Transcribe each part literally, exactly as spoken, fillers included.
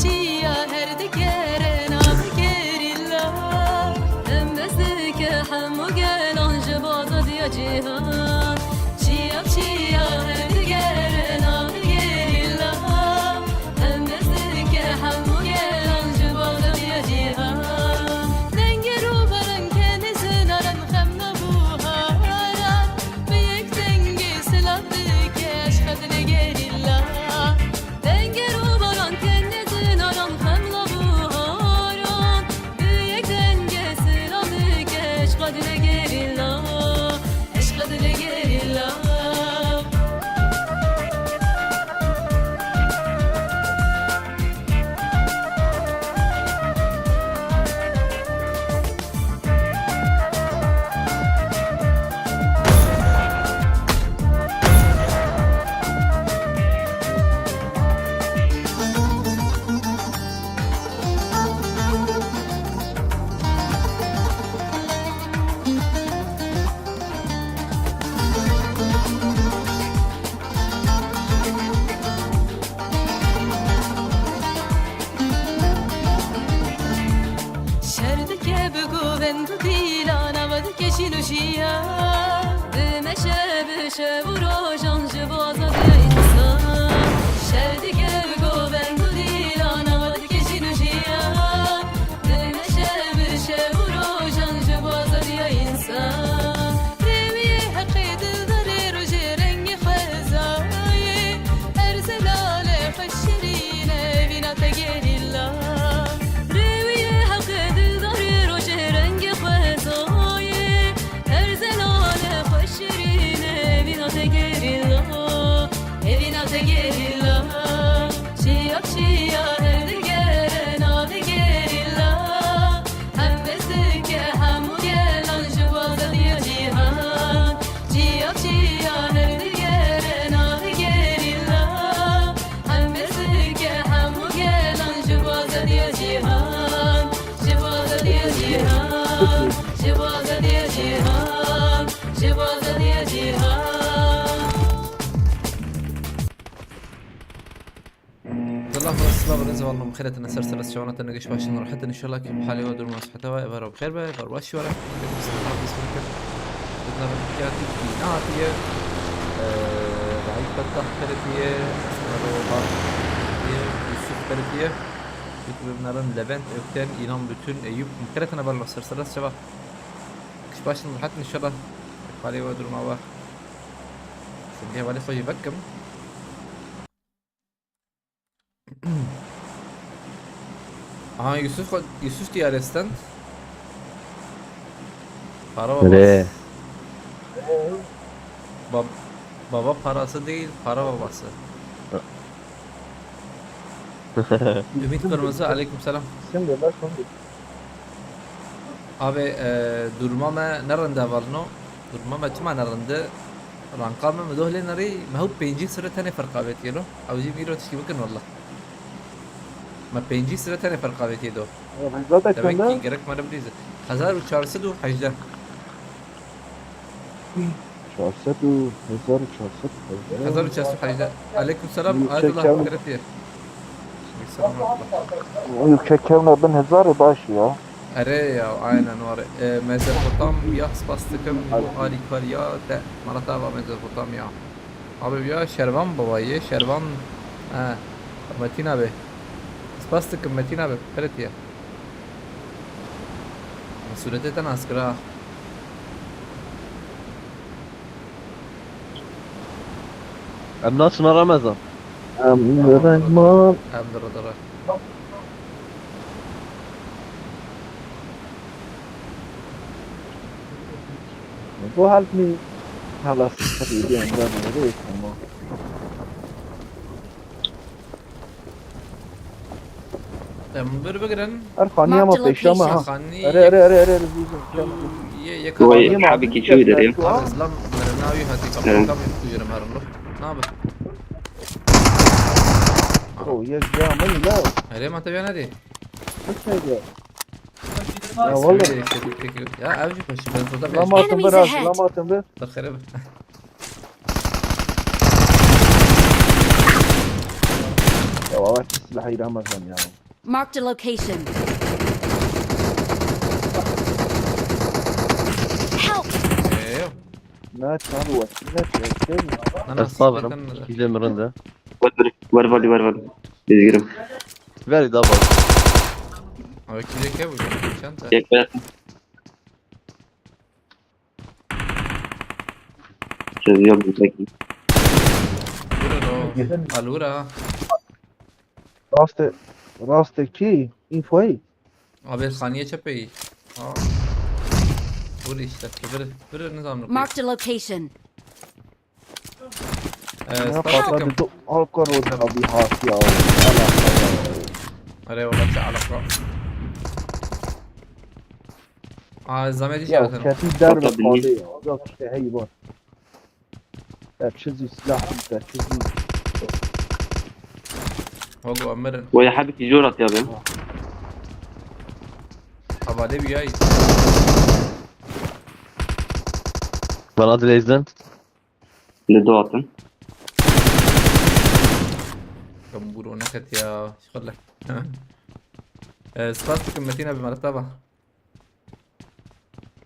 Çiya her dikere navê gerîla, hem dest dike hemû gelan ji bo azadiya cîhan. Çiya çiya her dikere navê gerîla, hem dest dike hemû gelan ji bo azadiya cîhan. Dengê rûbaran kenê zinaran xem nebuharan, bi yek dengê silav dike eşqa dilê gerîla. Dengê rûbaran kenê zinaran xem nebuharan, bi yek dengê silav dike eşqa dilê gerîla, eşqa dilê gerîla. Şer dike bi govend û dîlan, ava dike jîn û jiyan. Dimeşe bi şev û rojan ji bo azadiya însan. Şer dike bi govend û dîlan, ava dike jîn û jiyan. Dimeşe bi şev û rojan ji bo azadiya însan. Rêwiyê heqê dildarê rojê rengê xwezayê. Her zelale xwe şirîne vîna te gerîla. Rêwiyê heqê dildarê rojê rengê xwezayê. Her zelale xwe şirîne vîna te gerîla. Evîna te gerîla. Çiya çiya her digere navê gerîla. Hem dest dike hemû gelan ji bo azadiya cîhan. Çiya çiya her digere navê gerîla. Hem dest dike hemû gelan ji bo azadiya cîhan. Ji bo azadiya cîhan. Ji bo azadiya cîhan. Ji bo azadiya cîhan. Silav, silav, rêz û hevalno, bi xêr hatine ser sera çawana te, ne giş baş in, rehet in, înşallah ke bi halê we, duruma, siheta we, êvar we bi xêr be, êvar we şiware. Pêk bi silav, pêk bi kêf. Didna be dikatiye, dîna hatiye, e, Vahît Fettah Xeretiye, Esmer Bahar Xeretiye, Yusuf Xeretiye, YouTube bi navê Levent Ökten, İnan Bütün, Eyüp, bi xêr hatine hevalno ser sera çawa. Giş baş in, rehet in, înşallah. Halê we, duruma we. Sendê hevalê xwe jî vekim. Aha, Yusuf, Yusuf diye arrestant. Para babası. Re. Bab-, baba parası değil, para babası. Ümit Kırmızı, aleyküm selam. Şimdi bak, şimdi. Abi, e, duruma me ne rind e hevalno. Duruma me çima ne rind e? Ranka me, me doh lê nerî, me hû pêncî sire tenê ferq avêtiye lo. Ew jî mîro tişkî bikin wallah. Me pêncî sire tenê ferq avêtiye do. Ya, hezar da çend e? Demek ki gerek me re bilîze. Hezar û çar sed û hejdeh. Çar sed û, hezar û çar sed û hejdeh. Hezar û çar sed û hejdeh. Aleyküm selam, Ayetullah, kevn-, Xeretiye. Aleyküm selam, Ayetullah. Ülke kevna bin hezar e baş ya. Erê ya, aynen var. E, Mezopotamya, spas dikim, bu alîkariya te, mala te ava Mezopotamya. Abi ya Şervan baba ye, Şervan, he, Metin abi. Spas dikim Metin abi, Xeretiye. Sûretê te nas kira. Em naçine Remezan. Em Remezan. Em dire dire. Bu help me. Halas, hadi gidelim, ben böyle tamam. Em bir bigirin. Her xaniya ma pêşa me ha. Xanî. Erê, erê, erê, erê, erê, zû, zû. Yê, yê. Vay, xanîya ma hebekî çû derê. Ar izlam, meriv navî hatî kapı, kapı kucurım herin lo. Ne yapı? O, yek ya, min la. Erê, ma te ya ne dê? Ne şey ya? Ya, vallahi. Ya, ev jî peşi, ben burada. Lama atın bir az, lama atın bir. Bak, xerebe. Ya Baba, tu silahî Ramazan ya. Marked a location. Help! Ee, Ne çar wesîle çektin. Ana, ez sabırım. Sikletin nere? Hile mi rinde? Ver ver ver ver ver. Üzgünüm. Ver daha bak. Abi kile ke bu. Çanta. Çek ver. Çözüyor bu tek. Vurur o. Alura. Rastê, rastê kî? Înfoyî? Abi xaniye çepeyî. Ha. Vur işte. Vur, vur nizam. Marked a location. Ee, Ne spas kadar takım. bir to-, Alka Roza bir hasiya. Allah Allah. Araya valla çağlak var. Aa, zahmet iş Ya yaratın. kesin derbe Hatta kaldı ya. Yok işte hey var. Te çizî silah, te çizî. Vago amirin. Ve ya habiki jor at ya be. Havale bir yay. Bana dileyizden. Ne do atın. Gamburo neket ya. Şöyle. Ee, spas takım Metin abi merhaba.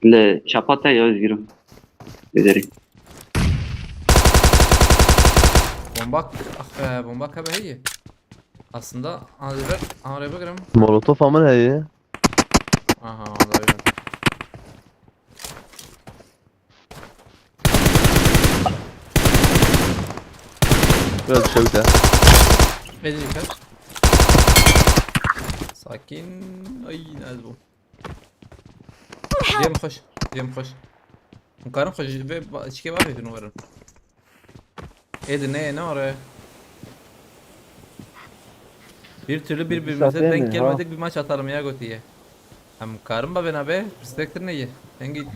Le çapa te ya Özgür'üm. Ederim. Bomba, ah, e, bomba kabe heye. Aslında anzıver anre bakırım. Molotof amın heye. Aha, anzıver. Biraz bir şey bir de. Verir kaç. Sakin. Ay, ne bu? Cem koş. Cem koş. Mukarım koş. Ve ba- çike var ya şunu varın. Edi ne ne oraya? Bir türlü birbirimize Misafir denk mi? gelmedik bir maç atalım ya Goti'ye. Hem karım ba bena be, Spectre ne ye? Hangi...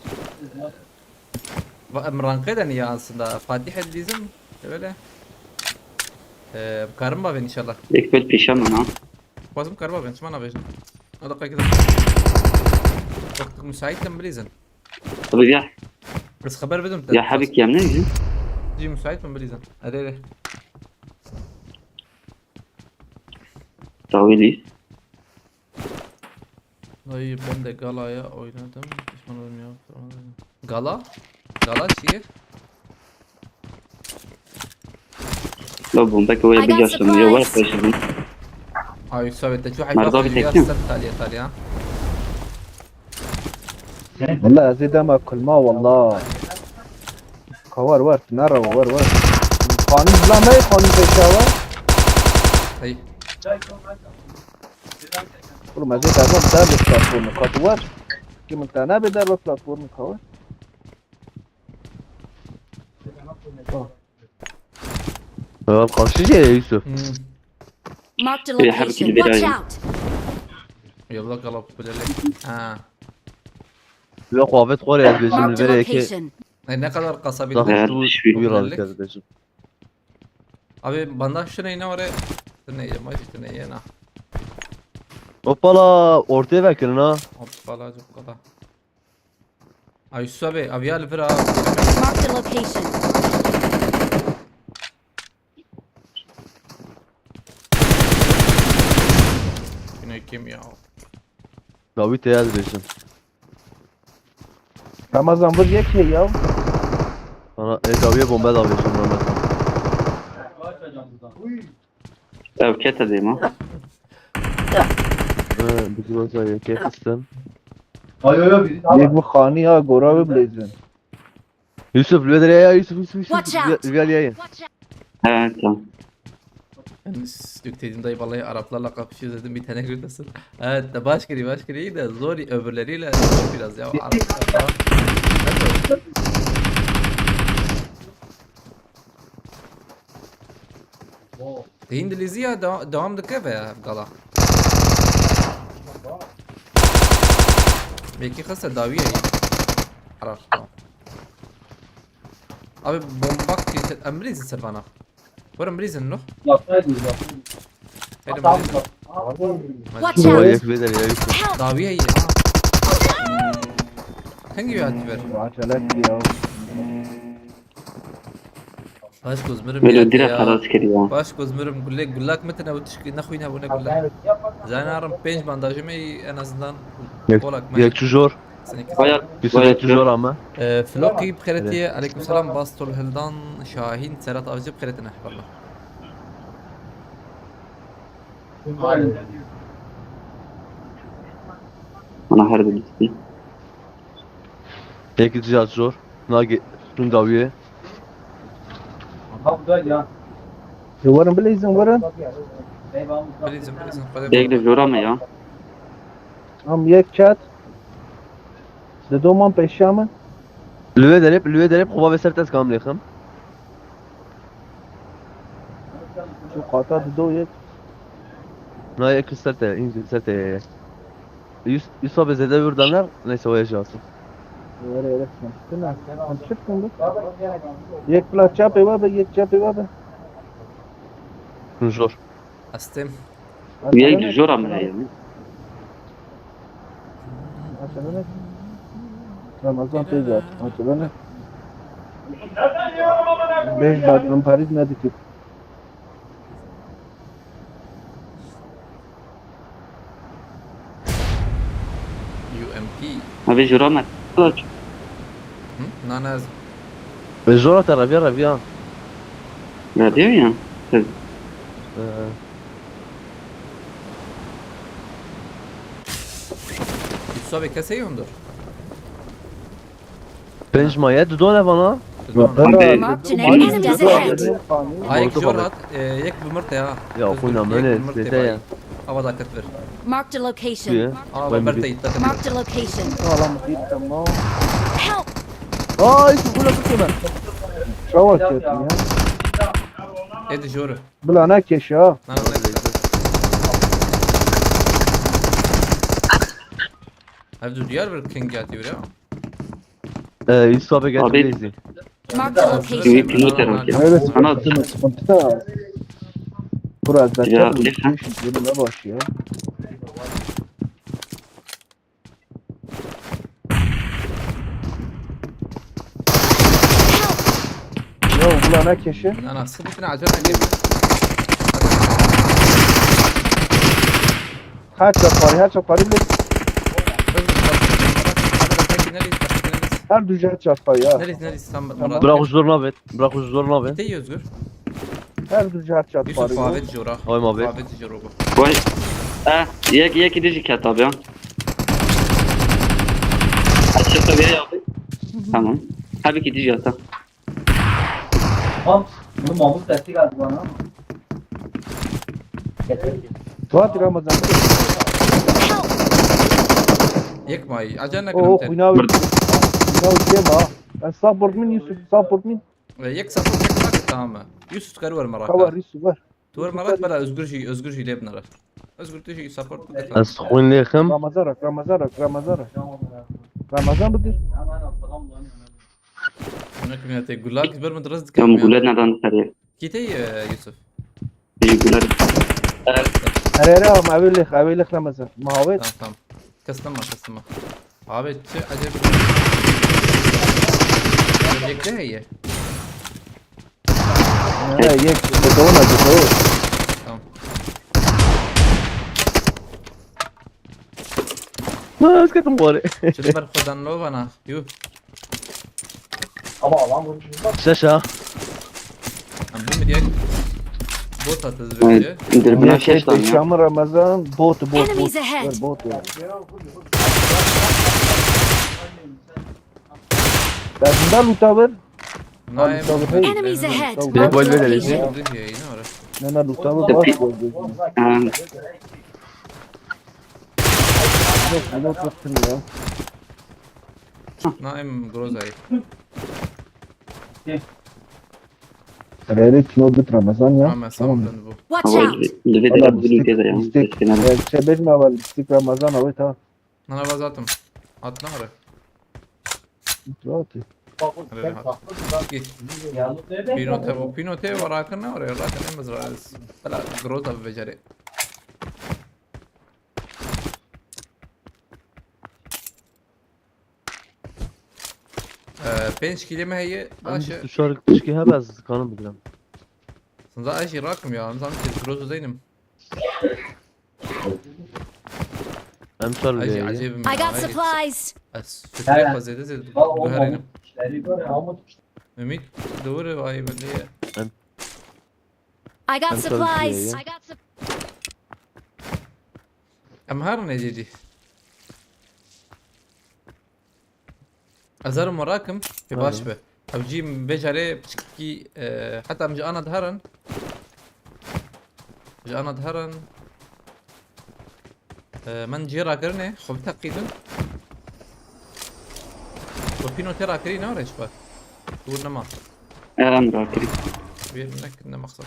Va- Em ranked en ya aslında. Fatih el bizim. Öyle. Ee, karım ba ben inşallah. Ekmek pişemem ha. Bazım karım ba ben. Çman abi. O da kayıkta. Vaktık müsait mi bilirsin? Tabii ya. Biz haber verdim. Ya habik yem ne yüzü? Cî müsait mi bilirsin? Hadi hadi. Tavili. Dayı ben de Gala'ya oynadım. Pişman oldum ya. Gala? Gala şiir? La bomba ki I oraya bir got yaşlanıyor. Var supplies. peşinden. Ay Sovyet'te şu Merdo hayvan bir ya tekne. Sırp Talya Talya. Valla ez ê dema kulma valla. Ka wer wer, ne rewa wer wer. Xanî bila me, xanî pêşa we. Hey. Oğlum ez ê dema derbe platformu ka tu wer. Ki min te nebe derbe platformu ka wer. Ya karşıcı ya Yusuf. Hmm. Marked a Yeah, have a location. good day. Watch out! Yallah Gala böyle. Ha. Yok, Ahmet var ya, bizim Marked a nereye ki? Location. E, ne kadar kasabil. Daha Evet, şu şu bir Güvenlik. aldık kardeşim. Abi bandaj şu neyine var ya? Şu neyine, maç şu neyine. Hoppala, ortaya bakın ha. Hoppala cukkala. Ay Yusuf abi, abi ya lüfer abi. Marked a location. Yine kim ya? David Eyal bizim. Ramazan vur yek şey ya. Sana e, David'e bomba da alıyorsun Ramazan. Ev kete dema. Ee, bizim olsa yeke kıstın. Yek bu xanî ya gora ve blazin. Yusuf, lüvedere ya Yusuf, Yusuf, Yusuf. Watch out. Lüvedere yayın. Evet tamam. Yani s- dök dedim dayı vallahi Araplarla kapışıyoruz dedim bir tane gördürsün. Evet de baş gri baş gri de zor öbürleriyle zor biraz ya Araplar falan. Hadi. Te Hindilîzî ya dewa- devam dike ve ya gala. Belki xiste dawiye. Arap tamam. Abi bombak ki em bilîzin ser bana. Were em bilîzin no? Yapsaydın yapsaydın. Hadi bilîzin. Watch Vay out! yak bedel ya Yusuf. Help! Dawiye iyi. Hangi yönetim ver? Acele et ya. Baş ku zimirim Welo ya dira ya. Xelas kiriye. Baş ku zimirim gulek gulak mitine û tişkî ne xwîn hebûne gulak. Zanarim pênc bandajê me en azından Yek, kolak me. Yek çi zor. Seneki Bayağı, Yusuf bayağı yek çi zor ama. Ee, Floki bi xêretiye. Aleyküm selam. Bastol Hildan Şahin Serhat Avcı bi xêretine. Valla. Ana her bir gitti. Yek çi zor. Nagi şun dawiye. Werin bilîzin werin. Bilîzin, bilîzin. Yek de zora me ya. Am yek ket. Di doman peşiya min. Lüwe derep, lüwe derep, xova ve ser tez kam lêxim. Şu kata di do yek. Na yek ser te, in ser te. Yus-, Yusuf abi zede vurdanlar, neyse o yaşasın. Öyle öyle. Sen ne? Sen çıktın bu. Yek plat çapı var be, yek çapı var be. Zor. Astem. Yek zor ama ya. Açılın. Ramazan teyze açılın. Beş batrım Paris ne dikit? U M P. Abi jura me. Hı? Na, na, ez- Ve zora te reviya, reviya. Reviya ya. Siz. Ee. Yusuf abi kesey ondur. Pênc maye, tu done vana? Marked an enemy. Enemies ahead. Ay, Oldu jor baba. Hat, e, yek bi mirte ha. Ya, Özgür, xwîna yek min bi ê, mirte zêde bay. Ya. Ava da ket vir. Marked a location. Kuye? Ava Vay, berteyî, takım. Marked a location. Sağlam bir tamam. Help! Ay, şu kule tuttu ben. Şava çektim ya. Edi joru. Bila ne keşi ha. Lan, lan. Hadi dur, diğer bir king geldi bir ya. Ee, Yusuf abi geldi. Abi. Bileziği. Marked a location. Kimin terör ya? Evet, Ana. Sıkıntı, sıkıntı da. Biraz da Ya, tabii, lütfen. Şimdi ne başı ya? Ya ulan ne keşi? Lan, sıkı bitine acele gel. Her çaparı, her çaparı bile. Her düz her çaparı ya. Neresi, neresi? Sen bak, Tamam. Murat. Bırak huzuruna ver. Bırak huzuruna ver. Gitey Özgür. Her düz her çaparı. Yusuf, Favet Jora. Oy, Favet Jora bu. Vay. Eh, yek, yek idî jî ket abi ya. Açık tabii ya abi. Tamam. Tabii ki idî jî heta. Tamam. Bunu Mahmut sesi geldi bana ama. Fuat Ramazan. Yek may. Acele ne Oh, kadar. Xwîna wî. Xwîna wî çê ma. Ez support min Yusuf, support min. Yek support, yek support, tamam mı? Yusuf, kar ver meraka. Ka ver Yusuf, ver. Tu ver merak bela Özgür jî, Özgür jî lê binere. Özgür tu jî support bike. Ez xwîn lêxim. Ramazan rak, Ramazan rak, Ramazan rak. Ramazan bidir. Şuna kim ya te gulak ber mi drast Ya dikem ya. Mugulet neden dışarıya? Kitey, e, Yusuf. Bir mugulet. Her yere ama evelih, evelih Ramazan. Muhabbet. Tamam, tamam. Kastım var, kastım var. Abi, çi acayip. Yek de heye. Ha, yek, bu da ona, bu da o. Tamam. Ha, ez ketim xwarê. Çi ber xwedan lo bana. Yuh. Şeş ha. Em bu mi diye bot atız Evet, bence. Indir buna Yek, şeş tane ya. Şamı Ramazan, bot, bot, bot. Enemies ahead. Ver, bot, bot. Lazım da loot ver. Naim. Loot ver, hey. Enemies ahead. Loot ver. Marked a location. Dur ya, yine var. Ne, ne, loot ver, Tepi- bak, bak, bak. Ha. Yok, loot yok, ya. Naim Groza'yı. Rêrê çilo bit Ramazan ya. Ramazan Tamam. Dön bu. Watch Ama out! Li vê Valla derê bûnî bistik, têze ya. Bistik. Bistik nebe. E, şey, bêjim ama bistik Ramazan abi, tamam. Nana vazatım. At ne ara? Rahat. Hadi rahat. Git. Pinote bu. Pinote var, rakın ne var ya? Rakın ne mızrağı? Bela Groza bir beceri. Ee, pênc kîlê me heye. Em Baş e. bîst û çar tişkî hebe ez dikanim bigrim. Sinza ez jî rakim ya. Em zanim ki groz dizeynim. Em çar Ez jî bile. ecêbim I ya. got Ez jî- supplies. Ez fikrê xwe zêde zêde guherînim. Ümit, doğru ay belli ya. Em- I got Em supplies. çalışıyor I got sup- Em her ne dedi? Ez herim rakim, e, baş Aynen. be. Ev jî vê carê piçkî, e, heta em ji ana diherin. Ji ana diherin. E, min cê rakirinê, xwe biteqînin. We pîno tê rakirî ne reş be. Dûr nema. Eren rakirî. Vêr nek ne maqsad.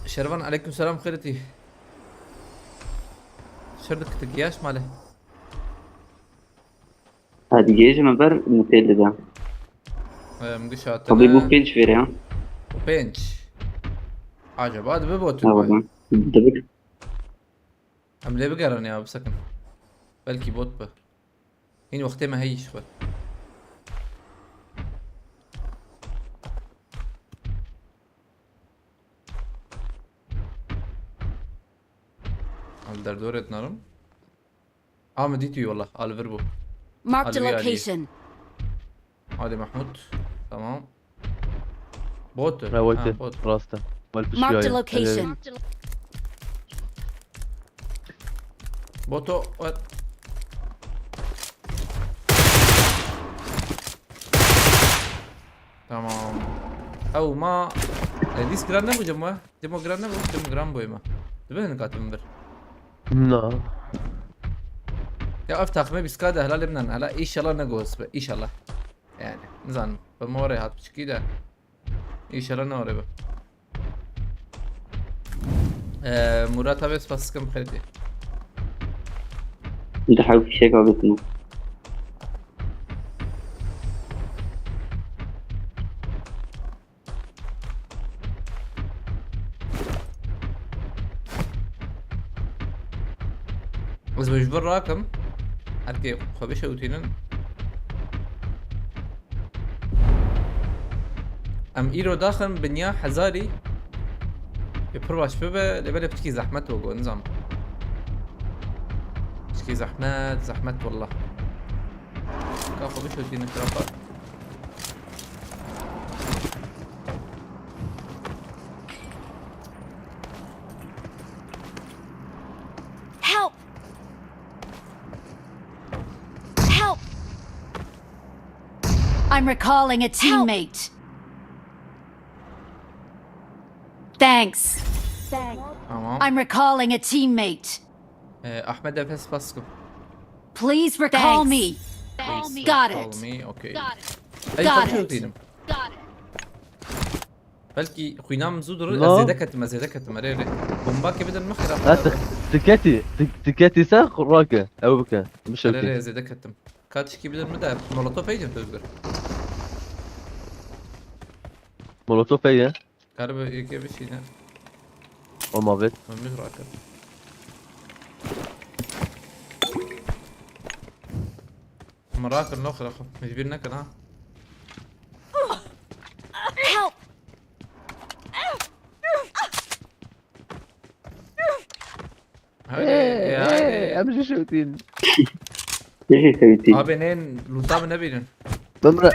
Şervan, aleyküm selam, xêretî. Şer dik, tu giyaş male. Hadi gêjime ber mutê dide. Em, giş Tabii bu hatine. pênc vêrê ya. Pênc. Acaba dibe bot Ha mu? baba. Dibik. Em lê bigerin ya, bisekin. Belkî bot be. Hîn wextê me heyî ji xwe. Al derdorê dinarim. A, min dîtî wallah, al vir bû. Marked a Alviyari. Location. Hadi Mahmut. Tamam. Bot. Ha, wait Ha, it. bot. Rasta. Wait it. Marked a Şuraya. Location. Boto. What? Tamam. Ew ma. E, dîs giran nebû cem we? Demo giran nebû? Demo giran bûye me. Dibe hin katim vir. No. Ya ev taxme bîska de helal limnen. Hala inşallah ne ghost be. İnşallah. Yani. Nizanim. Bi morê hat piçkî de. İnşallah ne orê be. Ee, Murat abi spas dikim xêrtî. Di hew fişek avêtine. Ez ji vir rakim. Herkê xwe bişewitînin. Em îro daxin binya hezarî. Ê pir baş bibe, lê belê piçkî zehmet o, nizam. Piçkî zehmet, zehmet wallah. Ka xwe bişewitînin xirafa. Help! Help! I'm recalling a teammate. Thanks. Tamam. I'm recalling a teammate. Ee, Ahmet Efes Baskı. Please recall me. Got it. Call me, okay. Got it. Ey, Got kaçıyor it. değilim. Got it. Belkî xwîna min zû dirir, No. Ez zêde ketim, ez zêde ketim, erê, erê. Bombakê bidin min xira. Ha, tu, tu ketî, tu, tu ketî ser rake. Ew bike. Bişewtî. Erê, ez zêde ketim. Kaçkî bidin min de, molotof heycim tu özgür. Molotof heye. Karibe yekê bişîne. Olma vet. Min min rakin. Min rakin, lo xira xwe. Mecbur nekin ha. Help! Hadi, hadi. Em jî şewtîn. Neyse sevdi. Abi neyin loot'a mı ne bilin? Bimre.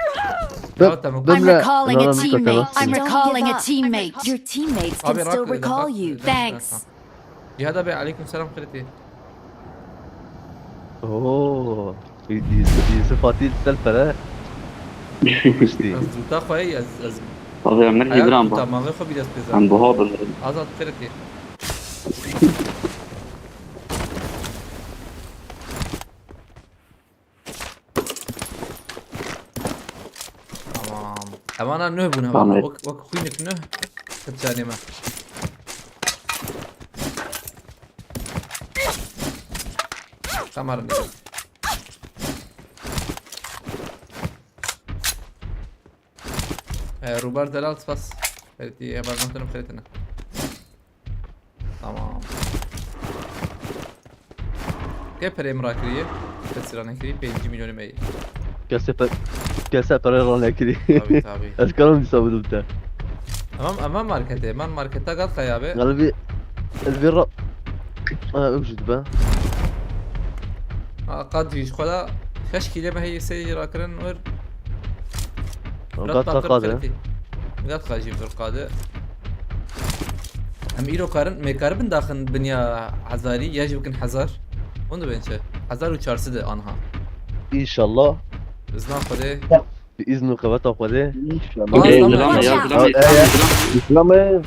Ya tamam. I'm Bimre. Recalling a Tamam, teammate. tamam. I'm recalling a teammate. Your teammates can Abi still rak- recall rak- you. rak- Thanks. Cihad abi, aleyküm selam, xêrtî. Oo. Yusuf, Yusuf Atil Selfere. Kuştî. Ez loot'a xwey, ez, ez Tabii Emir hayat Gibran loot'a bak. mavê xwe biraz pêza. Ben boha bilirim. Azad, xêrtî. Tamam. Evana nuh bûne Tamam. valla. Wek, wek xwînek nuh. Kıtçanê me. Tamam. Ee, Rubar Delal spas. Evet, iyi haber, muhtarım, xêrtîne. Tamam. Kê perê min rakiriye? Kesî ranekirî, pêncî milyonî me yê. Kesê pe-, kesê pere ranekirî. Tabii, tabii. Ez karim dîsa bidim te. Tamam, ama markete. Man marketa gat xeyabe. Galibî ez vê ra-, ha, ew jî dibe. Ha, qad jî ji xwe de şeş kîlê me heye sê jî rakirin wir. Gat Gat qad qade. Gat qad jî vir qade. Em îro karin, me karibin daxin binya hezarî, ya jî bikin hezar. Hûn dibên çi? Hezar û çar sed e anha. Înşallah. Bi izna Xwedê. Bi izn û qeweta Xwedê. Înşallah. Aa, Ey, tamam. Zilam e, ya, zilam e, zilam e, zilam e. Zilam e.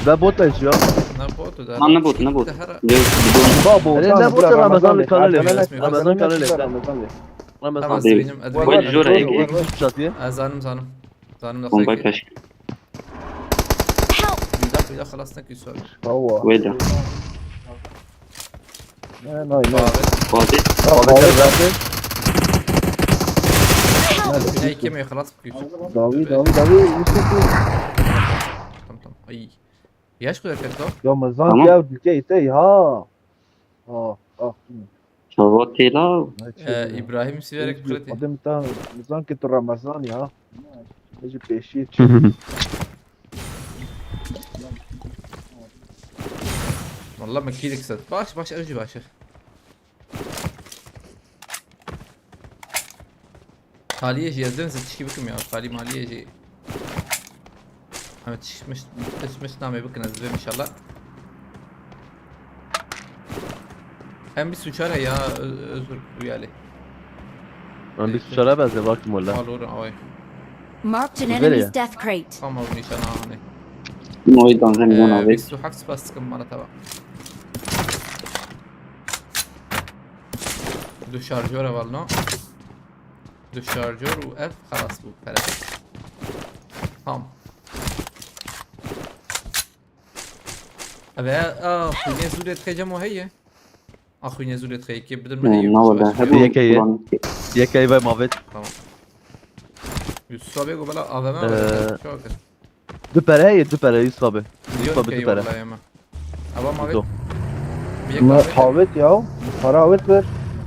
Ve bot e ya. Ne bot da? Man ne bot, ne bot. Te her Yok, bir bot. Babo, Hele tamam, ne bot bırak, Ramazan Ramazan Bey, Ramazan Bey, Ramazan Bey. Ramazan Bey. Tamam, Bey. Sevindim. Hadi Bey, bey. Bey, jora Bey, yeke. Bey. Çatıya. Ha, zanim, zanim. Zanim da Bomba sanki. Kaç. Help! Bir dakika, bir dakika, خلاص نكي سؤال. Bravo. Weda. Ne, ne, ne. Abi. Abi. Bravo, Abi, abi. Abi. Help! Bina iki mi خلاص بكيوس. Davi, Davi, Davi. Yusuf, Yusuf. Tamam, tamam. Ay. Yaş kadar kötü. Ya mezan Tamam. Ya ülke ite ha. Ah, ah. Çava têla. Ee, İbrahim Siverek Prati. Adım ta mezan ki tu Ramazan ya. Ece peşi. Valla me kîlik sat. Baş, baş, ev jî baş. Taliyê jî ez dibim tişkî bikim ya. Talî maliyê jî. Em tişmiş, tişmiş namê bikin ez dibim inşallah. Em bîst û çar heye ya, Ö-, Özgür Uyali. Em bîst û çar be ez ê bakim wele. Alor, away. Marked an Güzel enemy's ya. Death crate. Tamam, nîşana hanê. Moy danze milyon Ee, abi. Bîst û heft spas dikim mala tava. Du şarjör hevalno. Du şarjör û ev xelas bû pere. Tam. Ev e, a, xwînê zûrê dixê cem o heye. A, xwînê zûrê dixê yekê bidir min heye. Na wada hebu. Yekê ye. Yekê ve mavet. Tamam. Yusuf abi go bela A V M Ee, var. Çok. Du pere heye, du pere Yusuf abi. Yusuf abi du pere. Ewa ma Do. Ma avêt ya, para avêt ver.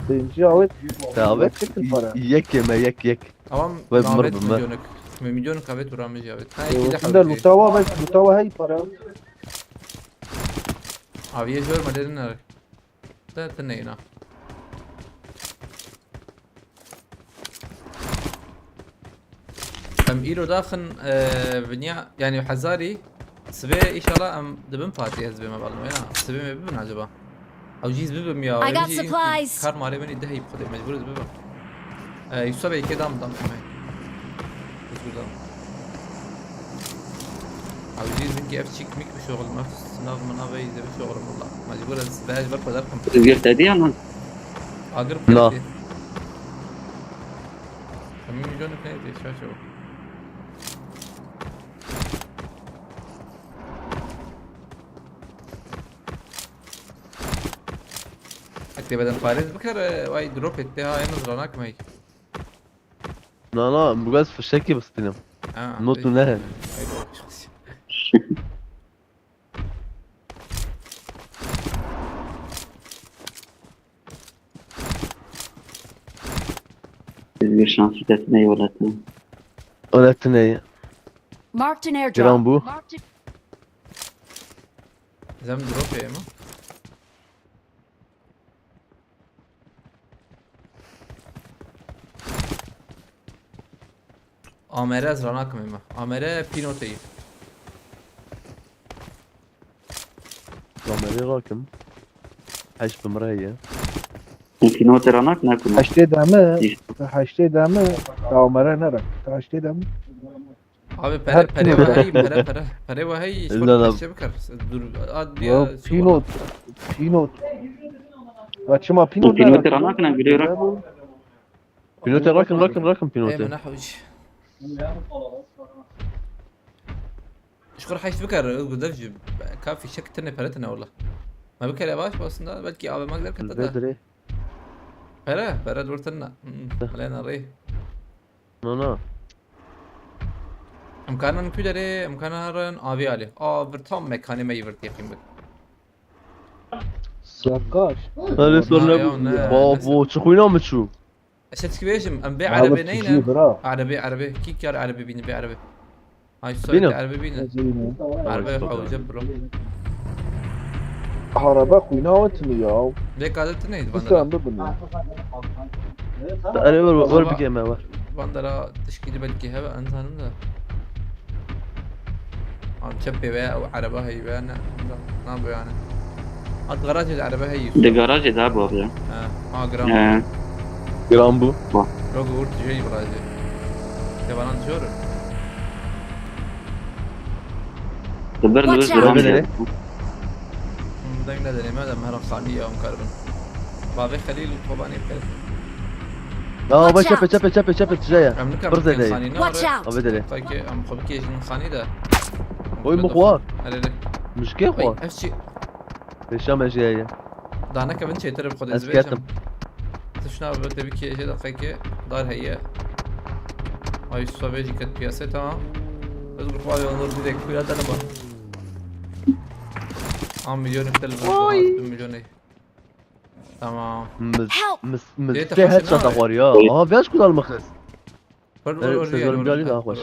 Birinci avêt. Te avêt. Çekil para. Yek yeme, yek, yek. Tamam. Ve mır mı? Milyonik. Milyonik avêt uğramış avêt. Ha, iki de lutawa ve lutawa hey para. Aviye jör malerin ar. Te te neyna. Em îro daxin, e, vinya, yani hezarî, sibê inşallah em dibin partî ez bême balım ya. Sibê me bibin acaba? Ew jî bibim ya. I got supplies. Kar marê beni dehî xwedê mecbur ez bibim. E, Yusuf Bey, kê dam, dam, dam. Mecbur dam. Abi, jî zin ki ev çîk mîk bi şoxil, ev sınav mınav ey de bi şoxil valla. Mecbur ez, ben ez ber pazar kim. Özgür dedi ya lan. Agir. Na. Emin milyon ne diye şaşo. Aktive eden parêz bikar, e, vay drop etti ha, yalnız ranak mey. Na, na, bu gaz fişekî bistînim. Ha, not ne? Biz bir şanslı detine yol ettim. Öğrettin. Marked an airdrop. Giran bu. Zem drop yeme. Amere ez ranakim ême. Amere pînoteyî. Amere rakim. Heş bi min re heye. Pînotê ranak nekim. Heştê demi, heştê demi, amere nere. Heştê demi. Abi pere, pere ve hey, pere, pere. Pere ve hey, spor kaççe bikar. Dur, ad diye. Yo, pînot, pînot. Ya çima pînot? Pînot ranak ne gülüyor. Pînotê rakin, rakin, rakin pînotê. Ey, min nehewî. Ji xwe heşt bikar, gudev jî. Ka fîşek tine pere tine wala. Ma bikare baş, aslında belki A V M gider kete de. Pere, pere dur tine. Hmm, lena rê. No, no. Em karin ku derê, em karin herin avê alê. A, vir tam mekanê me yî vir têqîm bik. Serkaş. Öyle sorun yok. Babo, çıkıyla mı çu? Ez ê tişkî bêjim, em bê erebê neyne? Erebê, erebê. Kî kar erebê bîne, bê erebê. Ay, soyte erebê bîne. Erebê hewce bro. Araba xwîna we tini ya. Lê kadê tu neydi van dera? Sen bibin ya. Erê wer, wer bikeme wer. Van dera tişkî di belkî hebe, em zanim de. An çepê we ew ereba heyî we ne, ne, nabe yani. At garajê de erebe heyî. Di garajê de bû abi ya. Ha, ha, gram. He. Gram bû. Rogo urt jey garajê. Devanan jor. Di bir Watch out! Gram. Deng de deneyim, adam her xanî ya, em karibin. Bavê Xelîl û Tobanê pêr. Ya, çepe, çepe, çepe, çepe, tije ye. Em nikan xanî ne? Watch out! Abi dere. Sanki em xwe bikêjin xanî de. Oy, min xwar. Erê, erê. Mişkê xwar. Ev çi? Pêşa me jî heye. Danekevin çêtir bi xwe dê ez bêjim. Tişna bi te bikêje de qekê dar heye. Ay, Yusuf abi jî ket piyasê, tamam. Ez bi xwe onur direkt kuya te neba. Am milyonê te li ber. Oy. Du milyonê. Tamam. Mis, mis, mis. Dê te xweş headshot nayê. Xwar ya. Aha, vêş kudal mixis. Wer, wer, wer, wer, wer, wer, daha xweş.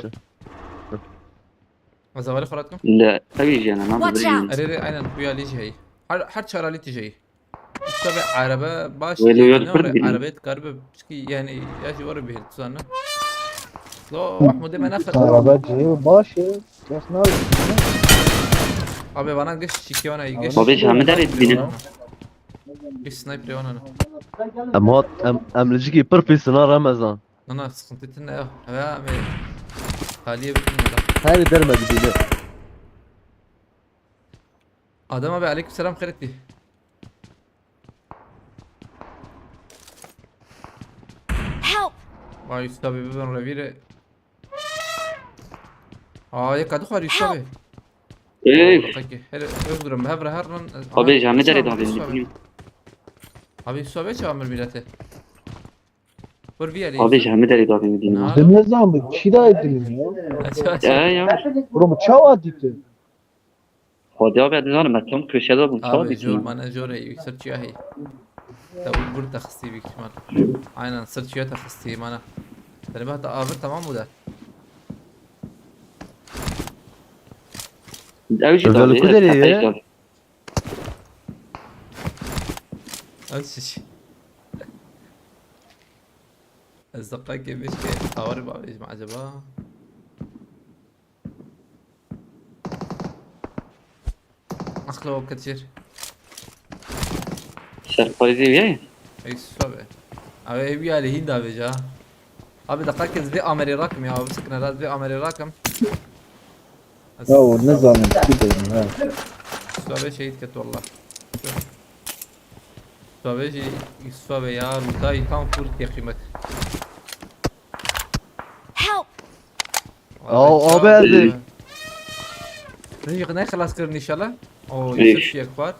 Ez hevalê xwe rat kim? Li ew jî hene, nan Watch out! Erê, erê, aynen, bu ya lî jî heyî. Her, her çar alî tije heyî. Usta ve araba baş. Wê li yor pir bînin. Arabet karbe, çiki yani ya jî were bihil, tu zanî. Lo, Mahmudê me nexet. Araba cihê baş e. Kes ne? Abi bana geç çikiwana geç. Abi, hemî derê dibînin. Geç sniper wana. Em hat, em, em li cikî pir pîs na Remezan. Na, na, sıkıntı tine ya. Ya, me. Taliye bütün adam. Her derme dibîne. Adam abi, aleyküm selam, xêr etî. Help! Vay, Yusuf abi, bibin revîre. Aa, yeka dixwar Yusuf abi. Help! Ey! Peki, hele, özgürüm, hevre her lan. Abi, aha, canı dere abi, Yusuf abi. Abi, Yusuf abi, çawa mir milete? Vur bir yere. Abi, ji hemî derê davê min dînim. Din ne zaman kî dayê dinim ya? Aç, aç. Ya, ya. Bro, bu çawa dîtin? Hadi abi, hadi zanim, ben tam köşede bu çawa dîtin. Abi, jor, bana jor hey, sırçıya hey. Tabi burada xistî büyük ihtimal. Aynen, sırçıya da xistî bana. Dedim hatta abi, tamam mı da? Ev jî davê, ku derê ye? Ev şiş. Ez deqayekê bêjkê, hawarê bavêjim acaba? Aqla o kaçır. Serparîzê wî ye? Ey, susa be. Abi, ev ya lehîn da veja. Abi, deqayekê ez vê amerê rakim ya, abi, sikine, ez vê amerê rakim. Ya, o ne zalim, kî dedim, ha. Susa be şehit ket, wallah. Susa be jî, Susa be ya, Rûtayî tam full tê qîmet. Help! Aw, abi, abi, ez ê. Rijik ne xilas kirin inşallah. O, Yusuf yek xwar.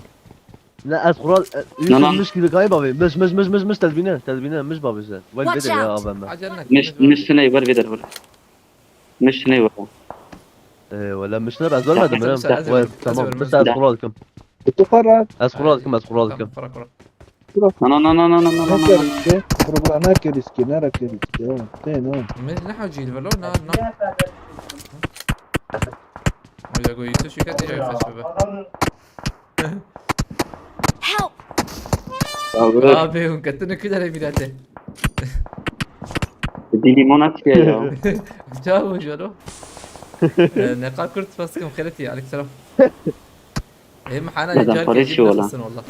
Ne, ez xural, e, Yusuf, na, na. Miş kî dikayî bavê. Miş, miş, miş, miş, miş, tezbîne, tezbîne, miş bavê sen. Watch out! Wej vê de ya, abi, me. Miş, miş ne, ver vê de, ver. Miş ne, ver. E, wala miş ne, ez vermedim, ez, ez, tamam, ez, ez xural dikim. Tu xwe re. Ez xural dikim, ez xural dikim. Tamam, xural, xural. Bura. Na, na, na. Ne keriske? Bura, bura, ne keriske? Nere keriske? Ha, te, na. Min ne hacî li velo, na, na. Oya go, Yusuf şirket ica kaç bebe. Help! Abi, hûn ketine kidere mirate. Dî limon atîye ya. Çawa jaro? E, neqa kurt faskim xêretî, aleyküm selam. Em hana car kezî nefesin wallah.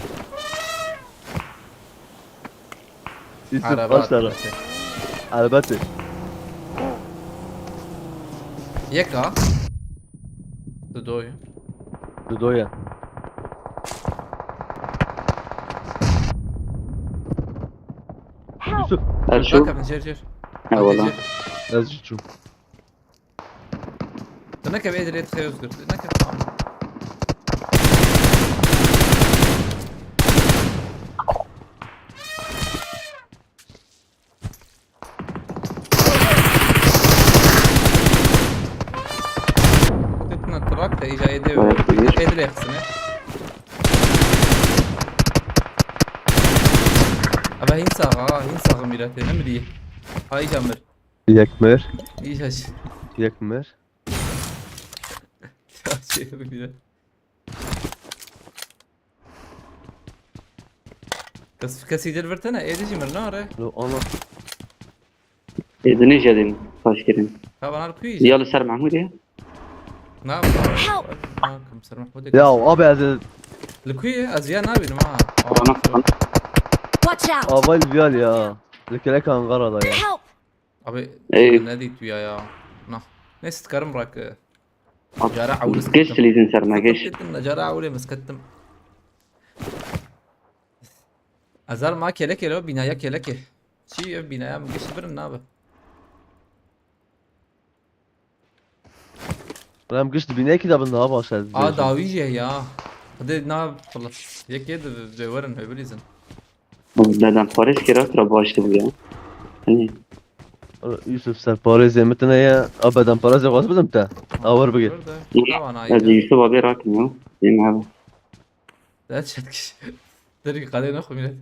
Yusuf, araba başlara. Arabete. Yeka. Dudoyu. Dudoya. Yusuf. Erşo. Bakın, jêr, jêr. Ha, wallah. Ez jî çûm. Tu neke vê dilê dixê Özgür. Tu neke, tamam. Tutma trak da ica ede, ede xisine. Hîn sax ha, hîn sax mîretê, ne mirî. Ha, îca mir. Yek mir. Îca ş-, Yek mir. ya şey mîret. Kes, kesî dil virtene, êdî jî mir nare. Lo ana. Êdî nêşedin paş kirin. Ha, bana li ku yî? Ya li ser Mahmûdê. Na, Help! Na, kim ser Mahmûdê. Ya abi ez Li ku yî? Ez ya nabînim ha. Bana, bana. Watch out! Avay vial ya. Li kelek Ankara da ya. Help! Abi, Ey. Ne dît tu ya ya. Na. Neyse, dikarim rak. Ab-, Cara awlis geç gittim. Lîzin ser me, geç. Gittim, cara awlê miskettim. Azar ma kelekê lo, binaya kelekê. Çi ev binaya min gişt birim nabe. Em gişt binekî de bin daha baş ez. A dawî jî ya. Hadi na, yekê de verin, vebilîzin. Beden parêz kira kira baş dibû ya. Hani Yusuf, ser parêzê min tine ye. A beden parêzê xwaz bidim te. Awir bigir. Burada. Tamam, Ez aynen. Yusuf abi rakim ya. Yine abi. Dert çetkiş. Dergi kadeh ne xumine.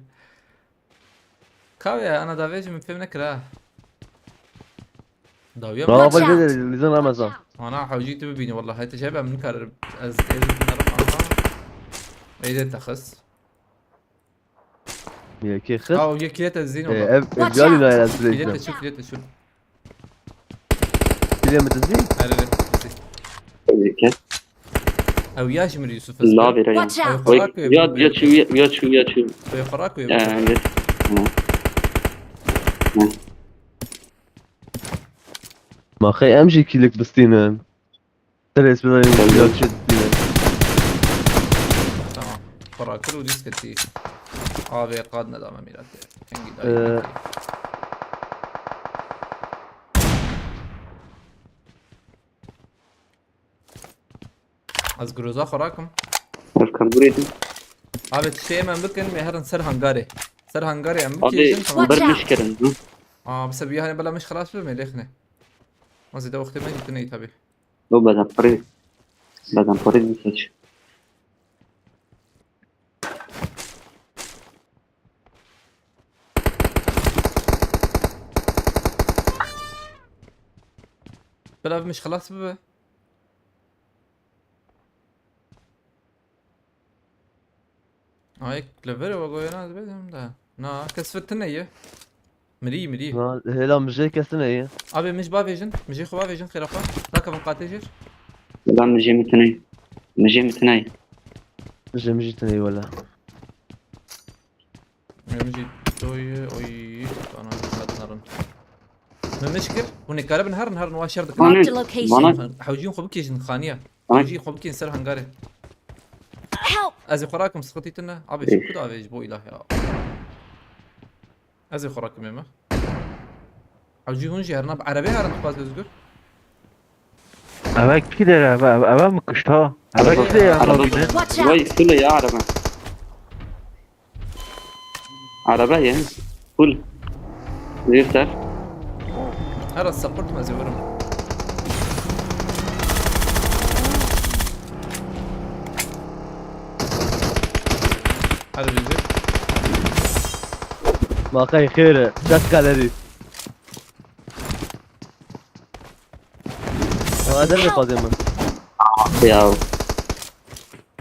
Kavya ana davê jî min fêm nekir ha. Dawiya mı? Daha Watch bal out. Lîzin Ramazan. Ana hewcî tu bibînî, wallahî heyt jê ben min kar ez ez narim ama. Eyde texis. Yekê xir. Ha, o yekî te zîn Ee, wala. Ev Watch evcali out. nayel ez Kîle bileyim. te çu, kîle te çu. Kîle mi dizî? Her her. Peki. Ew ya ji min Yusuf ez. La bir ayağım. Watch out! Oy, ya, ya çu, ya, ya çu, ya çu. Ew xwe rakuye. Ee, geç. Hı. Ma xey em jî kîlik bistînin. Teres bi ya çi dîne. Tamam. Xwe rakir û dîs ketî. Abi qad nedame mîratê. Hengî Ee, Ez groza xwe rakim. Ev karbûrê din. Abi tiştê em em bikin, me herin ser hangarê. Ser hangarê em Abi bikêjin, tamam. bir miş kirin. Hı? Aa, bi sebiya hani bela miş xelas bibe, me lêxine. Ma zêde wextê me jî tune yî tabi. Bu beden parê. Beden parê din seç. Bela miş xelas bibe. Ayek lever wa goyana bedim da. Na, kes fitne ye. Mirî, mirî. Na, hêla mijê kesine ye. Abi mij bavêjin, mijê xwe bavêjin xêra xwe. Nakevin qatê jêr. Lan mijê min tune. Mijê min tune. Mijê mijî tine ye wala. Mijî doyê, oy, bana hatnarin. Min mij kir, hûn ê karibin herin, herin wa şer dikin. Bana- Marked a location. Bana- Hewcîn xwe bikêjin xaniya. Bana- Hewcîn xwe bikên ser hangarê. Help! Ez ê xwe rakim, sıkıntı tune. Abi Ê. şu kuda vêj bo ilah ya. Ez ê xwe rakim ême. Hewcî hûn jî herina bi erebê herin dixwaz Özgür. Eve kî der eve, eve, eve mi kişt ha? Eve kî der ya Araba- nabîne? Watch out! Vay, sule ya araba. Araba ye. Full. Zêr ser. Her az support me zêwerim. Her bizi. Ma xey xêr e. Çet kalerî. Aa, derê xwazê min. Ya.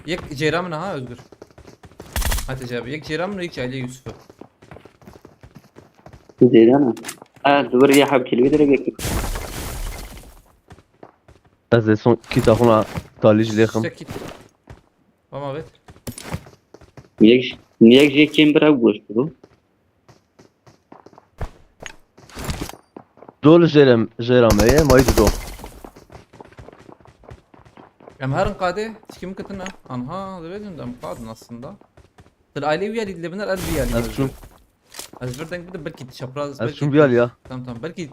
Yek ceyran min ha Özgür. Hadi cevabı. Yek ceyran min, yek cahiliye Yusuf'u. Zêde ne? Ha, dibir ya heb kilî dirê bekir. Ez ê son kîta xwe na talî ji lêxim. Sekit. Vama vet. Niyek, niyek jê kêm bira goşt bu. Do li jêrem, jêra me ye, mayî dido. Em herin qadê, çikim kitin ha. Anha, dibêjin de em qadin aslında. Til aile üyeliği dile biner, el bir Ez çûm, Ez vir deng bidim, belkî çapraz, ez belkî çûm viya ya. Tamam, tamam, belkî.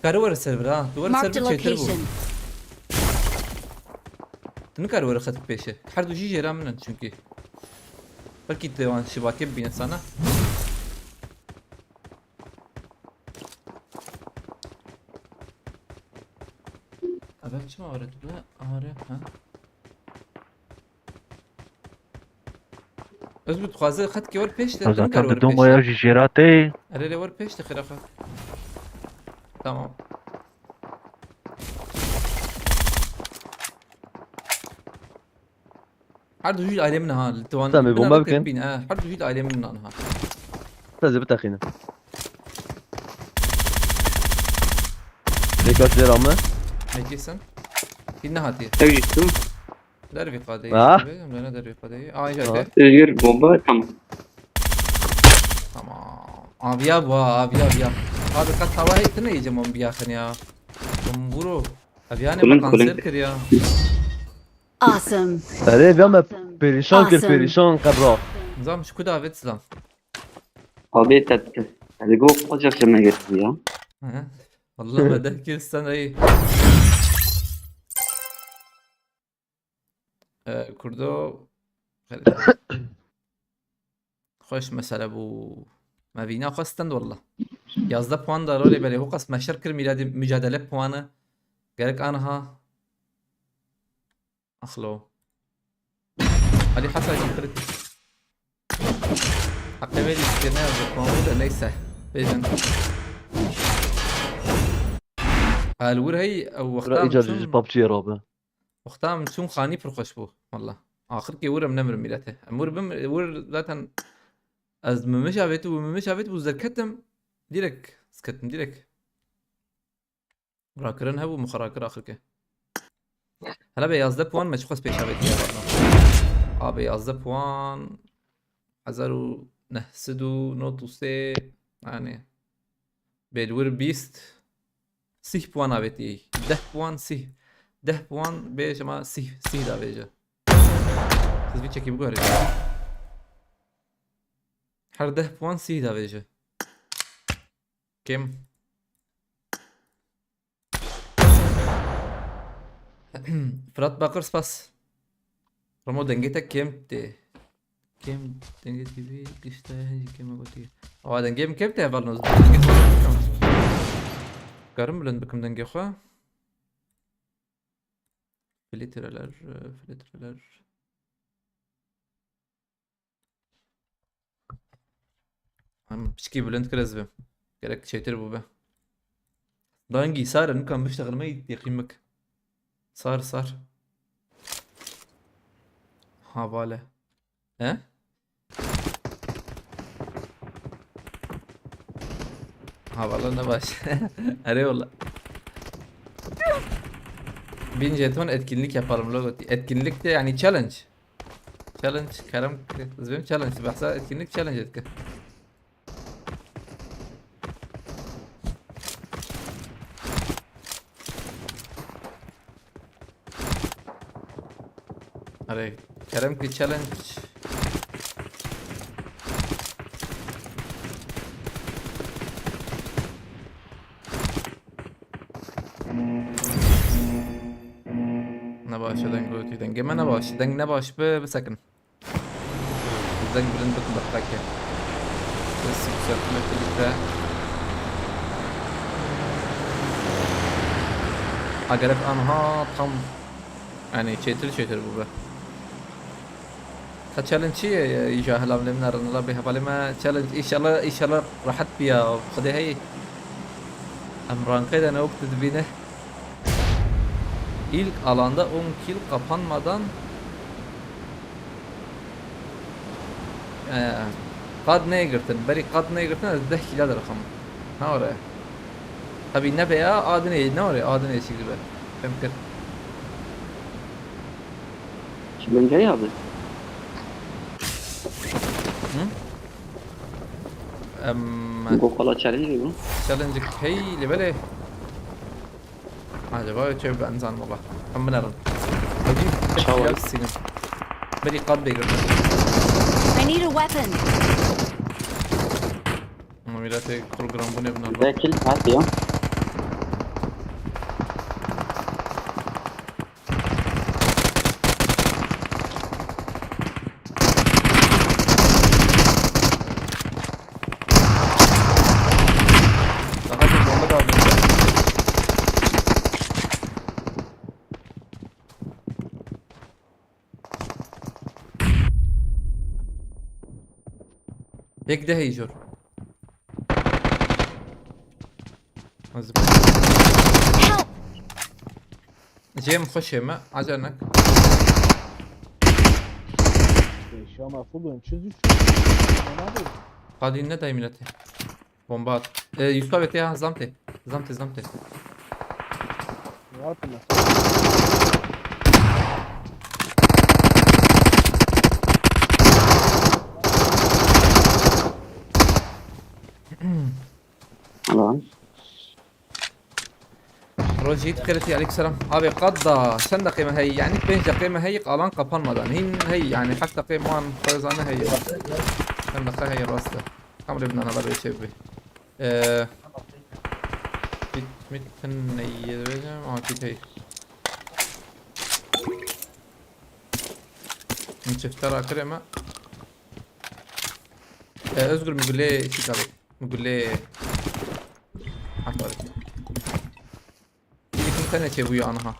Kare were server ha. Tu were Marked a server çêtir bû. Location. Tu nikare were xetik pêşe. Her du jî jêra min in çünkü. Belkî dewan şibakê bibîne sana. Abi çima were tu be? Are ha. Ez bi dixwaze xetkê wer pêş de, tu nikar wer pêş. Domaya jî jêra tê. Erê, lê wer pêş de xêra xwe. Tamam. Her du jî ailê min ha, li Tiwan. Tamam, bomba bikin. Bîn, ha, her du jî ailê min ha. Te zê biteqîne. Lêka jêra me. Mekî sen. Hîn nehatiye. Ew jî tu. Dervî qadeyî. Ha? Bêjim, dene dervî qadeyî. Aa, îja te. Özgür, bomba, tamam. Tamam. Aviya bu ha, aviya, aviya. Abi, qet hava heyt ne yiyeceğim onu bir yakın ya. Kumburu. Aviya ne, kulun, bak, kulun, kanser kir ya. Awesome. Erê, viya me perişan kir, awesome, perişan qebra. Nizam, şu kuda avet silam. Abi, te, te, te go koca sırma getirdi ya. Hı hı. Vallahi me deh kir sen ayı. Ee, Kurdo. Xweş mesele bû. Me vîna xwe stend walla. Yazdeh puan da rolê belê. Hoqas me şer kir mîradê mücadele puanı. Gerek anha. Axlo. Ali Hasan jî kritik. Heqê wê lîstikirine yazdı puan bû de neyse. Bêjin. Li wir hey ew wexta. Bira îcar çûn, ji PUBG'ye rabe. Wexta em çûn xanî pir xweş bû. Walla. Axirkê wir em nemirin mîletê. Em wir bim, wir zaten ez mimiş avêt û mimiş avêt û zerketim. Direkt sketim, direkt. Rakirin hebû, min xwe rakir axirke. Hele be yazdeh puan me çiqas pêş avêtiye valla. Abi yazdeh puan, hezar û neh sed û nod û sê, yani bêlwir bîst, sîh puan avêtiye. Deh puan sîh. Deh puan bê şema sîh, sîh da vêje. Siz bir çekip görün. Her deh puan sîh da vêje. Kêm. Fırat Bakır spas. Ramo dengê te kêm tê. Kêm dengê T V işte hiç kêm gotiye. Awa dengê min kêm tê heval noz. Karim bilind bikim dengê xwe. Filtreler, e, filtreler. Em piçkî bilind kir ez bim. Gerek çêtir bû be. Dangî sar e, nikan biştexilme yî teqîmik. Sar, sar. Havale. He? Havale ne baş. Erê wala. Bin jeton etkinlik yapalım logo. Etkinlik de yani challenge. Challenge, kerem, ez bêm challenge, behsa etkinlik challenge etkin. Erê, kerem ki challenge. Ne baş e deng gotî. Dengê me ne baş. Deng ne baş bi, bisekin. Deng bilind bikin bi qekê. Sesi yükseltme kliple. Ha gerek anha tam yani çetir çetir bu be. Ka challenge çi ye? Îja hilam lê min erin, la bê hevalê me challenge. Înşallah, înşallah rehet biya. Xwedê hey. Em rankê de ne wek tu dibîne. İlk alanda on kill kapanmadan, e, qad nêgirtin. Berî qad nêgirtin, ez deh kîla dirixim. Ne were? Tabii ne be ya, adinê, ne were? Adinê çî dibe. Fem kir. Challenge ya abi. Hı? Em, Goqala challenge mi? Challenge hey, lê belê. Acaba çev ben zan baba. Em binerin. Hadi. Çawa? Sînim. Berî qad bêgir. I need a weapon. Ama mîratê program bu ne bunlar? Vekil hadi ya. Daha çok bomba da aldım. Yek de heyî jor. Ez Jê min xweşê me, acele nek. Şama full oyun, çöz üç. Ona da Qadî ne dayî milletê. Bomba at. E, Yusuf abi tê ha, zam tê. Zam tê, zam tê. Ne yapayım ben? Lan. Rojî Kretî, aleykum selam. Abi qet da çend deqê me heyî? Yani pênc deqê me heyî, alan kapanmadan. Hîn heyî yani, heft deqê man xwezane heyî. Çend deqe heyî rast e. Tam rê binana la bê çê bibê. Ee, bit, bit, neyê dibêjim. Aa, kit heyî. Min çifte rakirê me. Ee, Özgür, min gulê çî kabê. Min gulê. Hata dikê. Yekî tenê çêbûye aniha.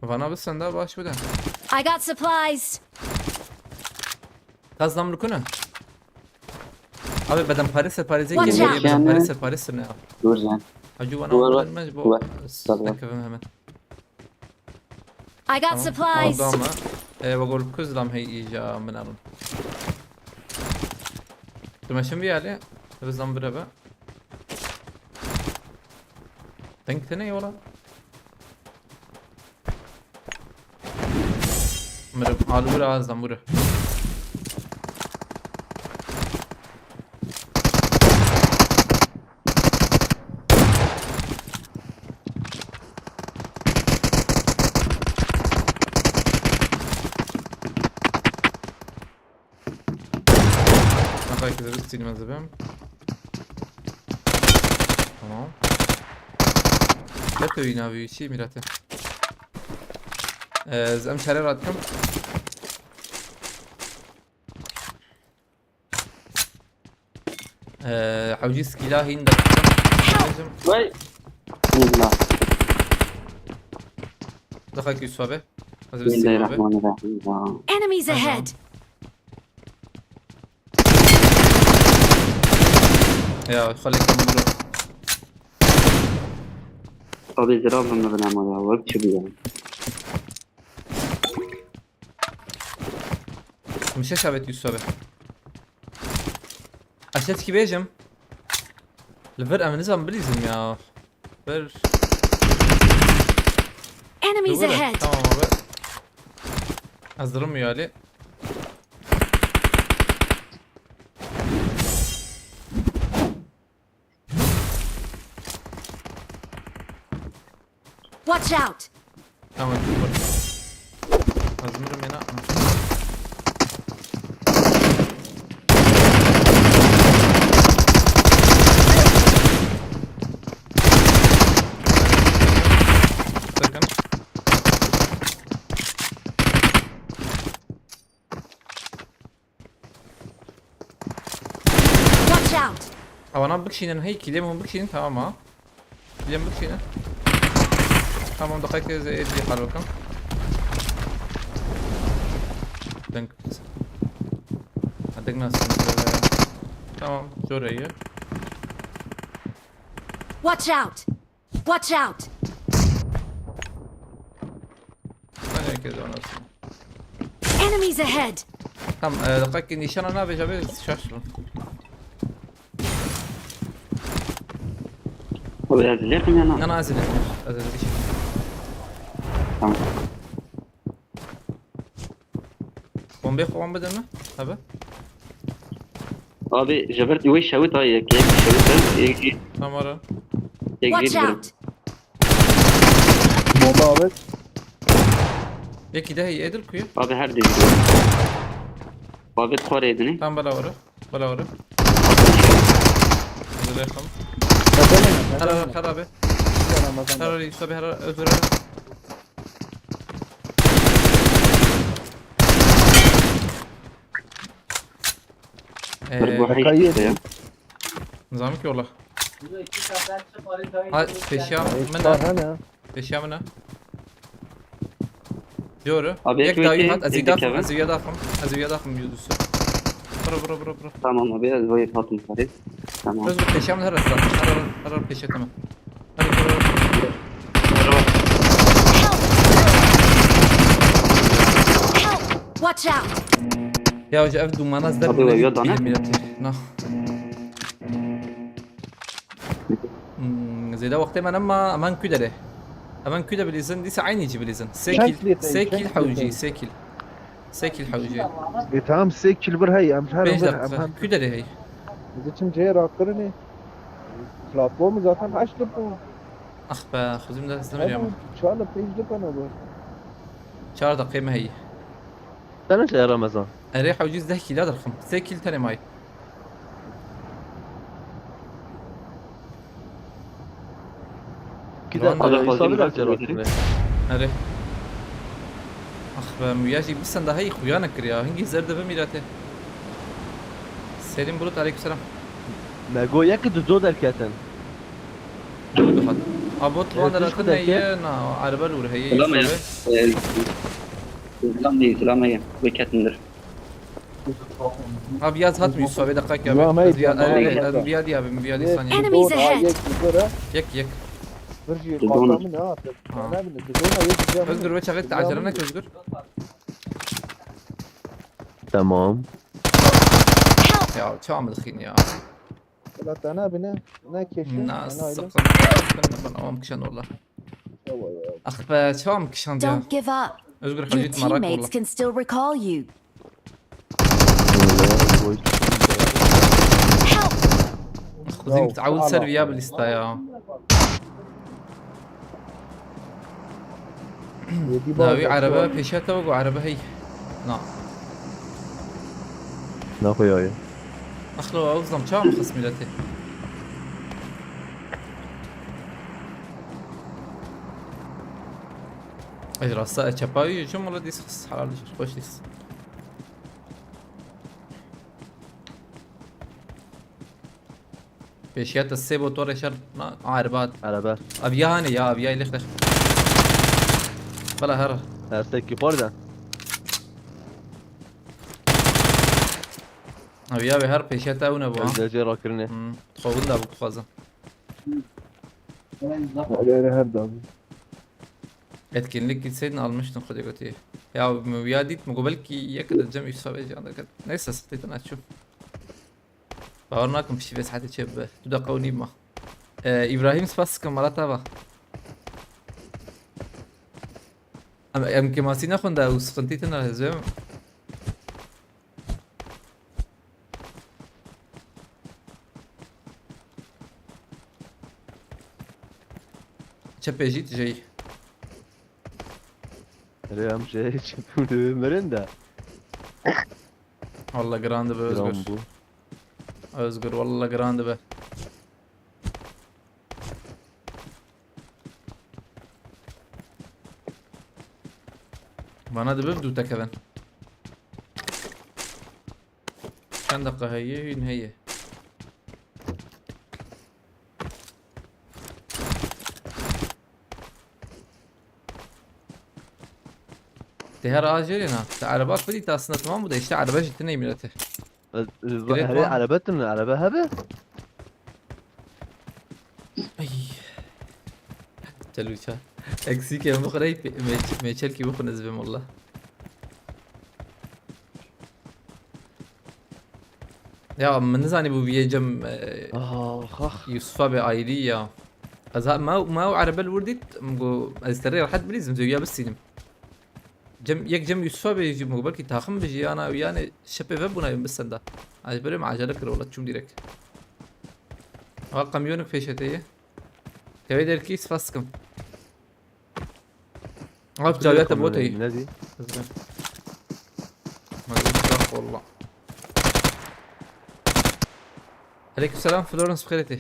Vana bi senda baş bide. I got supplies. Kaz nam rukuna. Abi bedem parese parese Watch kê out. Bedem parese parese ne ya. Dur lan. Hacı vana Dur, vurulmaz bu. Dur. Stekevim hemen. I got Tamam. Supplies. Orada ama. E, ve gol kuz lam hey iyice minarın. Tümeşim bir yali. Hızdan bir eve. Denk tene yola. Mırım, alu vur, ağızdan vur. Aha, ikide bir silmez bim. Tamam. Beto yine abi, şey mirate. Ee, em çare rahat kim? Ee, hewcî skîla hîn de. Vay. Bismillah. Daxak Yusuf abi. Ez Bismillahirrahmanirrahim. Enemies ahead. Ya, xalek bro. Abi zira bunu ben ama ya, web çi bu ya? Mişe şabet Yusuf abi. Aşet ki bejim. Li vir em nizam bilîzim ya. Vir. Enemies ahead. Tamam abi. Hazırım ya Ali. Watch out! Tamam, dur. Hazırım yana. Sakın. Watch out! Ewana bikişînin, hey, kilê min bikişînin, tamam ha. Kilê min bikişînin. Tamam, daqiqe ez ê dî hal bikim. Deng. Ha, deng nasıl? Tamam, zor iyi. Watch out! Watch out! Hadi herkes oynasın. Enemies ahead! Tam, e, daqiqe nîşana nabêje be şaş bû. Abi ez lêqim ya na? Na, na, ez lêqim. Ez lêqim. Tamam. Bombê xwe wan bide min. Hebe. Abi, ji vir wê şewit ha yek, yek şewit ha, yek jî. Tamam ara. Yek jî Watch out! Bomba abi. Yekî de heyî, Edil kuyu. Abi her dî. Abi xwarê dinî. Tam bela were. Bela were. Zilê xam. Her ara, her abi. Her ara, Yusuf abi, her ara, özür dilerim. Ee, Bir bu heyî ya. Nizam ki ola. Ha, peşiya min ha. Peşiya min ha. Diyor. Abi, yek daha hat, ez ê daxim, ez ê daxim, ez ê daxim yüzüsü. Bro, bro, bro, bro. Tamam abi, ez vayı hatim kare. Tamam. Özgür, peşem her hasta. Her her her peşe, tamam. Hadi, bro. Help! Watch out! Ya hoca, ev dumana zder Abi, bile ya bir dana. Film yaratır. Nah. Hmm, zêde wextê me nema, eman ku derê. Eman ku de bilîzin, dîsa aynî jî bilîzin. Sê Çend kîl, kill yeteyim, sê çend kîl kill hewcî, yeteyim? Sê kîl. Sê kîl hewcî. E, tamam, sê kîl bir hey, em her Pênc bir, dakika. em hem. Ku derê hey. Bizi çim cihê rakirinê. Platformu zaten heşt lip bû. Ax be, xuzim de istemir ya. Çar lip, pênc lip ne bu. Çar dakika me hey. Sen ne şey Ramazan? Erê hewcî deh kîla derxim. Sê kîl tenê may. Kide Lan, Adam Adam İsa Hazreti biraz Bekir'e yaratır götürün. ne? Erê. Ax be, miyajî bir senda hey xuya nekir ya. Hingî zer de be mîrate. Selim Bulut, aleykümselam. Me go yek di do derketin. Bulut hat. Abot E, lan tu de şu ne derke? ye na, araba lur heye. Selam ya. Yusuf. Ee, Selam değil, selam değil. Beketindir. Abi yaz hat mı Yusuf abi, dakika abi. Selam, hey, Riyad, selam. Riyad, Riyad abi, Riyad saniye. Enemies ahead. Yek yek. Bir şey Dur, dur. Katamı ne artık? Ha. Ne bileyim, bir şey yok. Özgür ve çağır, acele ne ki Özgür? Tamam. Ya çağ mı dixin ya. La tane abi ne? Ne keşi? Nasıl Ne öyle? Sıkın, sıkın, ben on kişen ola. Yavaş yavaş. Ah be, çağ mı kişen ya. Don't give up. Özgür Your hacit marak ola. Teammates can still recall you. Böyle boy. Help! Xwezîm Ya, تعاود Allah. Ser viya bi lîsta ya. Yedi Dawî bal erebe yapıyor. Pêşiya te wek erebe hey. Na. Ne koyuyor? Axlo ew zam çawa mixist mîletê. Ej rasta e çepawî jim wala dîs xist, helal jir, xweş dîs. Pêşiya te sê motorê şer na, a, erba. Araba. Aviya hanê ya, aviya lêx lêx. Bela her. Her seki xorda. Aviya ve her pêşiya te ew ne bu ha. Evde cê rakirine. Hmm, xwe winda bû dixwazim. Öyle her daim. Etkinlik gitseydin almıştın xwedê gotî. Ya min wiya dît, min got belkî yek de cem Yusuf abi can deket. Neyse, sıktıydı ne çû. Bawer nakim piştî vê saetê çê bibe. Du deqa û nîv ma. Ee, Îbrahîm, spas dikim, mala te va. Em, em kêmasî nexwin de û sıkıntı tine hezê. Çepê jî tijeyî. Erê em şey çepû mirin de. Valla giran dibe Özgür. Giran bu. Özgür, valla giran dibe. Bana dibe du tekevin. Çend dakika heye, hûn heye. Te her a jêrê na. Te araba xwedî te aslında tamam bû de, işte araba jî tine mîrete. Gerek Herê var. Araba tune, araba hebe? Ay. Telûça. Eksîkê min bixwe, mêç-, mêçelkî bixwe ez bêm walla. Ya min nizanî bû viyê cem, e, Ah ah. Yusufa be ayrî ya. Ez ha, ma, ma ew erebe li wir dît, min got, ez te rê rehet bilîzim, zêwiya bistînim. Cem, yek cem Yusufa be jî, min got, belkî taxim bi jî, yana, yanê şepê ve bûna yûn bisenda. Ez berê min acele kir, wela çûm direk. Ha, kamyonik pêşe te ye. Tevê derkî spas dikim. Abi, caviyete bot heye. Ne dî? Hızlı. Hadi bak valla. Aleykümselam Florence, bixêr hatî.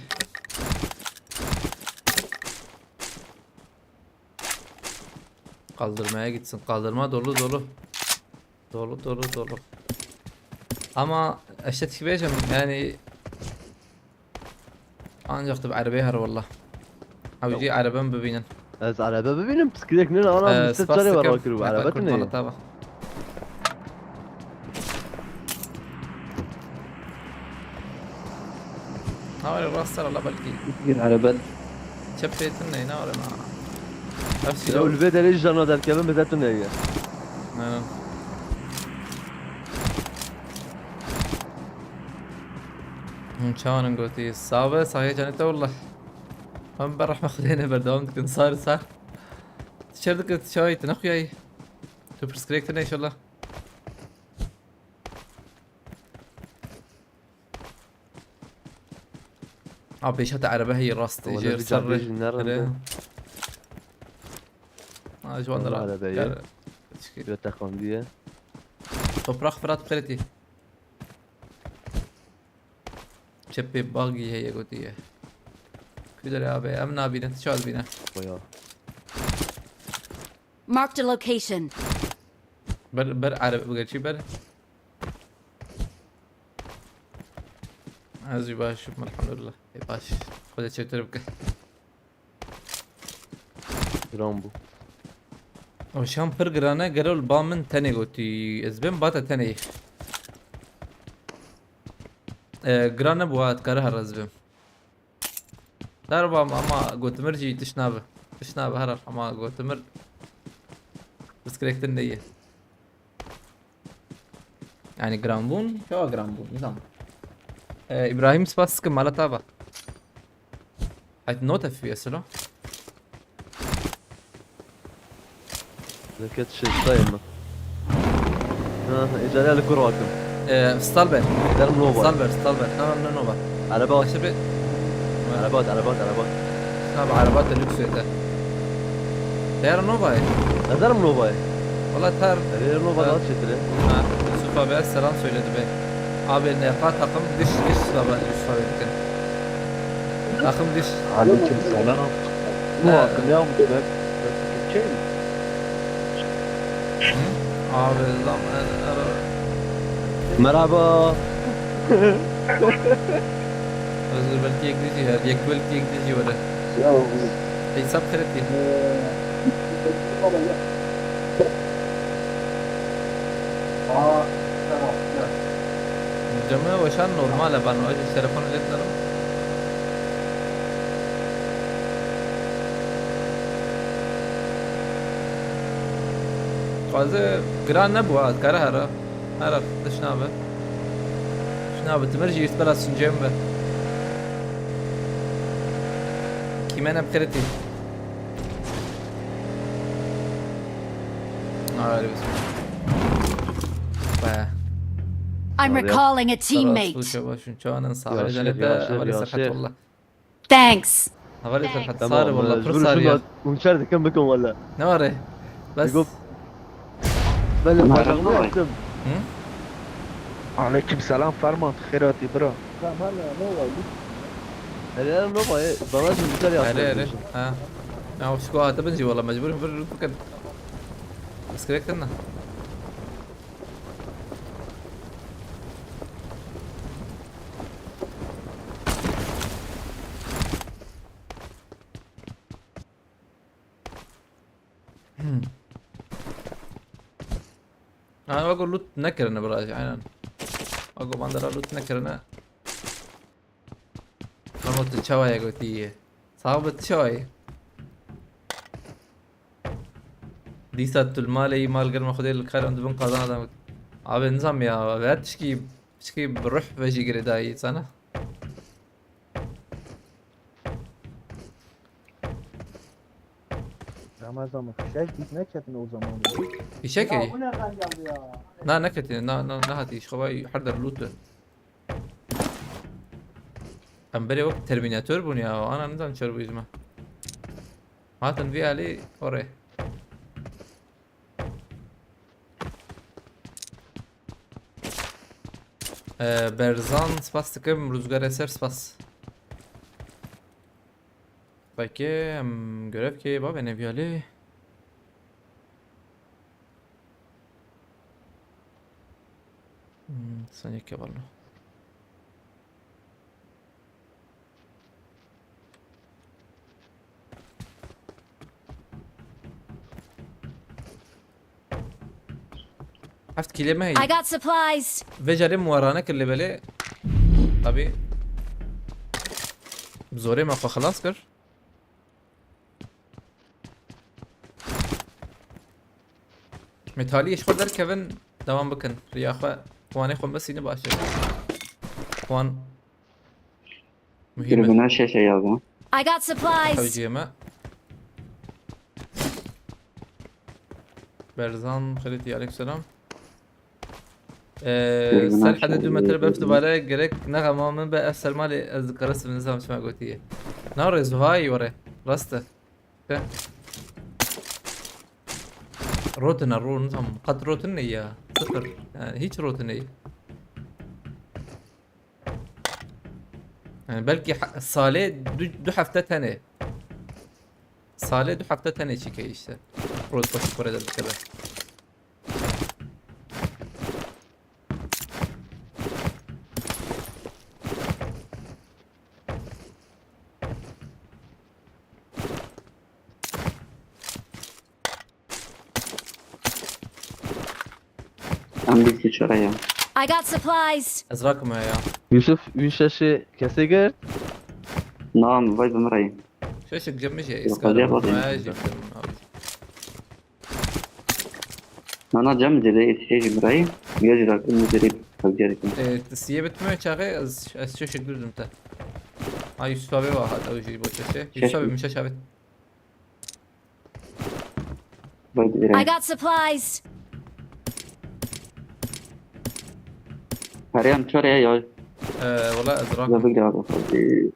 Kaldırmaya gitsin. Kaldırma dolu dolu. Dolu dolu dolu. Ama işte tişbêjim yani. Ancak tabi arabaya her valla. Abi, arabam bibînin. Ez araba bibînim, piskirek ne ana, Ee, mistet spas çare var dikim. bakır bu Neka araba kurt ne? Malata bak. Navê rast ser Allah belkî. Bir araba. Çep pêtin ney navê ma. Ev Ya ul vê derê jî carna derkevin bi te tune ye. Ha. Hûn çawanên gotî? Sabe, sahiye canê te willa. Em ber rehme Xwedê ne berdewam dikin. Sar sar. Tu çer dikir, tu çawayî, tu nexuyayî. Tu pirsgirêk tine inşallah. A pêşa te erebe heye rast. Wele jê bir ser cadê re. Jî nerinde. Ha, ji wan de ra. Erebe ye. Çikî. Yo teqandiye. Toprak Fırat Kırıtı. Çepê bagî heye gotiye. Kudere abi, em nabîne, tu çawa dibîne? Boya. Marked a location. Ber, ber erebe, gerçi ber. Ez jî baş, elhamdulillah. Ê baş. Xwedê çêtir bike. Giran bû. Ew şan pir giran e, gelo li ba min tenê gotî. Ez bêm ba te tenê. E, giran nebû ha, dikare here ez bêm. Derba ama gotimir jî tiş nabe. Tiş nabe here ama gotimir. Pirsgirêk din de ye. Yani giranbûn, çawa giranbûn, nizam. Ee, İbrahim spas sıkın, mala taba. Haydi not efi esilo. Zeket şestayım mı? Ha, ecele li kur hakim. Ee, Stalber. Derim nova. Stalber, Stalber. Tamam, ne nova. Araba at. Aşırı bir... Araba at, araba at, araba at. Abi, araba da lüks öte. Değer nova. Ne derim nova? Valla tar. Derim nova Ha. Daha çetire. Ha, Yusuf abi selam söyledi be. Abi N F A takım dış dış sıra Yusuf abi bitir. Takım dış. Aleyküm selam. Ha. Ne hakkım ya bu ben? Abi lan ara. Merhaba. Özür belki yek dişi her, yek belki yek dişi var. Ya Hesap kırık değil. Aa, Cemre ve şan normal ben o yüzden telefonu iletmedim. Fazla giran ne bu ha? Kara hara. Hara dışına abi. Dışına abi. Timir jî îstbela sincem be. Kime ne bikiriti? Hayır biz. Be. I'm Abi yap. Recalling a teammate. Şunu çağının Yaşlı, sağlığı. Cennet yaşlı, havale yaşlı. Serhat valla. Thanks. Havale Serhat. Tamam. Sarı valla. Biz Pır bunu sarı ya. Şunu unçer dikin bakın valla. Ne var e? Bes. Digo. Ben de bacağımı yaptım. Hı? Aleyküm selam Ferman, xêr hatî bira. Hele no bay, bana şimdi güzel yaptı. Hadi hadi. Ha. Ya şu hata ben valla mecburum bir rütüken. Bas gerek lan. Ha, wego loot nekirine biraj, aynen. Wego bandera loot nekirine. Ama tu çawa ye gotiye? Sabe tu çawa ye? Dîsa tu li malê yî mal germa Xwedê li kar em dibin qazan adam. Abi nizam ya, ver tişkî, tişkî bi ruh ve jî girêdayî sana. Ramazan mı? Fişek biz ne çetin o zaman. Fişek ey? Bu nereden geldi ya? Na neketî, na na na hatî, ji xwe her der loot. Em berê wek Terminator bûn ya, ana nizam çer bû ji me. Hatin vî alî orê. Ee, Berzan spas dikim, Ruzgar Eser spas. Peki, em görev ki, bavê neviyalê. Hmm, sanki valla. Heft kîlê me heye. I got supplies. Vê carê muwarane kir lê belê. Tabi. Zorê me xwe xilas kir. Metalî ji xwe derkevin, dewam bikin. Riya xwe, xiwanê xwe mesîne baş e. Xiwan muhîm e. Tribuna şeş e yazın. I got supplies. Hewciyê me. Berzan Xelîtî, aleykum selam. Ee, Tribuna ser hede du metre berf dibare, gerek nexema min be, ev sermalê ez dikare sivinizam çima gotiye. Na rê Zuhayî were. Rast e. Te. Rotine, ro, nizam, qet rotin ne ya. Sıfır. Yani hiç rotin ne. Yani belkî ha-, salê du, du hefte tenê. Salê du hefte tenê çîke işte. Rot başı kore de dikeve. Em bîst û çar ya. I got supplies. Ez rakim ya. Yusuf, wî şeşê kesê girt? Na, vay bi min re. Şeşek cem jî Yok, êskar hocam, e, hocam. Jî cem abi. Na, na, cem jî lê, şey jî min re. Ya jî rakim, min jî lê hewcer kim. E, siyê bitme çaxê, ez, ez şeşek durdum te. Ha, Yusuf abi var hatta, o jî boş şeşe. Şeş Yusuf abi mi? Min şeş abi. Vay be. I got supplies. Her yan çar ya, ya. Ee, wala ez rak. Ya bigre abi. Hadi.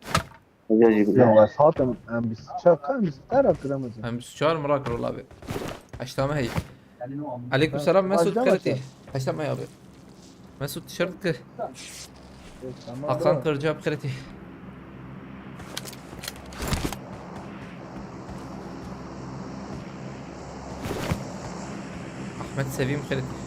Hadi, hadi, bigre. Ya, ez hatim, em bîst çar, ka em bîst çar kilemezin. Em bîst çar mi rak rola be. Heşta me hey. Aleyküm selam, Mesut Kırıtı. Heşta me abi. Mesut tişört ki. Hakan Kırca bi xêretî. Ahmet Sevîm xêretî.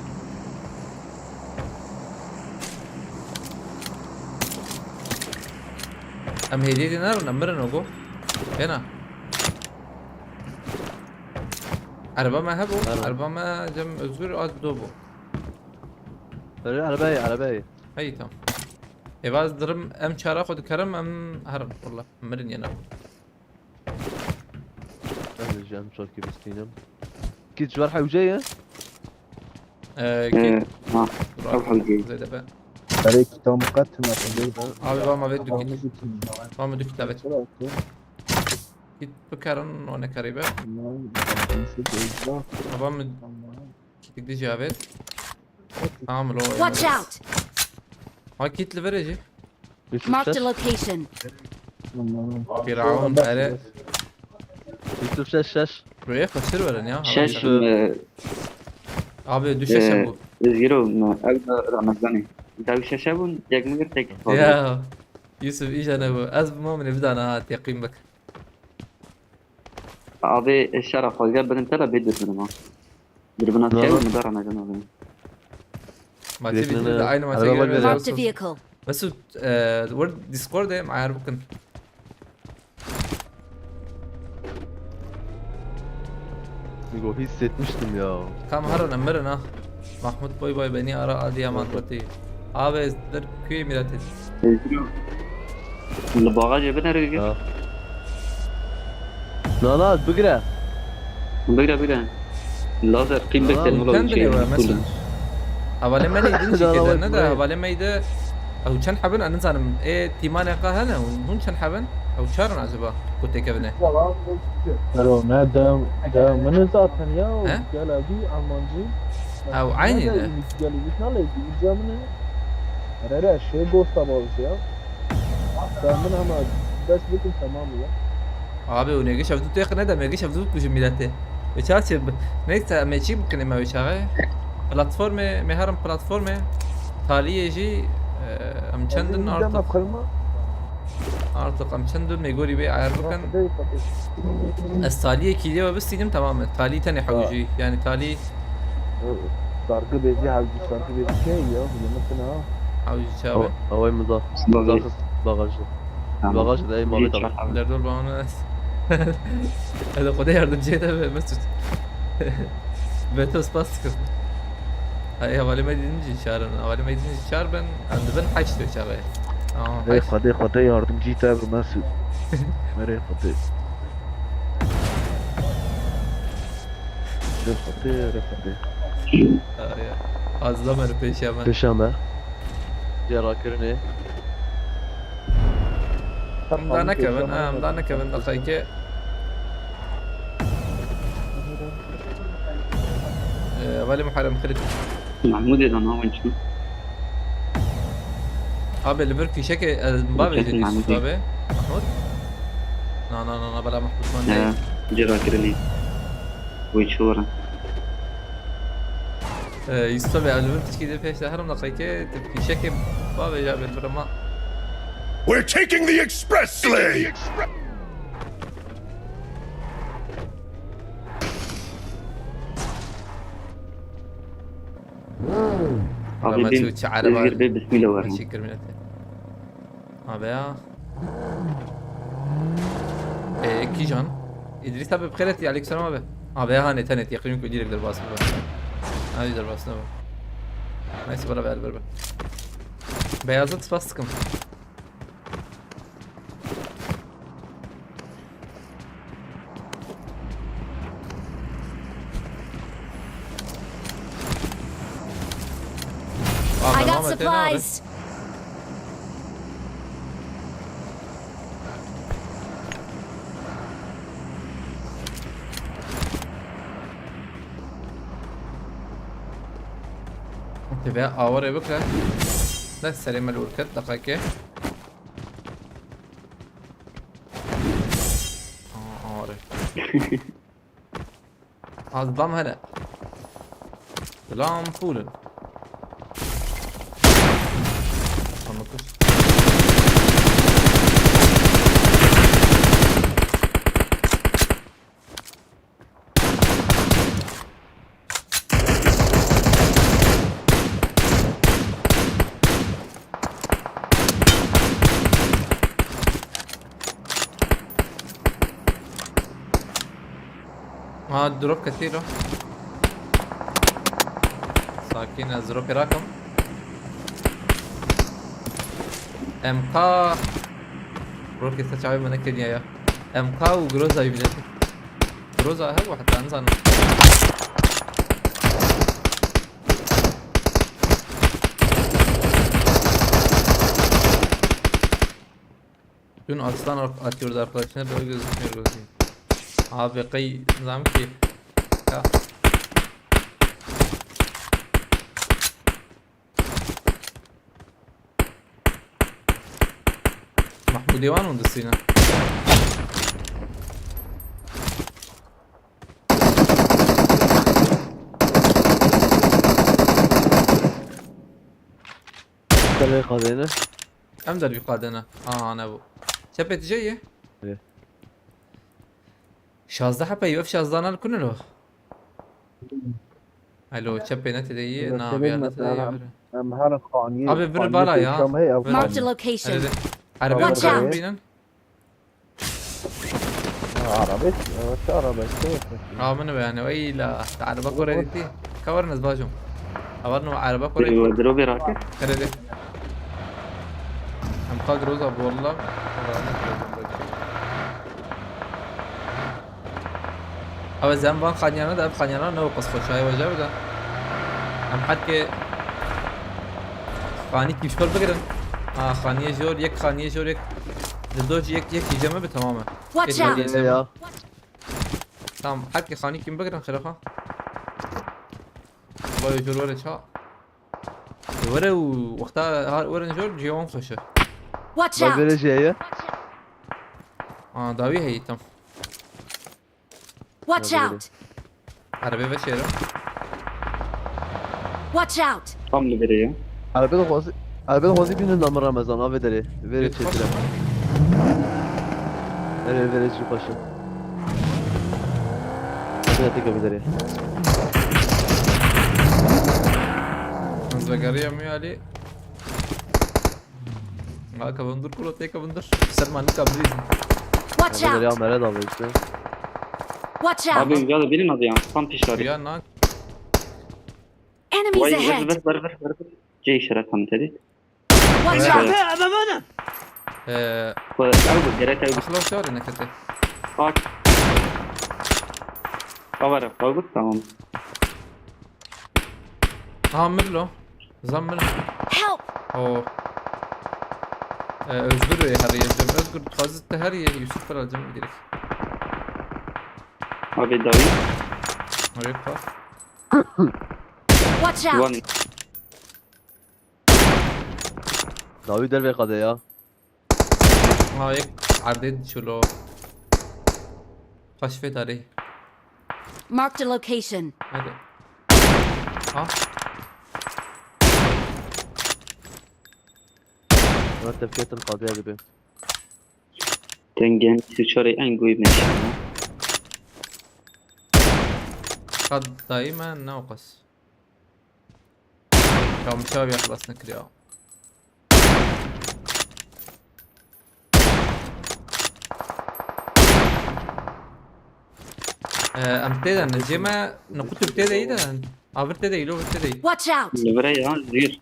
Em hêdî dî nerin, em mirin ogo. Hêna. Erba me hebû, Erba. Erba me cem Özgür a do bû. Erê, erebeyê, erebeyê. Hey, tamam. Êva ez dirim, em çara xwe dikerim, em herin, walla, mirin yena. Ez ê ji em çakî bistînim. Kî ji ber hewce ye? Ee, kî? Ee, ha, ew hewce ye. Zêde be. Erê, kitabı qet tune xwe. Abi, va me vê du kit. Va me du kit, evet. Kit bikerin, o ne karibe. Va me Kitik dijî avêt. Tamam, lo. Watch out! Ha, kit li vere jî. Marked a location. Firavun, ere. Yusuf şeş, şeş. Roye xweştir verin ya. Şeş, e, abi, du şeş e, bu. Özgür, ev de Ramazan'ı. Dev şeşe bûn, yek mi gir tek. Ya, Yusuf, îja ne bu. Ez bi mamine bidana ha, teqîm bik. Abi, şera xwezga birin te de bê dirbinê ma. Dirbina çew mi dara mezin abi. Ma çi bitir de aynı maça geliyor. Marked a vehicle. Mesut, e, word Discord e, ayar bakın. Nigo hissetmiştim ya. Tam harın emirin ha. Mahmut boy boy beni ara Adıyaman roti. Abi, dir kuê miratin. Li bagajê binere gir. Ha. Na, na, bigire. Bigire, bigire. Lazer qîm bek. Na, na, teknoloji kendine şey, ve, Mesut. Hevalê me neydi, ne de, hevalê me de. Ew çend hebin, ez nizanim. Ê, tîmanê qe hene, hûn çend hebin? Ew çar in acaba ku têkevine? Ero, ne, de, de min zaten ya, he? Gel abi, Almancı. Ew aynı ne? Gel abi, nalê, gel abi. Herere, şey, Ghost Above ya. Sen min ama dest bikin, tamam ya. Abi, o ne geç evde tek ne de, me geç evde bu milletê. E, çarçı, neyse, me çi bikine me çare. Platformê, me herim platformê. Taliyê jî, e, em çendin artık? Artık em çendin, me gorî bê ayar bikin. Ez taliyê kîlê ve bistînim, tamam e. Talî tenê hewcî. Yani talî. Sargı bezi, hewcî sargı bezi şey ya, bilemezsin ha. Hewcî çabe. Away mızah. Bagajı. Bagajı da ey muhabbet abi. Derdor bana. Hadi Xwedê yardımcı ede be, Mesut. Beto spas dikim. Ay, hevalê me dînin jî çar in. Hevalê me dînin jî çar bin. Em dibin heşt wê çaxê. Aa, ey, heşt. Xwedê, Xwedê yardımcı te be, Mesut. Merê xwedê. Rê xwedê, rê xwedê. Aye. Azla me li pêşe me. Pêşe me. Cê rakirinê. Em da nekevin, em da nekevin, deqeyke. Ee, Welê Muharrem xirît. Mahmûdê de navên çi? Abi, li vir fîşekê, e, bavê Fîşekê jî Mahmûdê. Abi. Mahmûd? Na, na, na, na, bela Mahmûd man He, değil. Cê rakirinê. Wê çi were? Ee, Yusuf abi, li vir fîşekê de pêş de herim deqeyke, tu fîşekê bavê jî abi, li vir ma. We're taking the express lane! Abi, Rama bin, çu çi araba. Özgür Bey, bismillah var mı? Teşekkür millet. Abi ya. E, kîjan? İdris abi, bi xêr hatî, aleyküm selam abi. Abi ya, hanê tenê, yaqîn ku direk derbas bibe. Hadi derbas ne bu? Neyse, bana ver, ver, ver. Beyazı tıpas sıkım. I got supplies. Tebe awarê bikre. Ne serê me lûr ket, deqeke. Aa, awarê. Az dam hele. Selam pulun. Tamam, kız. Ha, drop ketî ro. Sakin, ez dropê rakim. M K. Rokê se çavê min nekiriye ya. M K û Groza bîne. Groza he, heta nizanim. Dün aslan ar-, atıyordu arkadaşına, böyle gözükmüyor gözüküyor. Abi kay zam ki. Ya. Mahmudê wan hûn disîne. Derê qadêne. Em dervî qadêne. Aha, ne bu. Çepê tije ye? Evet. Şazdeh hepeyî, ev şazdana li ku ne lo? Alo, çepê ne tede yî? Na, bir yerde tede yî. Em her xaniyê, abi, vir bala ya. Marked a location. Hele de. Arabê. Watch out. Bînin. Ha, arabet, evet, arabet. Ha, min be yani, weyla. Araba kore dîtî. Kavarın ez bajım. Avarno araba kore. Diro, diro bir rakı. Hele de. Em ka Groza bu valla. Ew ez em van xaniyana de, ev xaniyana ne wekis xweşayê we jê bide. Em herkê xanî kîşkol bigirin. Ha, xaniyê jor, yek xaniyê jor, yek dildo jî, yek, yek hîce me bi, tamam e. Watch out! Ya. Tamam, herkê xanî kîm bigirin, xêra xwe. Vay jor were ça. Were û wexta har were jor, cî wan xweş e. Watch out! Bak, vereceğe. Aa, dawî heyî tam. Watch out! Arabê veşêrim. Watch out! Tam li verê ye. Arabê de xwazî, arabê de xwazî bînin da min Ramazan, avê derê. Verê çêtir e. Erê, verê çi xweş e. Arabê de têke vê derê. Ez vegeriya min alî. Aa, kevin dur, kuro tê kevin dur. Ser man nika bilîzin. Watch out! Ya, mere da işte. Watch out! Abi, ya da benim adı ya. Tam pişarı. Ya, nak. Enemies ahead! Ver, ver, ver, ver, ver. C işaret tam dedi. Watch out! Ee, Xwe ew bû, gerek ew bû. Axla şarê nekete. Bak. Avara, xwe bû, tamam. Aha, mir lo. Zan mir. Help! Oh. Ee, Özgür Bey, her yerde. Özgür, dixwazit te her yerde Yusuf Kral cem direkt. Abi, dawî. Abi, pa. Watch out! Dawî dervê qadê ya. Ha, yek erdê diçilo. Kaşfê darê. Marked a location. Hadi. Ha? Wer tevketin qadê dibe. Tengen, tu çarê en goyî meşe. Qad dayî me ne o qas. Ya, mişa ya xelas nekiriya. Ee, em tê de ne, cê me ne qutu tê de iyi de. Avir tê de iyi, lo tê de iyi. Watch out! Li vir e ya, zîr.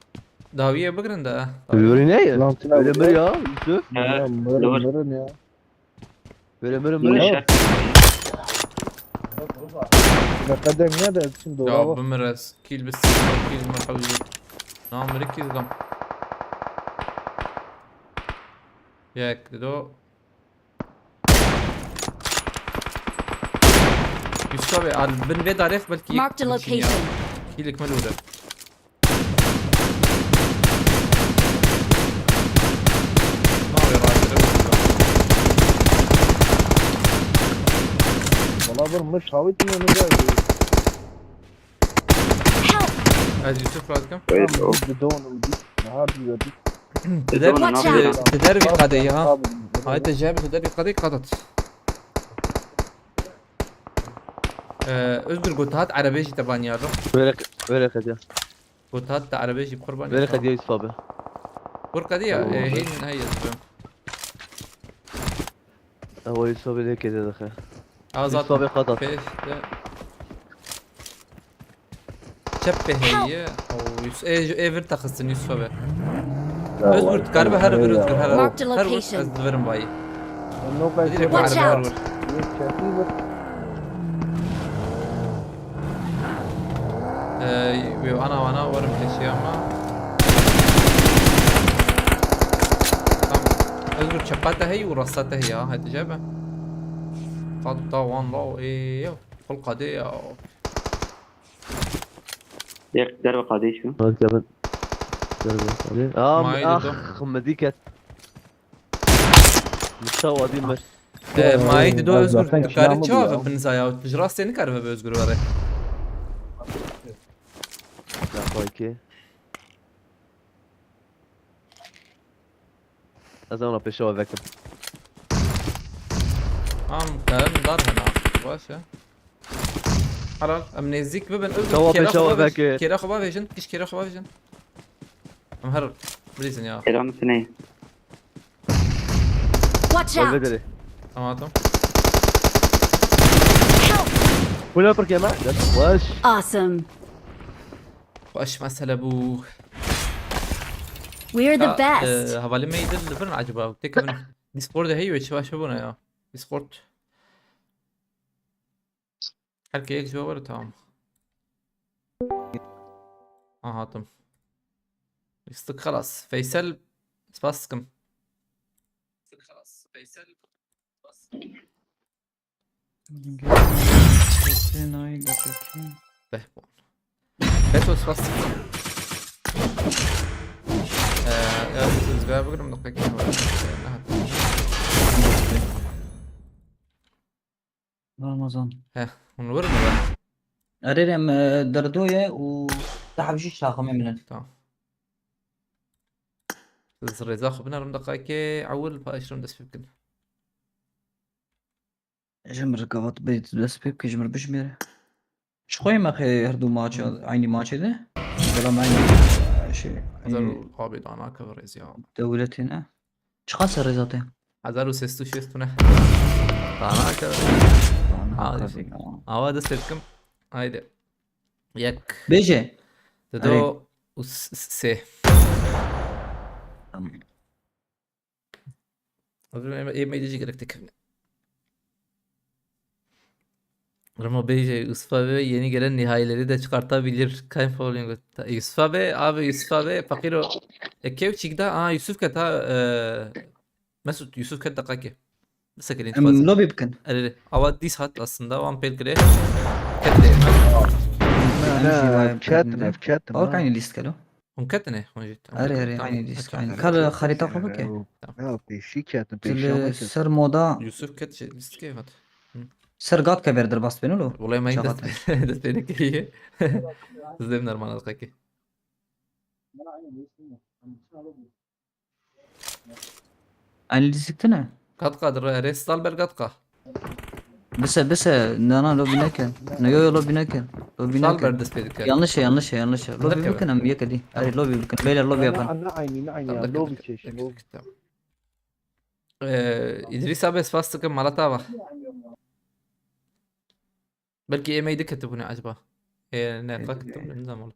Dawiye bigirin de. Li vir ne ye? Lan, öyle mi ya, Yusuf? He, li vir. Mirin ya. Böyle mırın mırın. Şart. Bak, hadi ne de şimdi. Ya dolaba. Bimire, kill bir sıfır, kill mi hawzi. Namri kill gam. Yek, do. Yusuf abi, al bin ve daref belki. Marked a location. Kill ikmal uğra. Valla bir mış havit mi onu geldi? Help! Ez Yusuf Razgam. Tamam, bir de onu bir. Daha bir. Di der, di der vî qadê ya. Haydi cem, di der vî qadê qadat. Ee, Özgür, got hat erebê jî te banyardim. Öyle, öyle kız ya. Got hat te erebê jî qurban. Wêrê qediya Yusuf abi. Kur qediya, tamam, e, abi. Hîn heye dibe. Ewa Yusuf abi lê kêde dixe. Azat. Yusuf abi qat at. Pêş de. Çep pê heye. O Yus-, e, e vir taxistin Yusuf abi. Ya Özgür, vay, dikaribe her bir ya. Özgür, her. Marked a location. Ez diverim bayî. Watch out! Ee, wê ana wana werim peşiya me. Tam Özgür çepa te heyî û rasta te heyî ha, hadi cebe. Qat da wan la, ê, ya, qul qadê ya. Yek derve qadê şu. Hadi gel ben. Derve qadê. Aa, Maydı ah, do. Mı diket. Mustafa Demir. E, mayî dido Özgür, tu karî çawa ve bin zaya? Tu ji rastê nikaribe bi Özgür were. Dakika iki. Ez ona pêşewa vekim. Am, karin dar hena. Baş e. Helal. Em nêzîk bibin. Özgür, çawa pêşewa veke. Kêra xwe bavêjin. Kiş kêra xwe bavêjin. Em her bilîzin ya. Kêra min tinê. Watch out! Ölme deri. Tamam, tamam. Help! Kule pir keme. Baş. Awesome. Baş mesele bu. We're the best. E, hevalê me yê dil li vir acaba? Têkevin Discord'ê heyî wê çi baş hebûne ya. Discord. Her ke yek ji we were tamam. Aha, hatim. Lîstik xelas. Feysel, spas dikim. Lîstik xelas. Feysel, spas dikim. Sesê nayê göteki. Beh, bon. Beto, spas dikim. Ee, ya, siz ver bugün dakika kim var? Ne hatim? Ramazan. Heh, hûn wir mi be? Erê, em, e, derdo ye û dehf jî şaximê min in. Tamam. Siz rêza xwe binerim deqayekê ewil paşirim dest pê bikin. Ji min re gavat bê dest pê bike, ji min re bijmêre. Ji xwe yê me xê her du maçê, eynî maçê de. Belam eynî, e, şey, Hazar eynî û abê dana keve rêz ya. Dewletê ne? Çiqas e rêza te? Hezar û sêst û şêst tune. Dana keve. Dana Haydi keve şey. Ya. Awa dest pê bikim. Haydi. Yek. Bêje. Dido û s-, s-, sê. Tamam. Abi, ê me-, ê me jî gerek tekevne. Ramo bêje, Yusuf abi yeni gelen nihaileri de çıkartabilir. Kayn Fowling. Yusuf abi, abi Yusuf abi, fakir o. E, kevçik da, aa, Yusuf ket ha, e, Mesut, Yusuf ket deqakê. Bisekirin. Em, lobby bikin. Erê, erê. Awa dîs hat aslında, wan pêl kirê. Ket de. Ne, ne, em jî wayem ketin, em ketin, Bak, aynı list gelo. Hûn ketine, hûn jî. Erê, erê, aynı list, aynı. Kar xerîta xwe bike. Ya, pêşî ketin, pêşiya me ketin. Ser moda. Yusuf ket şey, list kê hat. Ser gat ke ber derbas beno lo. Wala me dest, dest pê nekiriye. Zem normal az kaki. Analiz tine. Gat qadir, erê, stal ber gat qa. Bise, bise, na, na, lobby nekin. Ne, yo, yo, lobby nekin. Lobby nekin. Stal ber dest pê dike. Yanlış şey, yanlış şey, yanlış şey. Lobby bikin, em yek edî. Hadi lobby bikin. Beyler, lobby yapın. Ana, ana, aynı, aynı ya, lobby çeşin, lobby. Ee, İdris abi, spas dikim, mala te ava. Belkî ê me yî diketibûne acaba. Ê, ne, qakitibûne, nizam ola.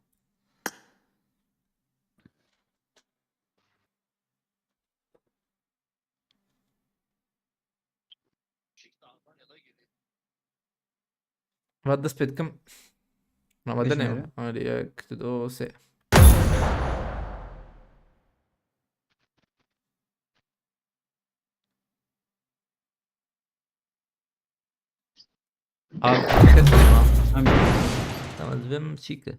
Va dest pê dikim. Ama deneyim. Hadi ya, kötü de o se. Abi, dikkat edin ha. Tamam, ez vêm çîke.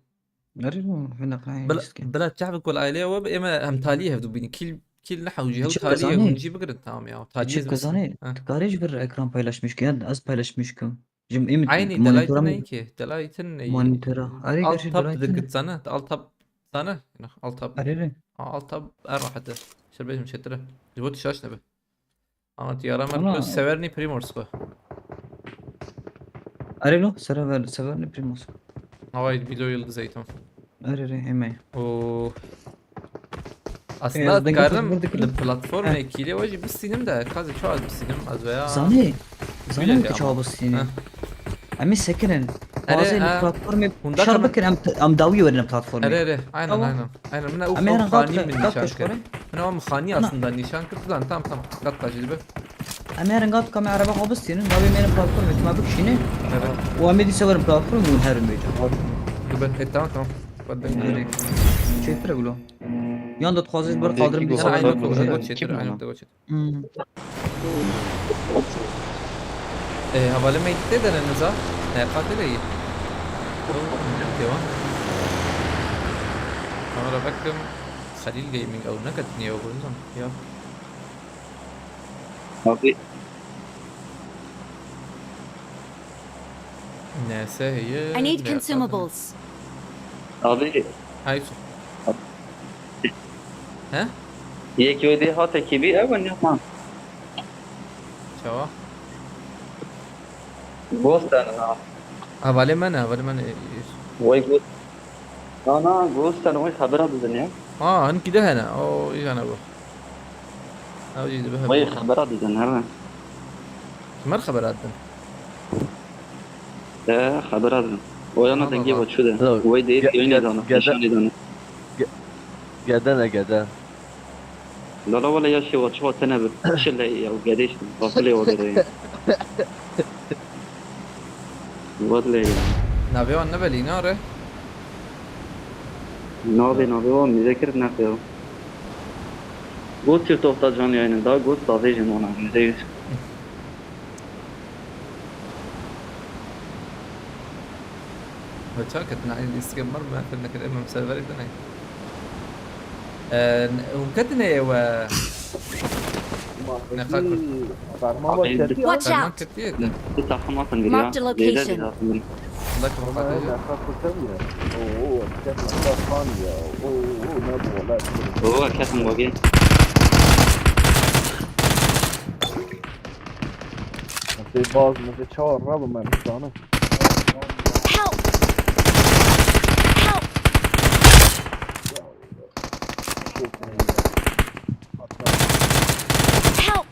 Nerede bu? Hına kayın Bila, riske. Bila çavik wal aile we, ema hem talî hevdu bînin. Kil, kil ne hewci, hew Küçük talî kazanı. Hewci bigrin, tamam ya. Talî Küçük ez kazanı. Ha. Karış bir ekran paylaşmış ki, ya az paylaşmış ki. Jim emit Aynı delay tın ne ki? Delay tın ne? Monitora. Arı Alt karşı tab delay dikkat tın. Sana. Alt tab. Sana. Alt tab. Arı. Ha, alt tab. Er rahat. Şer bejim çetire. Ji bo tu şaş nebe. Ama diyara Ama- Merkez Severni Primorsko. Arı lo, sever, sever ne primos. Havay bilo yıldız eğitim. Arı re, hemen. Oo. Aslında Aslında dengesiz karim buradaki- li platform Ha. ekiliye wajî bistînim de kazê çawa bistînim ez veya. Zanî, zanî Bilmiyorum. Ki çawa bistînim. Ha. Em ê sekinin. Erê, Bazı ha. platformê Hunda şer kamin- bikin em, em dawî werin platformê. Erê, erê, aynen, Tamam. Aynen. Aynen, min ew Em ê xwe herin xanî gat- min gat nîşan koşkore. Kir. Min ew min xanî Ana. aslında nîşan kir. Tamam, tamam, tamam. Gat taşî dibe. Em ê herin gat kamê ereba xwe bistînin. Dawî em ê herin platformê, tuma bikişîne. Evet. Û em ê dîsa werin platformê û herin bêje. Dibe. E, tamam, tamam. Bak ben Erê. Çêtir e wilo. Yan da dixwazî ber Belki qaldirim bu dîsa Aynen, kadar werin aynen. kolay bêje. olacak. Çetir, Kim aynen, ama? bu çetir. Hmm. E, havale me gitti de ne niza? Ne katı değil. Devam. Kamera bakım. Halil Gaming, oh, ne katı niye bu nizam? Ya. Abi, Neyse, iyi. I need Ne consumables. abi, Hayır. He? yek yedi hat ekibi ev ne ha? Çawa? Ghost ha. Havale me ne, havale me ne. Vay Ghost. Na, na, Ghost sen vay xebera didin ya. Ha, hangi de hene? O, iyi hene bu. Ha, iyi de bu. Vay xebera didin ha. Kimer haber attın? E, xebera didin. O yana Allah dengê Allah. va çu de. Hello. Vay değil Ge- yöne ge- dana. gede- Nişanê dana. Gede ne gede? Lala wala ya şey va çu va tene bir. Çile ya gedê işte. Gafile o gede. Vallahi. Navê wan ne belî, ne re? Navê, navê wan müzekir ne ya. Got çift hafta canlı yayınında got davêjin ona yüzde yüz. Ve çaket, na, Instagram var mı? Ben de emem serveri de ne? Ee, hûn ketine ye we. Ne qakir. Ferman va Abi, çetî Watch Ferman out! ketiye de. Bir takım atın geliyor. Marked a location. Zeyde bir atın. Bunda kim Ama katacak? ne qakir ya. Oo, çetî Ferman ya. Oo, ne bu lan? Oo, kesin bagi. Te baz mı çawa rabu men sana. Help! Help! Help!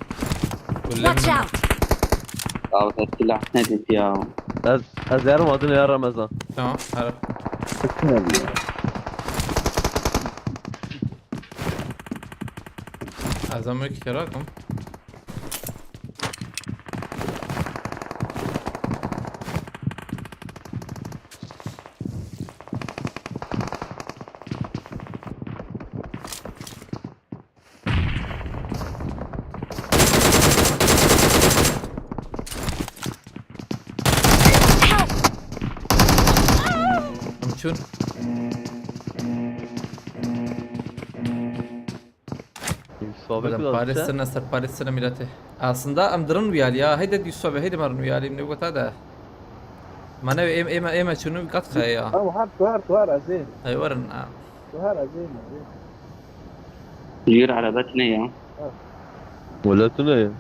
Watch out! Ya hepsi lanet et ya. Ez, ez yarım adım ya Ramazan. Tamam, her. Bütün oluyor. Azam yok ki kerakom. Yusuf abi. Bela parêstirine, ser parêstirine milletê. Aslında em dirin wî alî ya. Heyde Yusuf abi, heyde merin wî alî, min gota de. Me ne êm, êm, êm çûnû gat xeye ya. Ew her, tu her, tu her ez ê. Ey werin, ha. Tu her ez ê, ez ê. Jêr erebe tune ya. Ha. Wele tune ya.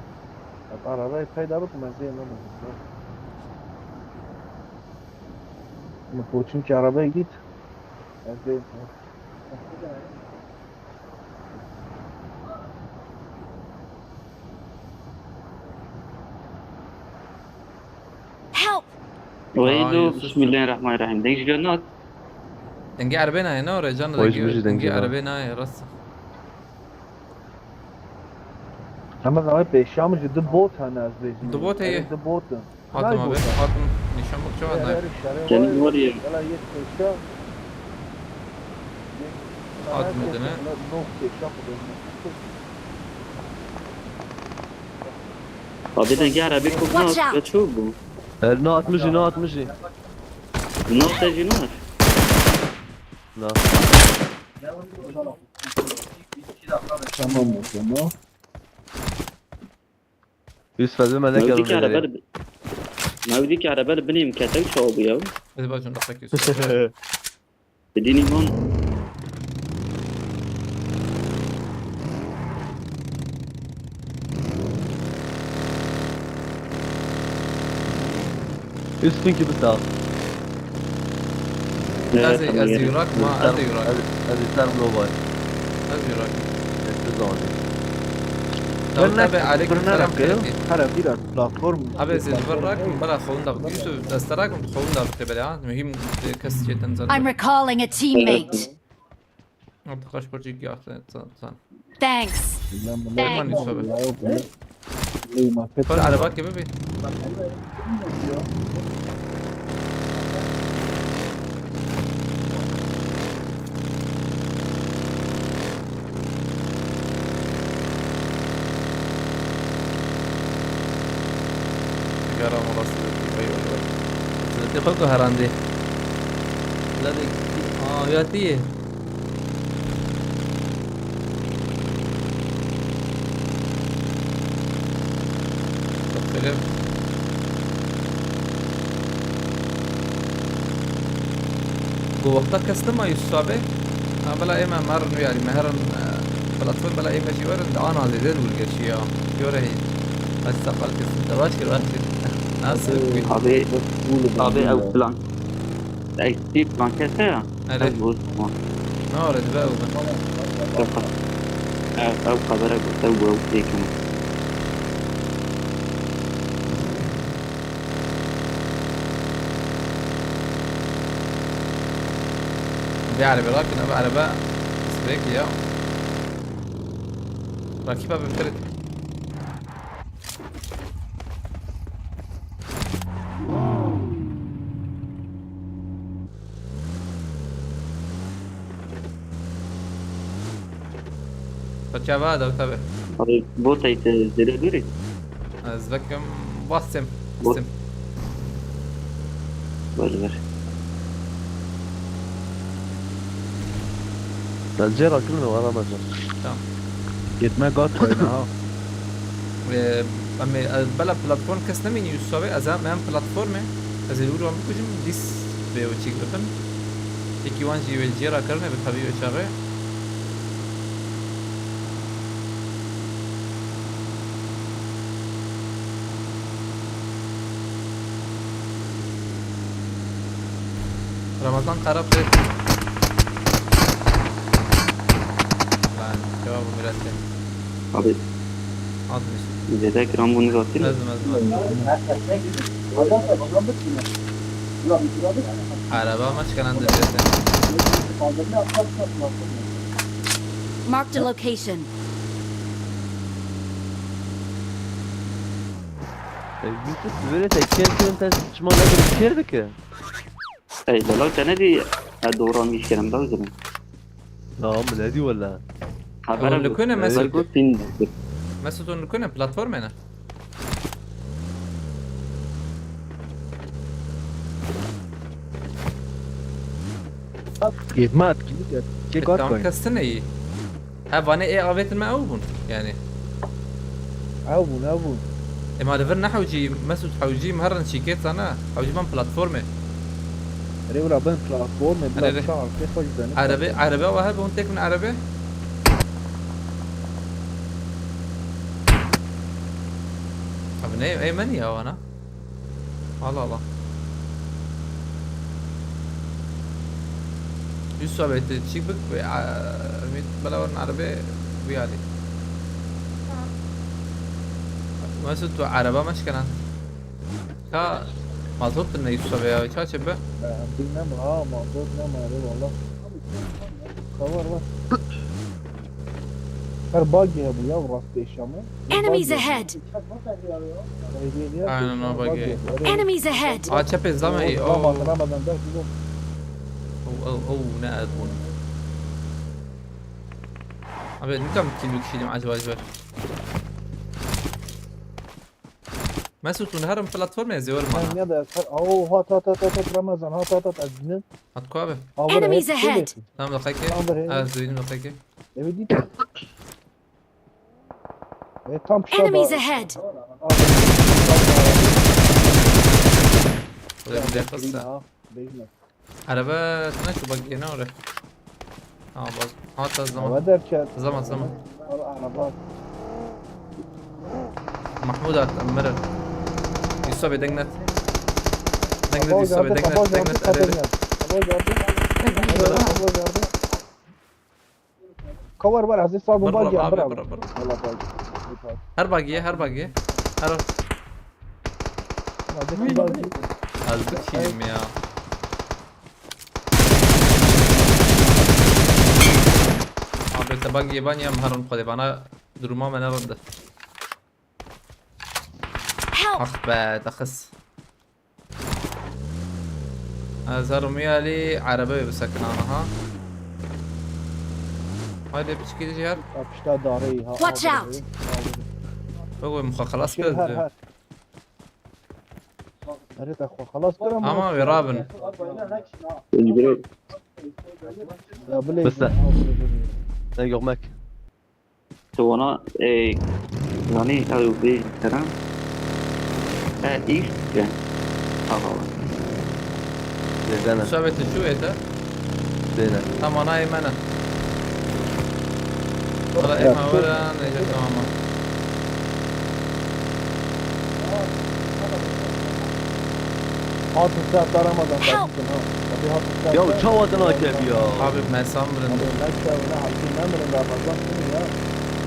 Arabayı peyda bikim, ez ê, ne bileyim. Min poçinkî arabayı git. Ez ê. Help! Weylo, Yusuf. Bismillahirrahmanirrahim. Deng ji gönat. Dengê erebê nayê, ne ore can, dengê, dengê erebê nayê, rast. Ama zaten pêşiya min ji du bot hene, ez bêjim. Du bot heye? Evet, du bot in. Hatim abi, hatim. Nîşan bak, çawa nayê? Kenî var ya. Wala yek pêşiya. Hatim edine. Wala nok pêşiya xwe. Abi dengê erebê kok nas, çû bû. El ne atmış, ne atmış. Nas te jî nas. Na. Tamam o zaman. Yusuf abi, me ne Mevdî ki araba li, mevdî ki araba li binê min kete çawa bû ya? Hadi bacım, dakika Yusuf. Bi dînî hon. Üstünkü bir sağ. Evet, ez ê, tamam, ez ê yerim. Yurak ma, ez ê Yurak. Ez, ez ê ser mobile. Ez ê Yurak. Ez de zor. Dawut abi, aleyküm selam, xêr. Hara vîra platform. Abi, ez ê li vir rakim, bela xewin da bike. Yusuf, ez te rakim, xewin da bike bela, ha. Mühim, e, kes çêtin zaten. I'm recalling a teammate. Artık kaç parça iki yaptı, sen, sen. Thanks. Thanks. Yusuf abi. Dur, araba gibi bir. Sigara molası verdik. Vay vay vay. Sırtı koku herhalde. Lan, aa, yatıyor. Aferin. Ku wexta kes nima Yusuf abi. Ha, bela ême merin wî alî, me herin, e, platform bela ême jî werin, di ana zêde li wir geçî ya. Yore hî. Aç sakal kesin. Te baş kir, baş kir. Nasıl? Abi, abi ew plan. Ey, tî plan kese ya. Erê. Ez bu, tamam. Ne var, ez be ew ben. Ew, ew xebere got, ew, ew têkine. Bir araba rakin, abi araba sprek ya. Rakip abi, dikkat et. Çava da tabi. Abi, bu teyte zêde dûrî. Ez vekim Wasim. Wasim. Ver, ver. Bence rakın mı var ama can? Tamam. Gitme gat koyun ha. Ee, em ê, e, bela platform kes nemînî Yusuf abi, ez em, em platformê, ez ê li wir wan bikujim, dîs vê û çîk bibin. Yekî wan jî wê cêra kirine bi tevî wê çaxê. Ramazan Kara Pir. Lan, cevabı Murat'e. Abi. Atmış. Zedek Rambo ne zaten? Lazım, lazım, lazım. Araba ama çıkaran da zaten. Marked a location. E, Yusuf, böyle teker kirin ters çıkma ne gerek ki? Ey, bela te ne di, e, doğru almış kerem da üzülüm. Tamam, ne diyor valla? Haber. Oğlum, yok. Lüküne Mesut. Lüküne platform ne? Yê mat kilit ya. Çê kat Tamam koyun. Kes tine yî. Ha, vanê ê avêtin me ew bûn. Yani. Ew bûn, ew bûn. Ê ma li vir ne hewcî, Mesut hewcî me herin çîkê sana. Hewcî ben platformê. Erê wira ben platformê, bila Erê. Çar, pê xwe ji benî. Erebe, erebe wa hebe hûn tek min erebe. Abi ne, ê me niye wana? Allah Allah. Yusuf abi, tu çîk bik, e, Ümit, bela werin erebê biyalî. Mesut, tu ereba meşkena. Ka mazot ne Yusuf abi ya, ça çe be? Bilmem ha, mazot ne ma, eyvallah. Kavar var. Her bug ya bu ya, rast yaşamı. Enemies ahead! Aynen o bug. Enemies ahead! Aa, çepê zame iyi. Oo. Ramazan, Ramazan, ders bu. Oo, oo, oo, ne ez bunu. Abi, ne kadar kilim kişiydim acaba, acaba? Mesut, bunu her platforma yazıyor, var mı? Ya da, oo, hat, hat, hat, hat, Ramazan, hat, hat, hat, ez bilmem. Hat ko abi? Enemies ahead! Tamam, dakika. Tamam, dakika. Ha, duydum, dakika. Evet, değil. E, tam pişta Enemies ahead! Araba ne ki bak yine oraya. Ha bak. Ha ta zaman. Hava derken. Zaman zaman. Araba. Mahmud at, Ömer. Yusuf abi, dengnet. Dengnet Yusuf abi, dengnet, dengnet. Kabar var, Aziz abi, bak ya, bravo. Her bagiye, her bagiye. Her... Azdık film ya. Abi te bagiye ban ya, harun xwedê bana duruma me ne rinde. Ah be, daxis. Ez herim wî alî erebeyê bisekina niha. Haydi piçkî dijî her. Pişta darê ha. Watch out! Bego min xwe xelas kir. Her her. Erê te xwe xelas kir ama. Ama wê rabin. Ya bilê. Biste. Sen yok mek. Tu wana, e, yani ew bê kerem. E, îf ke. Aha. Zêde ne. Şabê tu çû ête? Zêde. Tam ana ê me ne. Wala ê me were nêce tamam. Hat ser dar Ramazan. Help! Ya çawa dina kev ya. Abi mesan mirin. Abi ne çawa ne halkî ne mirin Ramazan sini ya.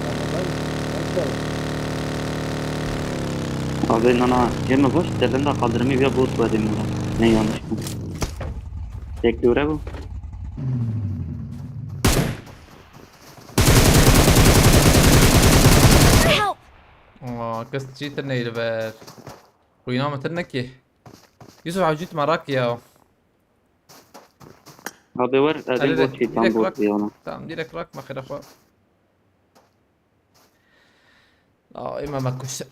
Ramazan ne çawa. Abi nana yeme boş tepemde kaldırımı bir bot var demura. Ne yanlış mı? Tek göre bu. Help! Aa, kes çîtir neyri ver. Xwîna min tir nekî. Yusuf, hewcît me rak ya. Abi wer, ez ê bot çî tam bot ya. Tamam, direkt rak me xêra xwe. Aa, ê me me kuştir.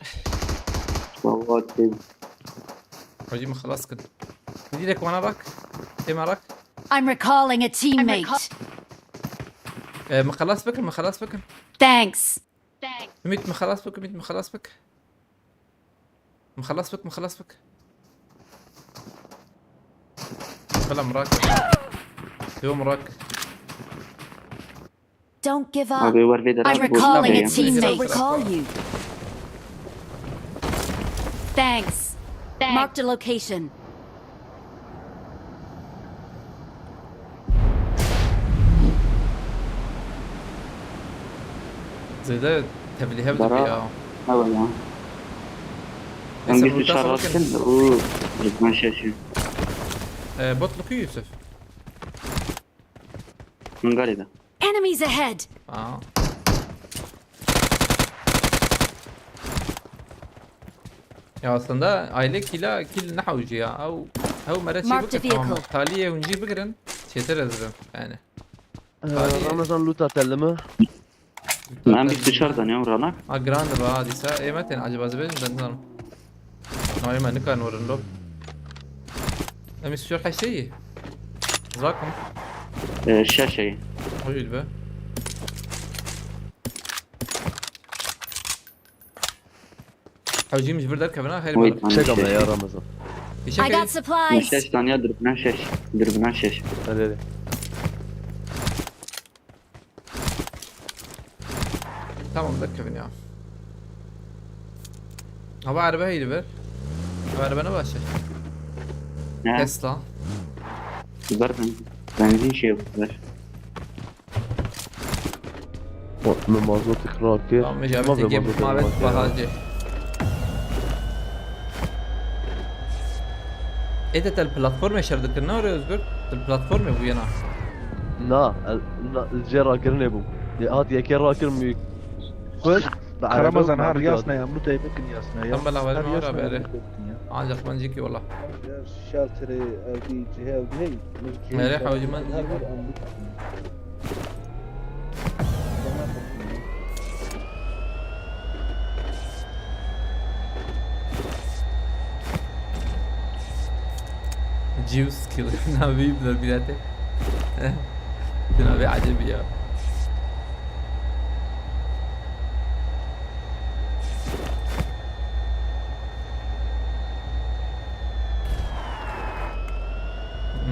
Vallahi. Hacî me xelas kir. Direkt wana rak. Ê me rak. I'm recalling a teammate. Ee, me xelas bikin, me xelas bikin. Thanks. Ümit, me xelas bik, Ümit, me xelas bik. Me xelas bik, me xelas bik. Bela mirak. Yo mirak. Don't give up. Abi, wer vê de I'm recalling a teammate. Recall you. Thanks. Marked a location. Zêde tevlî hev dibe ya. Hewe ya. Em bîst û çar rast kin û ji bin şeş. Ee, bot li ku Yusuf? Min garê de. Enemies ahead! Aa. Ya aslında aile kila kil ne hewci ya. Ew, ew mere çî bike tamam. Taliyê hûn cî bigirin. Çêtir ez bim yani. Ee, Ramazan luta tellimi. Em bîst û çar dane ya rana. A, giran dibe ha dîsa. Ê me tên acaba ez bêjim, ben nizanim. Nayê me nikarin werin lo. Em ê sor heştê yî. Zakim. Ee, şeş heye. Hewcî dibe. Hewcî min ji vir derkevin ha, xêr Wait, bala. Çek ama ya Ramazan. I got supplies. Şeş tane ya, dürbüne şeş. Dürbüne şeş. Hadi hadi. Tamam, derkevin ya. Hava araba heydi ver. Hava araba ne başı? Ne? Tesla. Ver ben. Benzin şey yok, ver. Min mazot ixraq kir. Tamam, Mecabetê gê mavet bahacê. Ê te tel platformê şer dikir, ne were Özgür? Tel platformê bû yena. Na, el, na, li cê rakirinê bû. Yê hat yekê rakir mî. Kul. Karamazan, ha, riyasne ya, mutayê bikin yasne ya. Tam bela wajim ora bere. Ancak ben ciki wala. Şaltere evdî cihê evdî hey. Mere hewcî men ciki. Juice killer. Navî bir bilete. Navî acemi ya.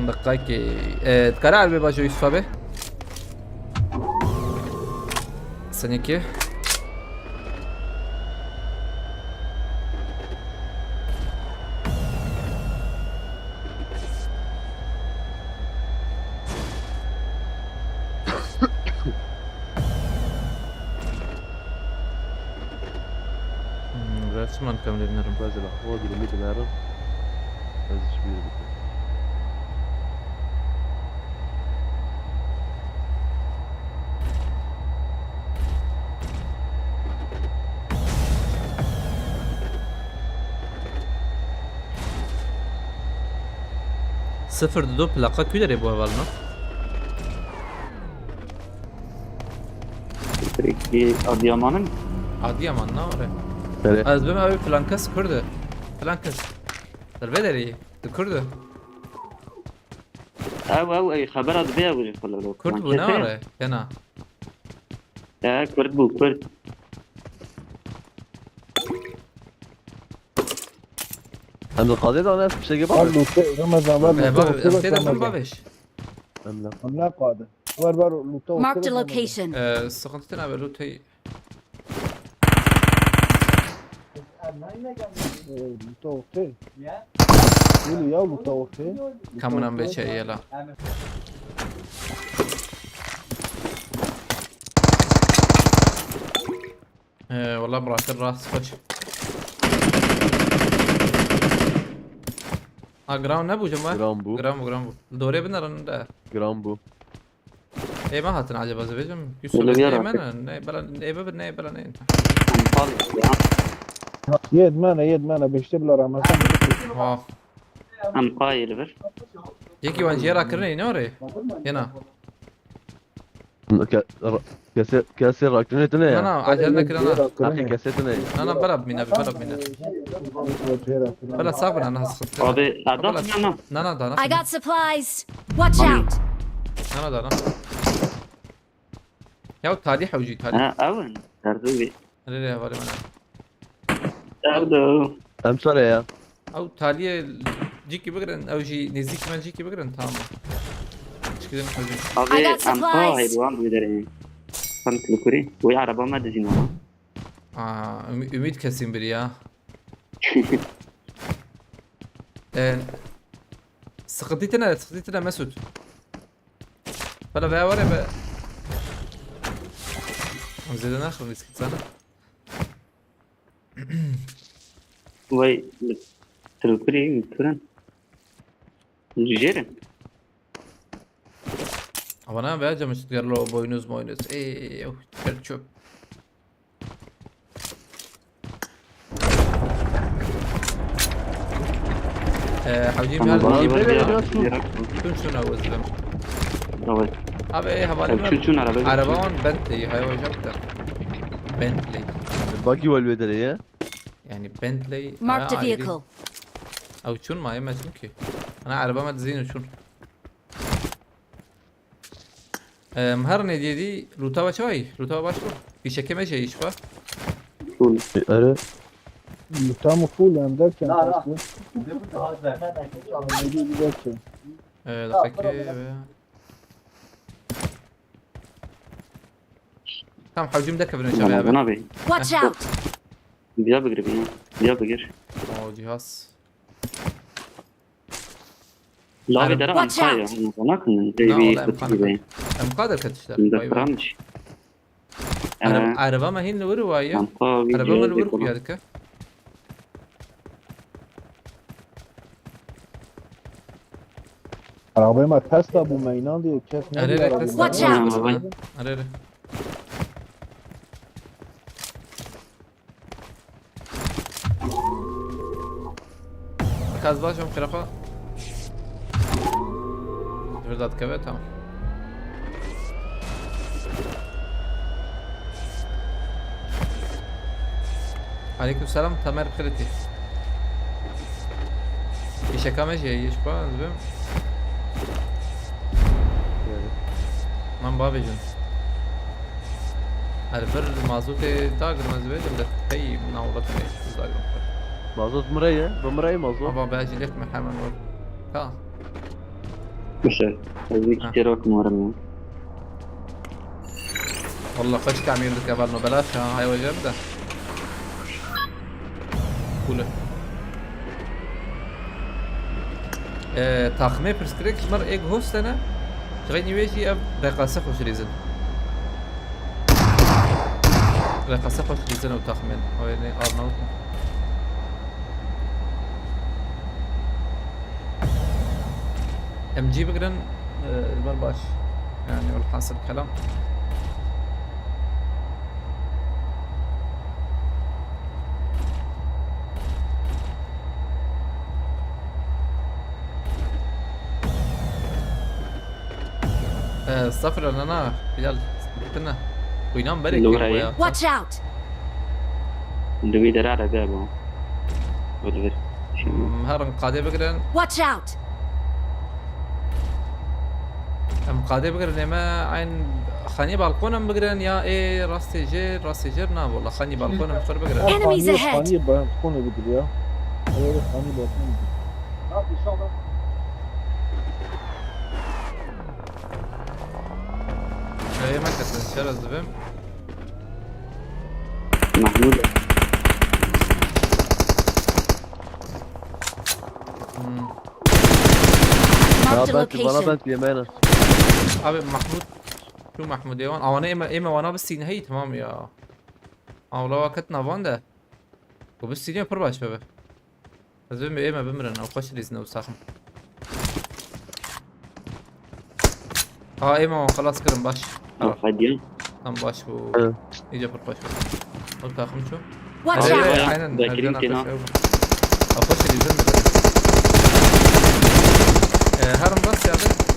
Deqayekê. E, dikare erbê bajo Yusuf abi? Senekî. Hmm, resmen kamera binerim. Bazı lafı o dilimi binerim. Ez hiçbir yere gitmedim. Sıfır dido plaka kü derê bu hevalna? Sürekli Adıyaman'ın. Adıyaman ne var? Evet. Az ben abi Flankas Kürdü. Flankas. Derbe derê. Tu Kürdü. Ew, ew, ey, xebera dibe ya wî xwe lelo. Kurd bû, ne were? Hena. E, Kurd bû, Kurd. Em li qadê da ne fişekê Al bak. Lute, Ramazan, ver E, Lute bak, ortaya em bak tê de bin Ramazan. Babiş. Em ne. Em ne qadê. Ver, ver Lute ortaya Marked a bak Ramazan. Location. E, sıkıntı ne be Lute. Ee, Lute ortaya. Yürü ya Lute ortaya. Kamunan beçe yela. Ee, valla bırakır rahat kaç. Ha, ground ne bu cuma? Ground bu. Ground bu, ground bu. Doğruya bin aranın da. Ground bu. Ê me hatin acaba ez ê bêjim? Yusuf, Wele ê biyara me ne? Ne, bela, ê bibir, ne, bela ne. Em qal ya. Yê di me ne, yê di me ne, beşte bila Ramazan. Ha. Em qayê li vir. Yekî wan jê ra kirine ne orê? Yena. Ke-, ra-, kesê, kesê rakirine tine ya. Na, na, acele nekirana. Akî kesê tine. Na, na, bela bimîne, bela bimîne. Bela sağ bin, ana sıkıntı. Abi, adam Bela- na, na. Na, na, dana. I got supplies. Watch Abi. out. Na, na, dana. Ya talî hewcî, talî. Ha, ew in. Derdi wî. Hele hele, hevalê me ne. Derdi. Em sare ya. Ew taliyê cîkî bigirin, ew jî nêzîkî me cîkî bigirin, tamam. Çikidin hewcî. Abi, I got em pa supplies. Heyduan bi derê. Sen li kurî. Wê araba me dizîn ama. Aa, Ümit, Ümit kesin biri ya. Ee, sıkıntı tine, sıkıntı tine Mesut. Bela veya var ya be. Zêde naxin, risk sana. Vay, li Tirkurî, li Turan. Li jêr in. Ama ne be, camış digerlo boynuz moynuz. Ey, ey, ey, oh, çöp. Ee, hewcî Tamam, bana bir ver ya. Şun şuna özlem. Evet. Abi, ey, havalim Çün çün araba. Araba wan Bentley, hay hocam da. Bentley. Bagi wal bedere ya. Yani Bentley. Marked a vehicle. Ew çûn ma yeme çûn ki. Ana araba me dizîn çûn. Em, her ne diyedi, luta ve çay, luta ve başka. Fişeke me şey iş var. Full. Ere. Tam full hem derken Na, na. aslında. Daha Ne diyor bir derken. Ee, dakika ve... Tamam, hacim de kıvırın Tamam, şabe abi. buna bir. Watch out! Diya bir bir. Diya bir. O cihaz. Lavi Araba- dera Watch amkaya. out. Bana kın. Ne Baby oldu kutu M K'da? gibi. M K'da katışlar. Şimdi Vay be. kıramış. Araba, Ee, araba me hin li wir waye. Amka bir Araba me cihaz li wir yapalım. kuya dike. Arabaya ma Tesla bu meynan diyor. Kes ne Arı diyor arı arabaya? Tesla. Watch out! Arı arı. Kaz baş ön kırafa. Burada dikeve, tamam. Aleyküm selam, Tamer Kriti. İşe kame şey, iş pa, zibim. Man bavêjin. Her vir mazotê dagrim ez vêjim de pey navlatê ez dagrim. Mazot mireye, bi mireye mazot. Ama ben cilek mi hemen var. Ha. Mesela. Özbek Ha. Terok numaram ya. Wallah xweş tamîr dike, val no belaş ha, hay wecem de. Cool e. Ee, taxmê pirsgirêk ji me re êk hostene. Ji xeynî wê jî ev reqase xweş rêzin. Reqase xweş rêzin ew taxmên. Ew ê Arnavut ne. M G bigirin, e, ji ber baş. Yani, welhasil kelam. Ee, estağfurullah, na, na, Bilal, bitina. Xwînan berê Lû kir heye. boya. Watch out! Li wî dera re de bû. Whatever. Hmm, herin qadê bigirin. Watch out! Em qadê bigirin, ême eyn xanî balkon em bigirin ya ê rastê jêr, rastê jêr na, wala xanî balkon em xir bigirin. Enemies Xanî, ahead. Xanî balkon bidir ya. Öyle xanî balkon bidir. Ê me ketin, şer ez dibim. Mahmud. Hmm. Marked a Ya belki bana location. belki yemeğine. Abi Mahmut. Şu Mahmut Ewan. Ama ne ême, ême wana bistîne hey, tamam ya. Awla vakit navan de. Bu bistîne pir baş bebe. Ez bim ême bimirin. Ew xweş rîzine ew saxim. Ha, ême wan xelas kirin, baş. Hadi. Tam baş bû. Evet. Îca pir xweş bû. Ew taxim çû. Watch Ee, out! Eyvah, aynen, Bekir'in Ercan kena. Ateş ew. Ateş edildi mi? Ee, herin rast geldi.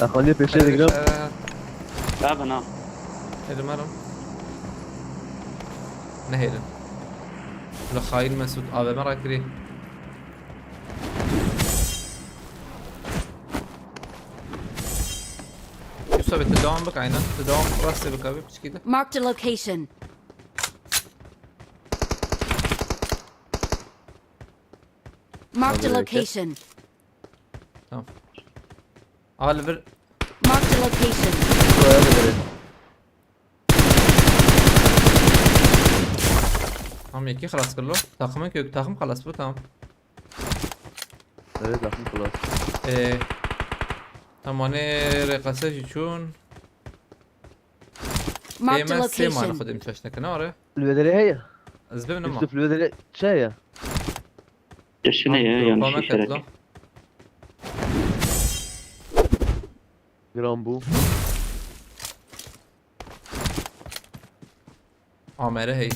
Akaliye peşine de gidelim. Abi na. Herim herim. Ne herim? La hain Mesut A V M rakirî. Yusuf abi, tu devam bik, aynen. Tu devam, rastê bik abi, piçkî de. Marked a location. Marked a Abi, location. Tamam. Al bir. Marked a location. Şuraya da gerek. Tamam, yekî xelas kir lo. Takımın kök, takım xelas bu, tamam. Evet, lafım kulağı. Ee, tamam, ne rekase jî çûn. Marked a Ême sê man location. xwedê min çaş nekine, are. Lüvedere heye. Ez bim nema. Yusuf lüvedere şey ya. Yaşına ya, yanlış Muhammed işaret. Etlo. Gram bu. Amere hey.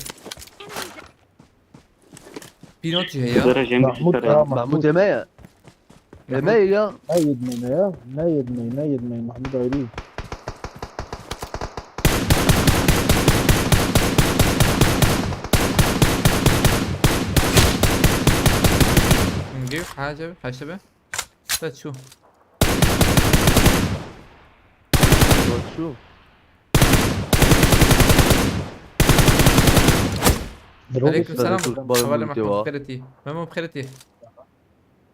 Pînot jî heye. Zara Cengiz Mahmut, Kara. ya, Mahmut Mahmut. Eme ya. Eme ya. Ne yedmeyin ya? Ne yedmeyin, ne yedmeyin Mahmut ayrı. Gif, hace, haşe be. Te çû. Şu. Aleyküm selam. Hevalê me, bi xêr hatî. Memo, bi xêr hatî.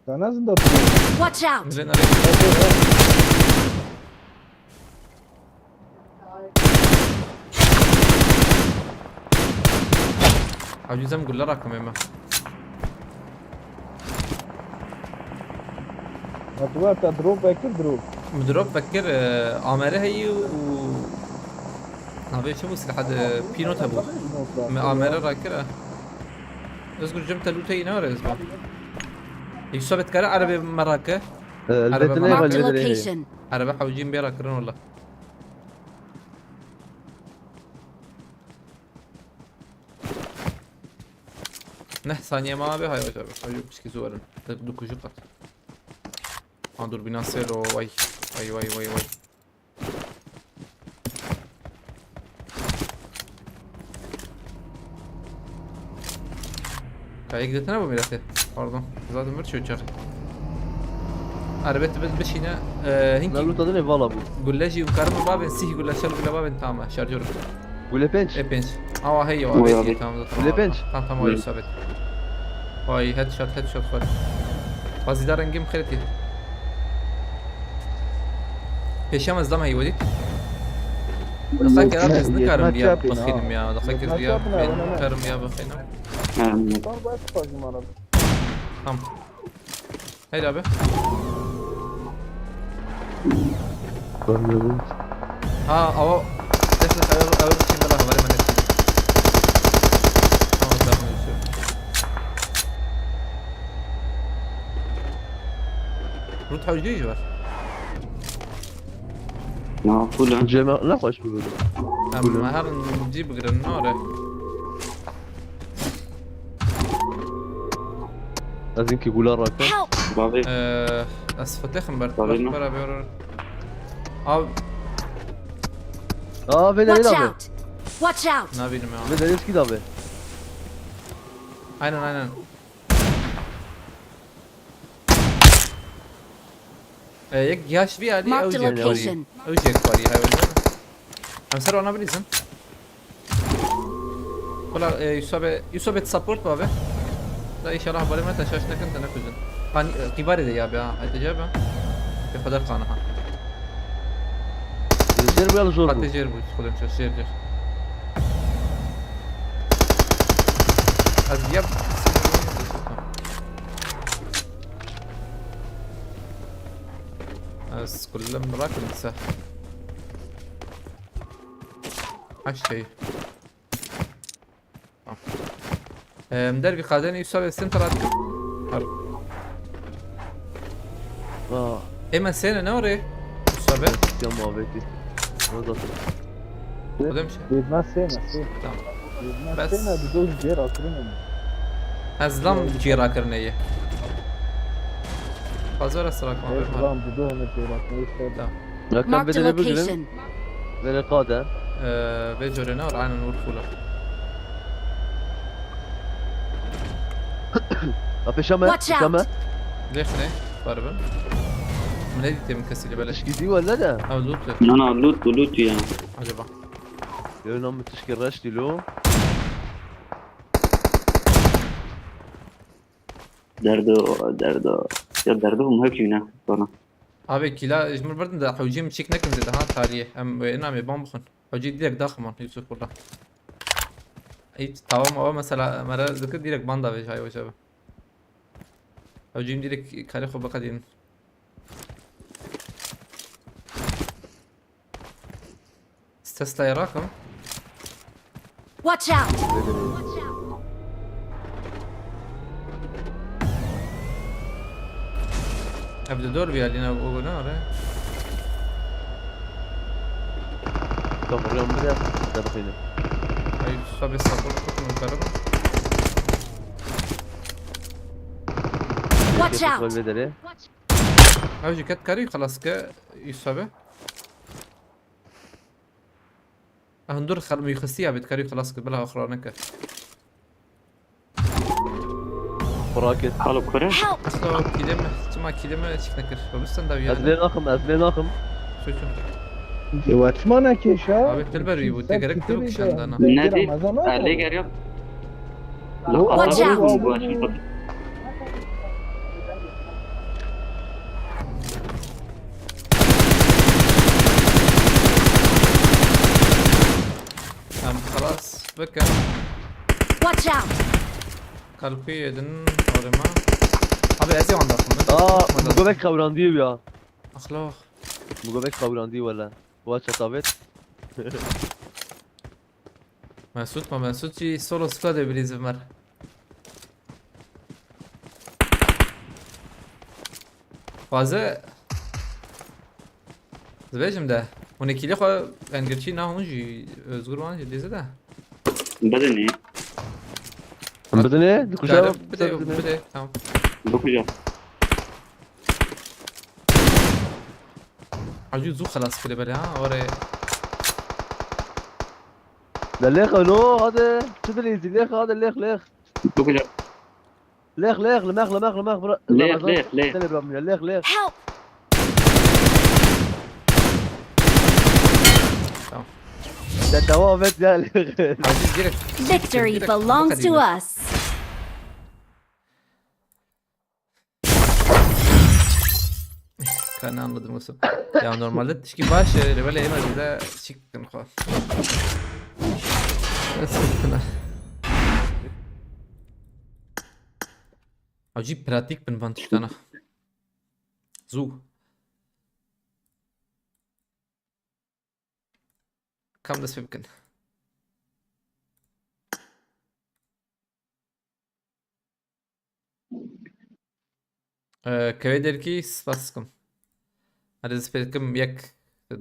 Sen ne zinda tutuyorsun? Watch out! Mirin aleyküm. Hacî zem gulle rakimê me. Ya tu var ta drop vekir drop. Min drop vekir, e, amere heyî û navê çi bû, silaha de pînot hebû. Me amere rakir e. Özgür cem te lûteyî ne ez ba. Yusuf et kare erebe me rake. Ee, Erebe elbette me ne rake. Marked a location. Erebe hewcîn bê rakirin wala. Neh saniye ma be, hay hocam. Hocam pişki zor in. Tek du kujuk at. Ha, dur bina selo, vay. Vay, vay, vay, vay. Kayık detene bu millete. Pardon. Zaten bir çocuk. Elbette bir, bir şeyine, e, hinki. Lan loot adın ev valla bu. Gülle jî karim babin, sih gülle, şer gülle babin, tamam, şarjör. Gule pênc? E pênc. Awa hey ya, Oy abi, abi, tamam, tamam. Gule pênc? Tamam, tamam, o isabet. Vay, headshot, headshot var. Bazida rengim xereti. Pêşiya me zilama heyî wedî. Daqiqek ez nikarim ya bixînim ya. Daqiqek ez ya ben nikarim ya bixînim. Tamam. Hey abi. Ben de Ha, awa. Defne, awa, awa, bir şey daha var, hemen ettim. Tamam, tamam, düşüyor. Rut hawcı var. Ne yapıyor lan? Cema ne kaç bu? Tamam, her cî bigirin, ne var? Ez hinkî gula rakim. Help! Bavê. Ee, ez fitexim ber. Bavê ne? Beraber. Av. Aa, vê derê Watch dabe. Out! Watch out! Nabînim ya. Vê derê skî dabe. Aynen, aynen. Ee, yek yaş bir hali. Marked a ew jek parî. Location. Ew jek parî, hayvan. Em ser ona bilîzin. Wala, e, Yusuf abi, Yusuf abi support abi. Da inşallah bari me teşaş nekin, te nekujin. Hani, e, qîbarê de ya be ha, hadi cebe. Bi qeder qana ha. Jêr bu ya zor bu. Hadi jêr bu, xulem çaş, jêr, jêr. Az ya. Ez kullem bırakın se. Her şey. Em, der bir kadın Yusuf abi, sen tarat. Har. Aa. Ema sen ne oraya? Yusuf abi. Ya muhabbeti. Ne zaten. Öyle bir şey. Bilmez sen, sen. Tamam. Bilmez Bes. Sen, bir de bir yer hatırlamıyorum. Ez lam cêrakirinê ye. Fazla ara sıra kalma. Evet, lan, bu da onu cêrakirinê işte. Tamam. Rakam Marked a bedeli bugün. Location. Vere qade. Ee, ve corê ne var? Aynen, vur full. Ha, peşame, Watch out. Peşame. Lêxine, barbin. Min nedî tê min kesî li belê. Tişkî dî wele de. Ha, loot. Na, na, loot, loot ya. Acaba. Yo, nam tişkî reş dî lo. Derdo, derdo. Ya derdo bu hep yine bana. Abi kila ji min birdin de hewcî min çîk nekim zêde ha taliyê. Em wê namê ban bixwin. Hewcî direk daximan Yusuf burada. Hiç tamam ama mesela mera zikir direk ban da vejay hoca be. Hewcî min direk kare xwe biqedîn. Tesla Irak mı? Watch out! Evde dur bir yerine o ne ara? Tamam, vuruyorum bir de. Tabii. Ay, sabah sabah tutun karım. Watch out! Ew jî ket karî xelas ke Yusuf abi. Hundur xel mi xistiya bit karî xelas ke bila xira neke. Xura ket. Halo kure? Help! Asla kilime, çima kilime çik nekir. Babistan da Ez yani. Lê naxim, ez lê naxim. Suçum. Wetmana kêşa. Abi, pil ber wî bû, tê gerek tu bikişandana. Ne dî? Ramazan abi. Lê geriya. Watch out! Em xelas bikin. Watch out! Kalkuyê din orê me. Abi, ez ê wan daxim. Aa, Mugovek qewrandiye ya. Axlox. Mugovek qewrandiye wele. Wa çetavêt. Mesut ma Mesut jî solo squad e bilîzim mer. Xwaze. Dibêjim de. Hûn ê kîlê xwe engirçî na hûn jî Özgür wan jî dêze de. Bidinê. Em bidinê? Dikuje. Bide, bide, tamam. Dikuje. Acı zu xelas kire bele ha, orê. La lêx no, hadi. Çi dilîzî, lêx, hadi, lêx, lêx. Dikuje. Lêx, lêx, limex, limex, limex, bira-, lêx, Ramazan, lêx, lêx. Seni bırakmıyor, lêx, lêx. Help! Tamam. De devam et ya, lêx. Aziz, direkt. Victory belongs to us. Ka ne anladım olsun. Ya normalde tişkî baş e, revele ême de çik kin xwe. Nasıl kin? Acayip pratik bin van tiştana. Zu. Kam dest pê bikin. Ee, kevê derkî spas dikim. Hadi dest pê dikim, yek,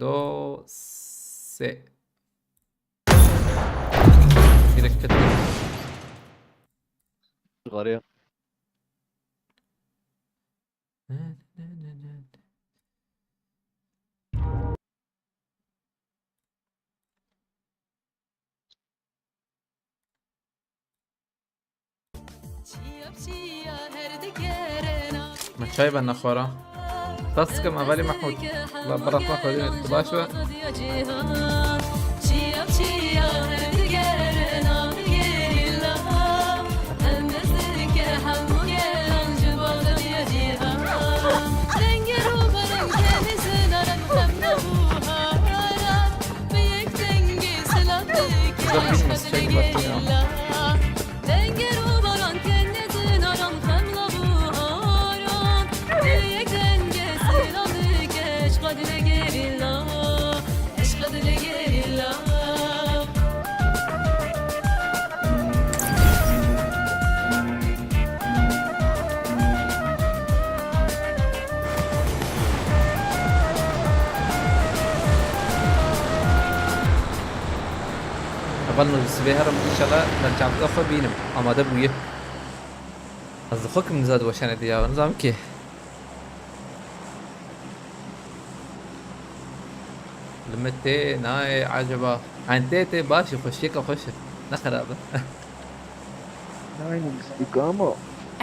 do, sê. Direkt ketim. Yukarıya. Me çay ben nexwara. Dest dikim evelî Mehmûd. La bırakma xwedî tu baş be. Güzel bitmez, çay güzel ya. Heval min sibê herim, înşallah berçavka xwe bînim. Amade bûye. Ez dixwe kim niza diweşene diya, nizam ki. Li me tê nayê acaba. Hen tê tê baş e, xweşiyeke xweş e. Ne xerab e. Nayê nivîsî dike ama.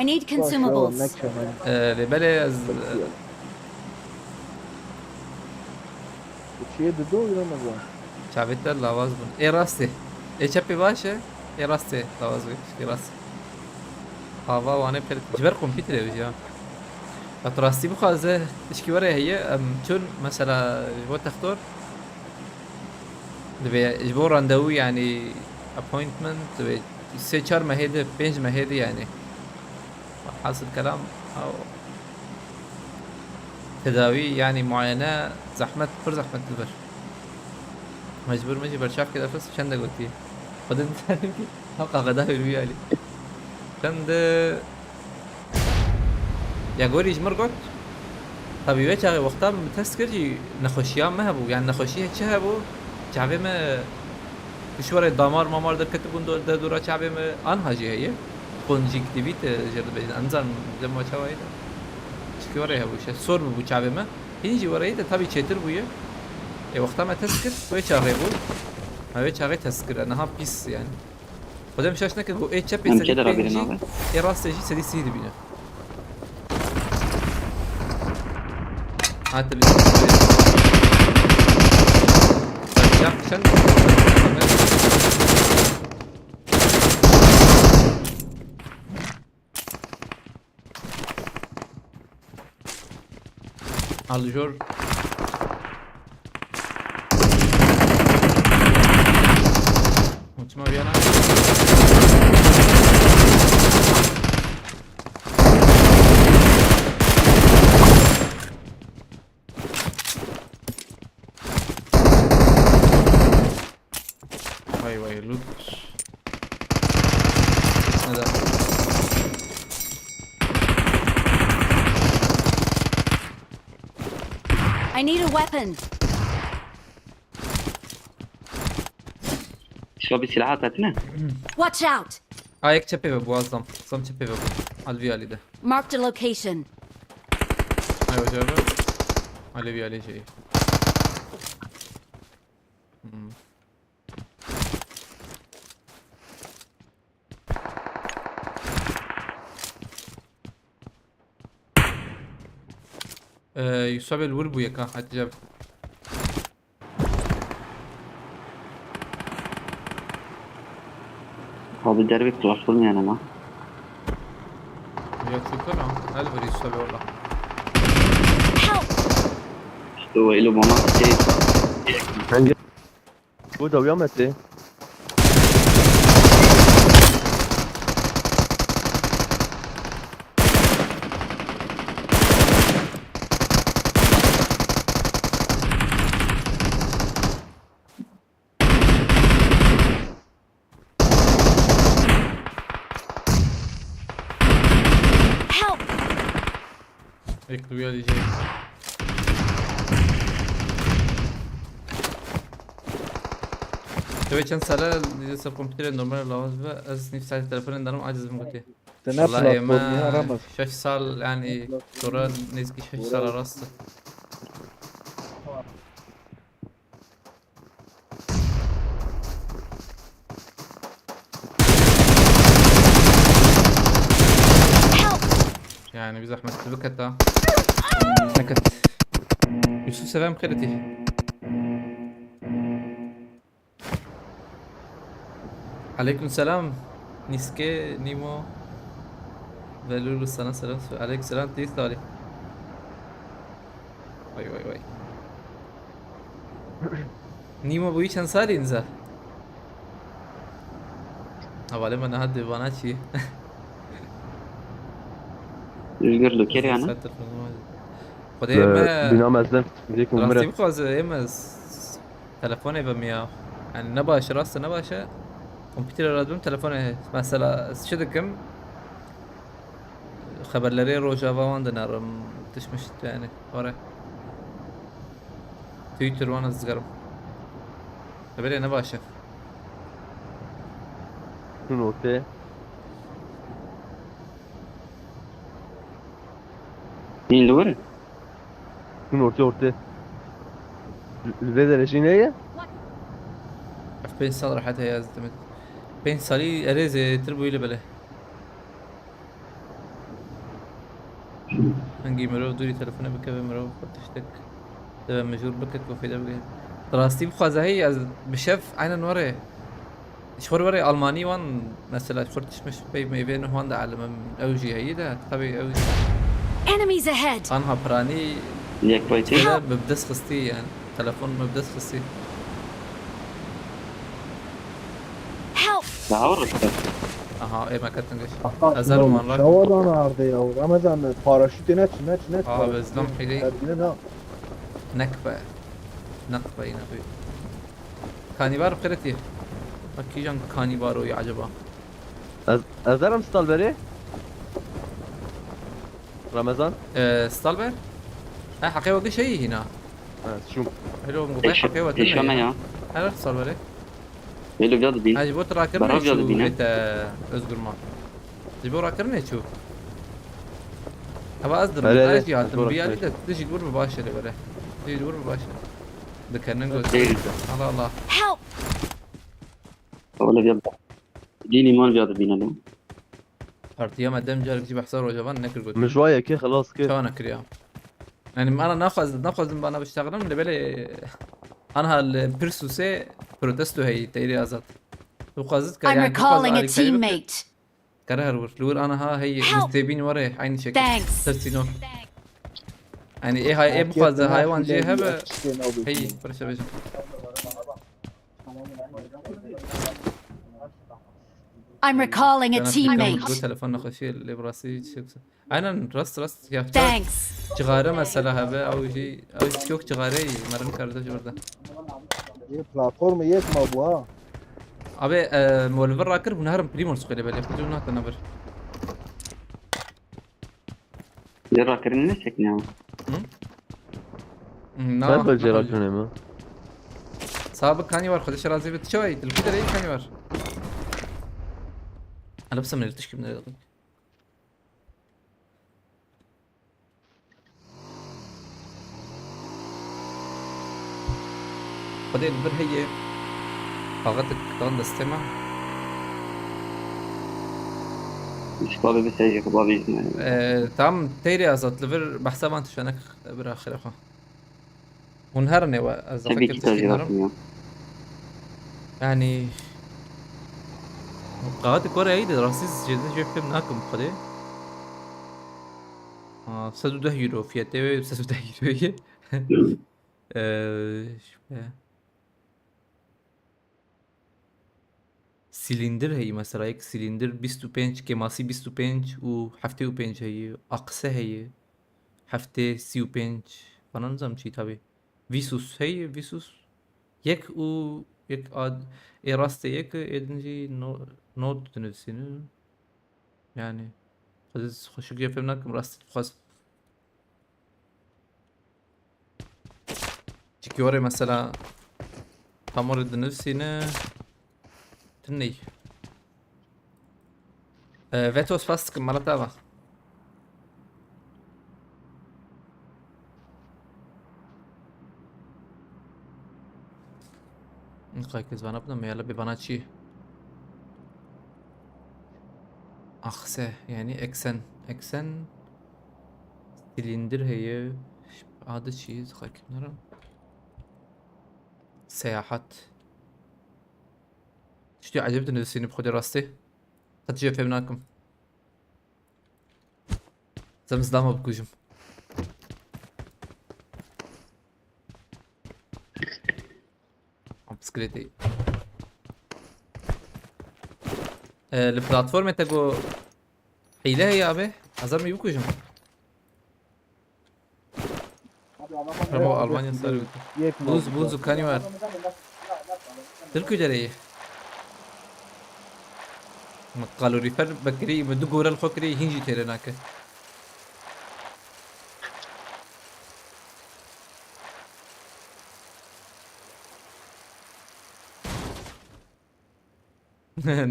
I need consumables. Ee, lê belê ez, e, Çiyê dido wî Ramazan. Çavê te lawaz bûn. Ê rastê. Ê çepê baş e. Ê rastê lawaz bû. Şikê rast. Hava wane pir. Ji ber kompîterê wî ya. Ya tu rastî bixwaze, tişkî were heye, em çûn mesela ji bo textor. Divê ji bo randewu, yanî appointment, divê sê çar mehê de, pênc mehê de yanî. Hasil kelam, ew tedawî, yanî muayene zehmet, pir zehmet li vir. Mecbûr me jî berçav kir, efes çende gotî. Xwedê nizanim ki ew qaxeda hêl wî alî. Çende Ya gorî ji mir got, tabî wê çaxê wexta min test kir jî nexweşiya me hebû. Yani nexweşiyê çi hebû? Çavê me pişwarê damar mamar derketibûn do-, derdora çavê me, anha jî heye. Konjîktîvît, e, jê re dibêjin. Ez nizanim dema çawa ye de. Çikî were hebû, şey, sor bûbû çavê me. Hîn jî were ye de tabî çêtir bûye. Ê wexta me test kir, wê çaxê bû. Me wê çaxê test kir, niha pîs yani. Xwedê min şaş neke ku ê çepê sedî pêncî, ê rastê jî sedî sî dibîne. Hate bi. Sen Alijor. Ultima bir yana. Vay vay, loot. Neden? I need a weapon. Şo bir silah at, atma. Watch out! Ayak çepê ve bu azam. Zam çepê ve bu. Alvi Ali de. Marked a location. Ay hocam. Alevi Ali şey. Hmm. Ee, Yusuf abi vur bu yaka, Hatice abi. Abi derbi kulaklığım yani ama. Ya çok öyle. Hadi vur Yusuf abi orada. Help! İşte o eli bana şey. Bence Bu da uyan Mete. Help! Ek duya diyeceğim. Tabii çend sala diyeceğim kompütere normal lawaz ve ez nîv saet telefonên danim aciz bim gotê. Te ne Valla platform ya, ême Ramaz? Şeş sal yani sonra nêzîkî şeş sal rast. Help! Yani bir zahmet biketa. Neket. Yusuf selam xêretî. Aleyküm selam. Niske, Nimo. Ve Lulu sana selam. Aleyküm selam. Teyit Ali. Vay vay vay. Nîmo bûyî çend salî niza? Hevalê me niha di vana çî. Li gor li kêrê ne? Xwedê Ee, me bîna mezin, yek rastî numara. Bixwaze, ê me s-, telefonê be miya. Yani ne baş e, rast e, ne baş e. Kompîterê re dibim, telefonê, mesela, ez çi dikim? Xeberlerê Rojava wan dinerim, tişt mişt yani, were. Twitter wan ez digerim. Xeberê ne baş e. Şunu ortaya. Nîn li wir? Şunu ortaya, ortaya. Li vê derê jî neye? Ev pênc sal rehet heye ez didim. Pênc salî erê zêdetir bûyî li belê. Hingî mirov dûrî telefonê bikeve, mirov xwe tiştek deve mijûr bike ku fêde bike. Rastî bixwaze heyî ez bi şev aynen were. Ji xwe re were Almanî wan mesela ji xwe re tişt mişt pey mêvê nû wan de elimim ew jî heyî de tabi ew jî. Enemies ahead! Anha piranî Yek paytê. Têde bi dest xistî yani. Telefon bi dest xistî. Help! Daha var işte. Aha, ê me ketin giş. Aha, ez erim wan rak. Şewa da nardê ya. Ramazan, paraşütê ne çi, ne çi, ne çi? Aha, paraşütê. Bezlam xeylê. Herdine na. Nekbe. Nekbe yine bu. Kanîbar bi xêretî. Bak kîjan kanîbaro ya acaba? Ez, ez erim Stalberê. Ramazan. Ee, Stalber? Ha, heqê wekî şeyî hîna. Ha, şu. Hello, bu heqê wekî ya. Her Stalberê. Vêlo viya dibîn. Ha, ji bo tu rakirine çû vête Özgür ma. Ji bo rakirine çû. Hava ez dirim, ez jî hatim. Bi yalî de tu jî gur bi baş e li were. Tu jî gur bi baş e. Dikenin göz. Allah Allah. Help! Wele viya dibîn. Dînî man viya dibîne ne? Partiya me dem carek jî behsa Rojava nekir got. Min ji wa yekê xilas kir. Çawa nekiriya? Yani, min ana naxwaz-, naxwazim bana biştexilim, lê belê Anha li Pirsusê protesto heyî, teyrê azad. Tu xwazit kar, I'm yani, tu xwaz recalling a alîkarî bike. Teammate. Kare her wir. Li wir aniha heyî, Help! Mistebîn were, aynı şekil. Thanks. Sirtînor. Yani, ê hay-, ê bixwaze haywan jê hebe, heyî, birşe bêje. I'm recalling a teammate. Cana fikrim, bu telefon nexweşî lê bi rastî çi yoksa. Aynen, rast, rast. Ya, Thanks. Cixare mesela hebe, ew jî, ew jî çok cixare ye, merin kardeş orada. Yê platformê yek ma bû ha. Abi, e, moliver rakir, hûn herin Primos xwedê belê, xwedê hûn hatin nabir. Lê rakirin ne çekine ama? Hı? Na, Her bel na, jê rakirin mi? Sabi kanî var, xwedê şerazê bit. Çay, dilku derê kanî var. Ana, bir saniye, tişkim nerede? Xwedê li vir heye. Kaxetek dan destê me. Ji xwe bibise jî xwe bavêjime. Ee, tam teyrê azad li vir behsa van tiştanek bira xêra xwe. Hûn herin ê we, ez Tabii daqekê ki tiştî tabii nerim. Bakmıyor. Yani, kaxetek were heye de rastî jê, jê fêm nakim xwedê. Aa, sed û deh euro fiyatê wê, sed û deh euroyê. Ee, şüphe. Silîndir heye mesela, yek silîndir bîst û pênc, kêmasî bîst û pênc û heftê û pênc heye, akse heye, heftê sî û pênc, bana nizam çi tabi. Visus heye, Visus. Yek û yek ad, ê rastê yek, ê din jî no-, not dinivîsîne. Yani, ez xweşik jê fêm nakim, rastî dixwaz. Çikî were mesela tam were dinivîsîne. Tiney. E, Veto spas dikim, mala te ava. Qay kes vana bidem, yala bê vana çi? Akse, yani eksen. Eksen. Silindir heye. Adı çi? Xakim nara. Seyahat. Tiştê ecêb dinivîsîne bi xwedê rastî. Qet jê fêm nakim. Zem zilama bikujim. Bisikletê. E, li platformê te got hîle heye abi. Ez ê wî bikujim. Remo Almanya sarı. Yek Buz, buz û kanî var. Dil ku derê ye. Min kalorîfer vekirî, min du gorel xwe kirî, hîn jî têrê nake.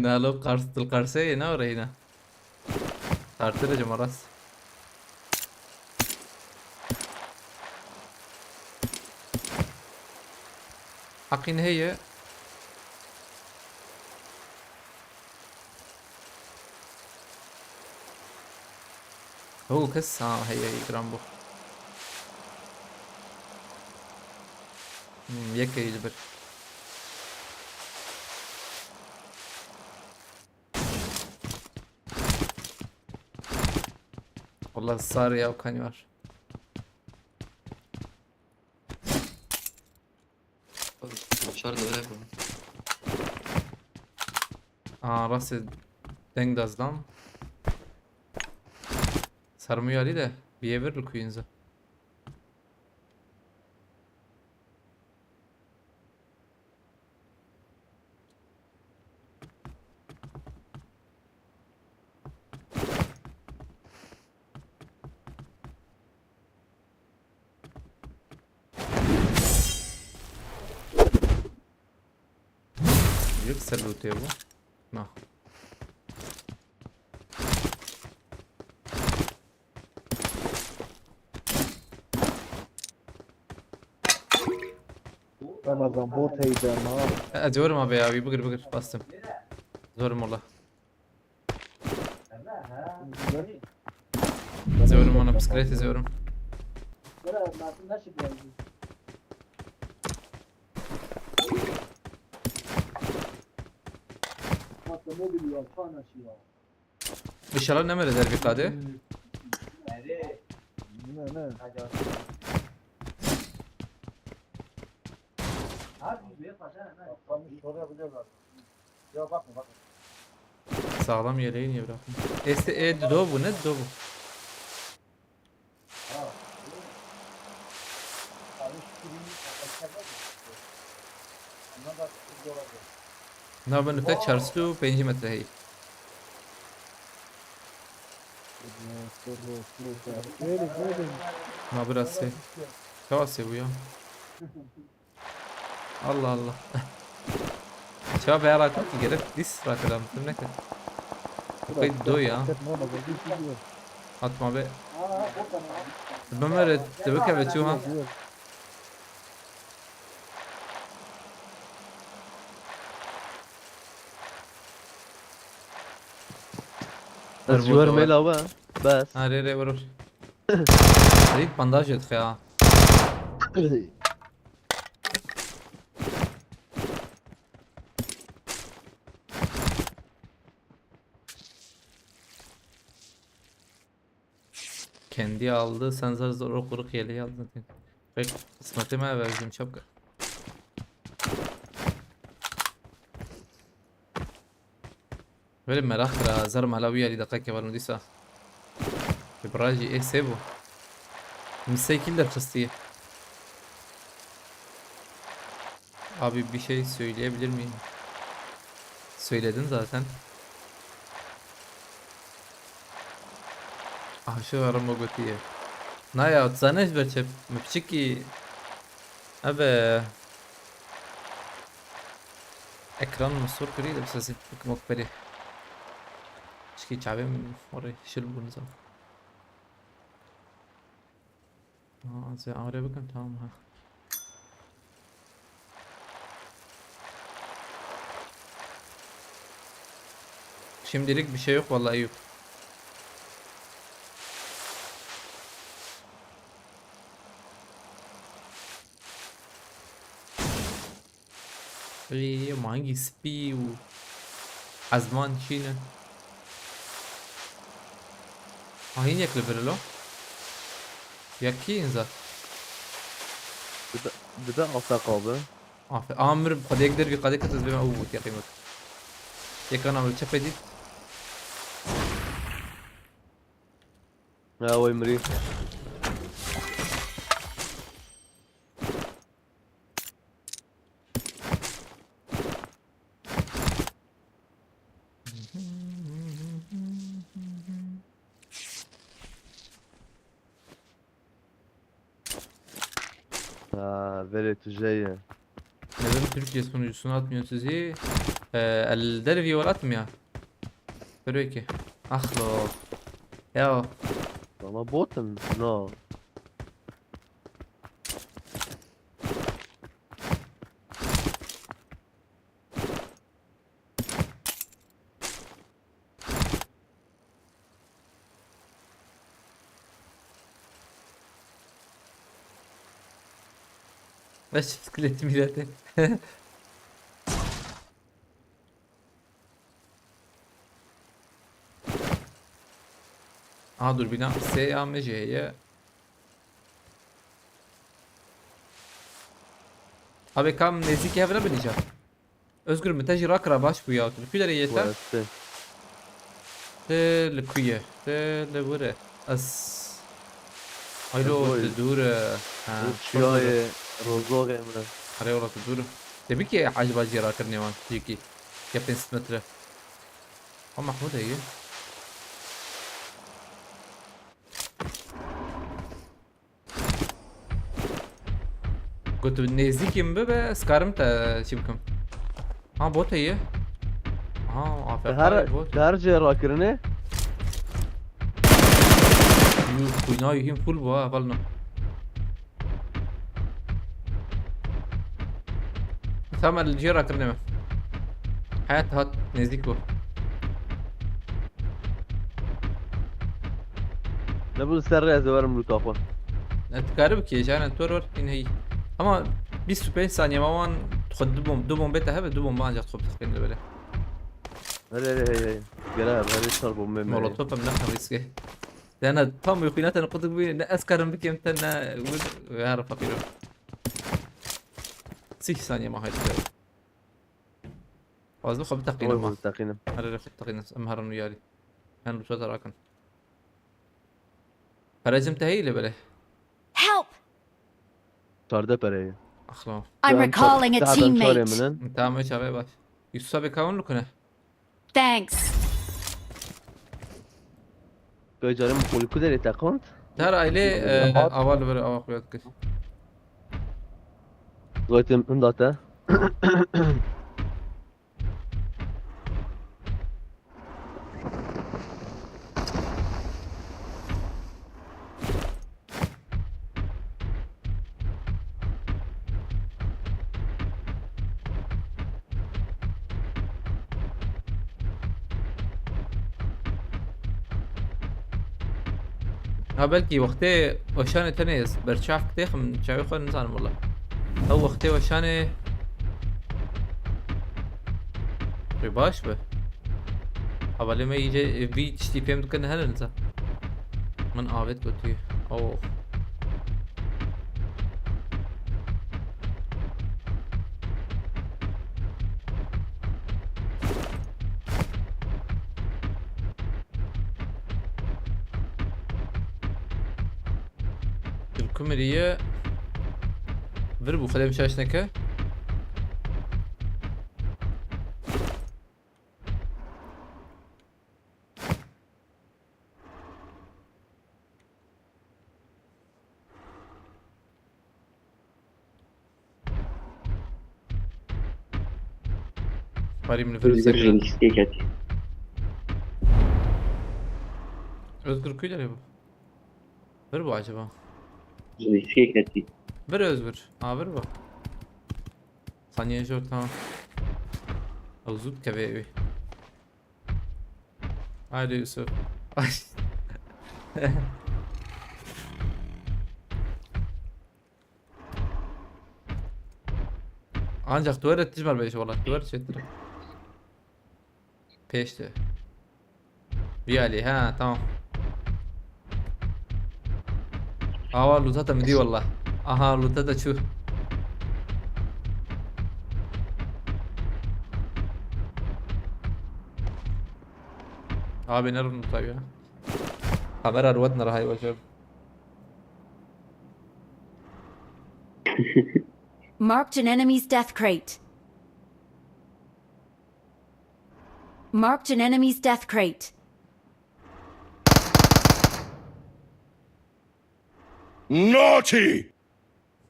Nalo qars, dil qarsê ye, ne oreyna. Tartır hocam, Aras. Haqî heye. Ho, kes, ha, heye, heye, giran bû. Hmm, yek heye li bir. Wallah, sar ya, kanî var. Çar da bırak onu. Aa, rastê deng dazdan. Sarmıyali de bir ev li kuyunza. Yek ser lootê bu. Na. Ramazan, bot heyde ma. E, diyorum abi ya, bir bıgır bıgır bastım. Zorum ola. Zorum ona, bisiklet zorum. İnşallah nemere dervî qadê. Ne, ne. Sağlam yeleği niye bıraktın? Este e do bu ne do bu? Na bin te çar sed û pêncî metre heyî. Na biraz sê. Çawa sê bu ya? Allah Allah. Çawa be yaratın ki gerek dis rakıdan bitirmek. Bu kayıt do ya. Atma be. Bilmem öyle de bak evet şu ha. Ez ji wer mê lawe. Bes. Ha, rê rê vurur. Rît bandaj et ya. Kendi aldı, sen zar zor o kuru yeleği aldın. Pek kısmetime verdim çok. Böyle merak kira, zar mala wî alî deqekê var mı dîsa? Ibrahim ê sê bû. Min sê kîl derxistiye. Abi bir şey söyleyebilir miyim? Söyledin zaten. Ah şu arama gotiye. Na ya, tu zanî ji ber çi? Min piçikî. Ebe. Ekran min sor kirî de bi sesê bikim wek berê. Çikî çavê min orê şil bûn zam. Aa, ez ê amire bikim, tamam ha. Şimdilik bir şey yok vallahi, yok. Ê, mangî spî û ezman çî ne. Ahîn yek li vir lo. Yekî inza. Dibe, dibe afeqa be. Afe-, a mir xwedê yek dervî qadê ket ez bême ew bû tiya qîmet. Yekana min çepê dît. Ya, wey mirî. Ha, verê tu jê ye. Neden Türkiye sunucusunu atmıyor sizi? Ee, el dervi yol atmıyor. Peki. Ah lo. Ya. Sana bot mu? No. Beş bisiklet milleti. Aha, durbîna sê ya me jê heye. Abi kam nêzîkî hev nebin îcar. Özgür, min te jî rakira, baş bû ya. Tu li ku derê yê te? Weste. Te li ku ye? Te li wir e. Ez. Aylo, Ez te dûr e. Ha, Û pir dûr e. Çiyayê Rozorê me. Erê wala tu dûr e. Te bikê ecba jî rakirinê wan jîkî. Ya pênc sed metre. Ha Mahmud heye. Got tu nêzîkî min bibe, ez karim te çi bikim. Ha, bot heye. Ha, Te her, afekayê bot. Te her cê rakirinê? Yuh, xwîna yuhîm full bû ha, hevalno. Tamam, li cê rakirinê me. Heyat hat, nêzîk bû. Ne bu ser ez werim luta xwe. Ne tu karî bikî, jane tu wer wer, hîn heyî. Ama bîst û pênc saniye ma wan xwe du bom-, du bombe te hebe, du bombe ancak xwe bixin li belê. Here here hey hey. Gel abi, here çar bombe me. Molotof em ne riske. Yani tam uyku ne tane kutuk bir, ne eskarim bir kemte ne. Her fakir. Sih saniye ma haydi. Fazla xwe biteqînim. Oy, ha, biteqînim. Here here xwe biteqînim. Em herin û yarî. Hen lûta te rakin. Perejim te heyî lê belê. Help! Çardeh pereyê. Axla. I'm recalling a teammate. Tamam, çavê baş. Yusuf abi kawun lukune. Thanks. Gay carim kulku derê teqand. Her aile, e, aval ver, aval kuyat kir. Zaten unda te. Ha, belkî wextê weşanê tenê ez berçav kitêxim çavê xwe nizanim wela. Ew wextê weşanê rê baş be. Hevalê me îce vî tiştî pêm dikin hene niza. Min avêt gotiye. Oh. Li ku miriye? Vir bû, xelê min şaş neke. Parî min vir Özgür sekna. Riskê ketî. Özgür kuy derê bu? Vir bu acaba? Riskê ketî. Vir Özgür. Ha, vir bu. Saniye jor, tamam. Ew zû dikeve wî. Haydi Yusuf. Ay. Ancak tuvalet tijmar beş valla. Tuvalet çetir. Peşte. Bir Ali, ha, tamam. Awa, lûta te min dî wela. Aha, lûta te çû. Abi, ne lûta ya? Kamera ruwet nerahay başım. Marked an enemy's death crate. Marked an enemy's death crate. Naughty!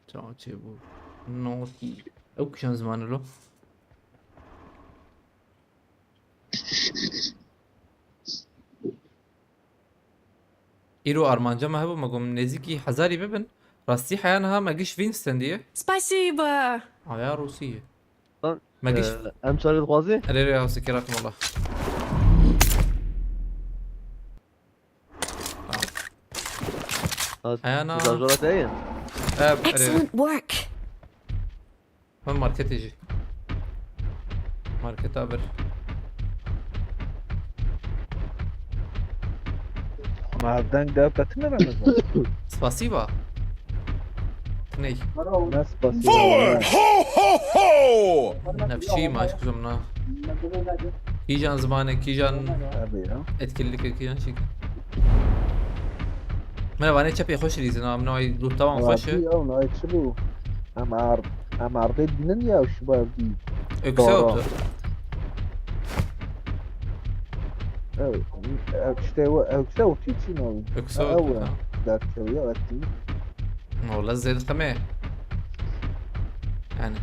Çaçê bu. Naughty. Ew kişan zimanı lo. Îro armanca me hebû, me got nêzîkî hezarî bibin. Rastî heya niha me giş vî stendiye. Спасибо. Aya Rûsî ye. Lan, me giş, e, em çare dixwazî? Erê, erê, hewsekî rakim wela. Tamam. Heya na. Şarjora te ye? E, erê. Excellent work. Min marketê jî. Marketa bir. Ma ev deng de petin ne ben? Spasiba. Ney? Ne spasiba? Forward! Ho, ho, ho! Nefşî maç kuzum na. Kîjan zimanê, kîjan etkinlikê, kîjan çêke. Merhaba, ne çepê xweş rîzin, am nay lût tamam xweş e. Ya, nay çi bû? Em ar, em ardê bînin ya, şu bar dî. Ökse otu. Ew, ew işte o, ökse otu çi ne? Ökse otu, ha. Derkeviya etkinlik. Wala zêde xemê. Yani.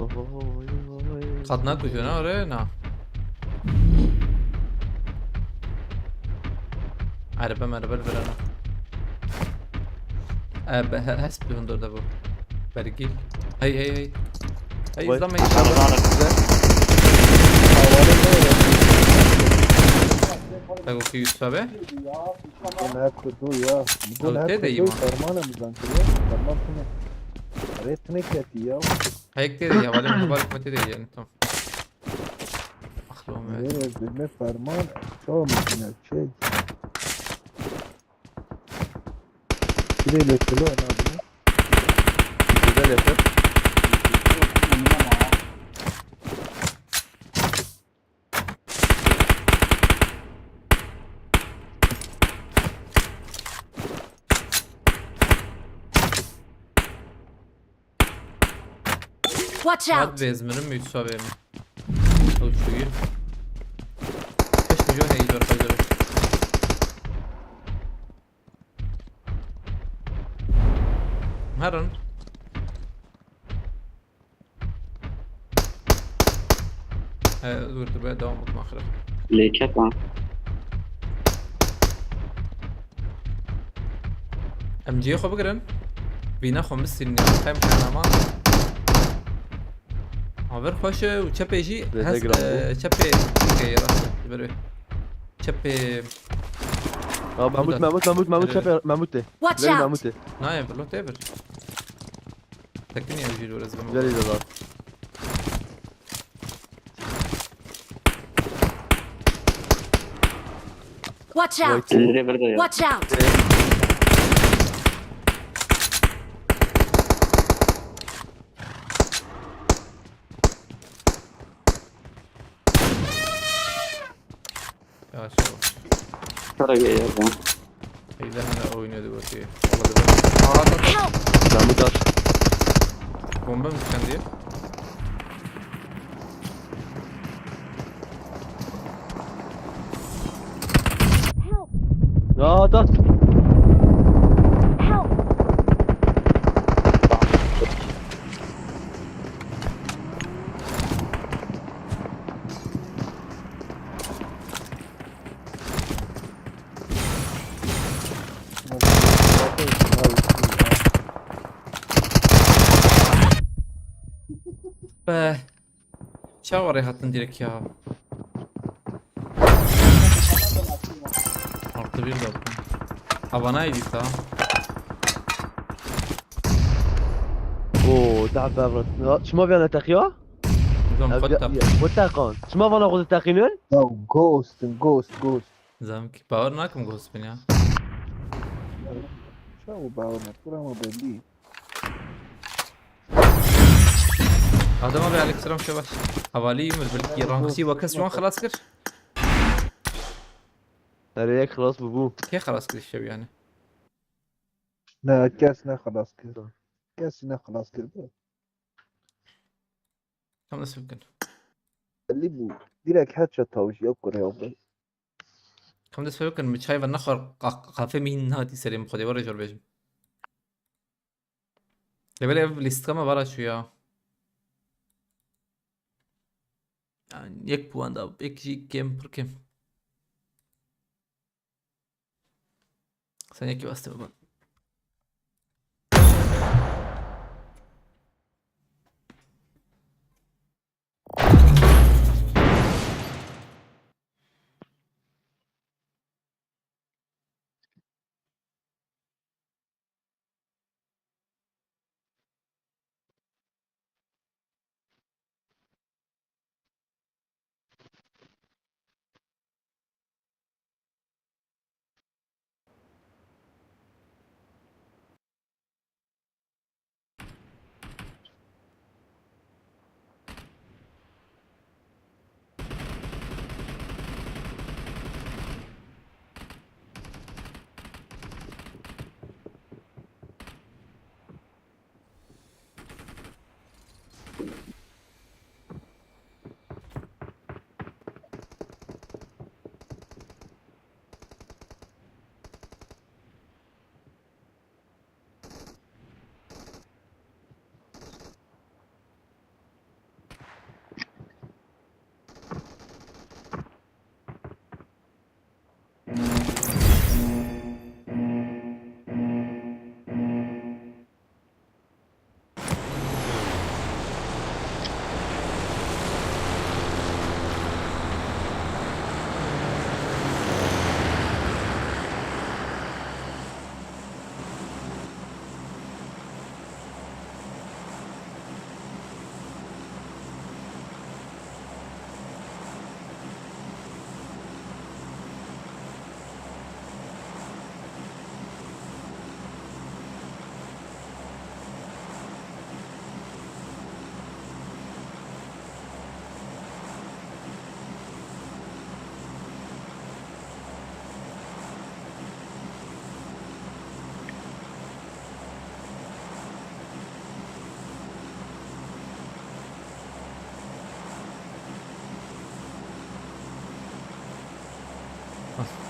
Oy, oy. Qad nakujû ne orê na. Erebe merebe li vir e na. E, be, he, hesp dibin dor de bu. Bergil. Hey, hey, hey. Hey, vay. Zame. Tego ki Yusuf abi. Ne kurdu ya. Bu ne kurdu? Fermanı mı zankı ya? Ferman kime? Ret neketî ya. Hek tê de ya, valê min heval kime tê de yani, tamam. Aklım ver. Nereye zilme ferman, tamam, yine şey. Bir de elektrikli en azından. Güzel yakın. Watch out! Hat bezmirim, Yusuf abi. Ew çûyî. Keşke jone iyi zor kazanır. Herin. He, dur, dur, be, devam etme axire. Lê ket ha. Em cihê xwe bigirin. Vîna xwe bistînin ya. Xem xem ama. Aver xweş e û çepê jî Zêde hes, giran bû. E, çepê çekê rast. Ber wê. Çepê Aa, Mahmut, Burada. Mahmut, Mahmut, Mahmut, Evet. Çepê Mahmut tê. Watch Gel out! Mahmut tê. Nayê, bir lot tê bir. Tekin ya, jî dore zibin. Gel île lan. Watch out! Vay. Elinde bir de ya. Watch out! Yavaş yavaş. Kara geliyor ya. Evde hala oynuyordu bu şeyi. Vallahi ben. Aa, at, at, at. Help! Ben bu taş. Bomba mı düşen diye? Help! Ya, at, at. Help! Be. Çawa rê hatin direkt ya. Artı bir de. Havana edit ha. Oo, daha berbat. Ya, şima viyana teqiya? Nizam Ya, xwe ya, teq. Ya, xwe teqan. Şima vana xwe teqînin? Ya, ghost, ghost, ghost. Nizam ki, bawer nakim ghost bin ya. Çawa bawer nakim, ama belli. Adem abi, aleyküm selam, şebaş. Havalî min, belkî rangkî we kes ji wan xilas kir? Erê, yek xilas bûbû. Kê xilas kir şev yani? Ne, kes ne xilas kir. Kes ne xilas kir. Kam dest pê bikin. Belli bû. Direkt headshot tawîş ya kurê abi. Kam dest pê bikin, min çay ve nexwar, qa-, qafê min hîn nehatî serê min, Xwedê were jor bêjim. Lê belê ev lîstika me vara çû ya. Yani yek puan da, yek jî kêm, pir kêm. Sen yekî weste baba.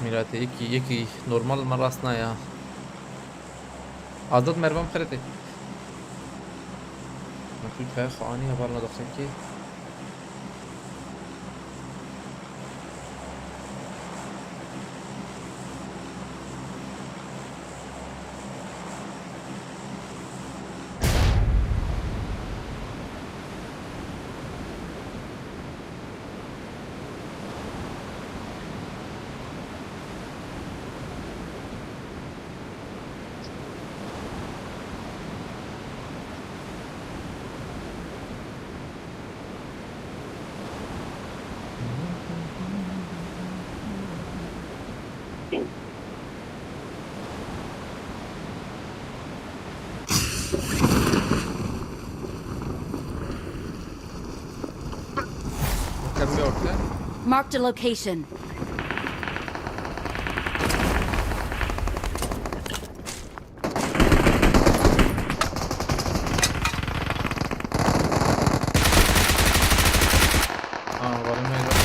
Mîratê yekî, yekî normal me rast naya. Azad mervan xeretê. Me tu çaya xwe anî hevalna dexekê. Marked a location. Aa, varım öyle.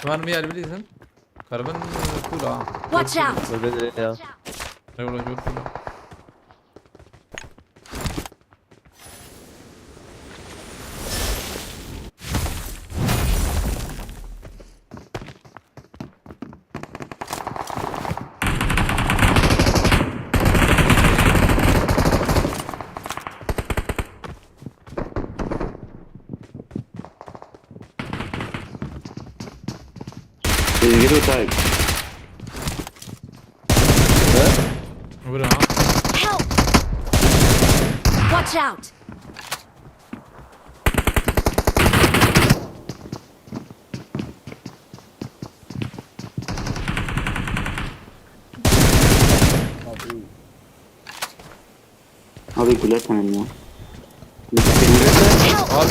Var mı yer bilirsin? Karabın kula. Watch out! Öyle de ya. Eyvallah, yok kula. Gir o Tayyip. Vur ha. Help! Watch out! Abi. Abi gule tanım ya. Help! Abi.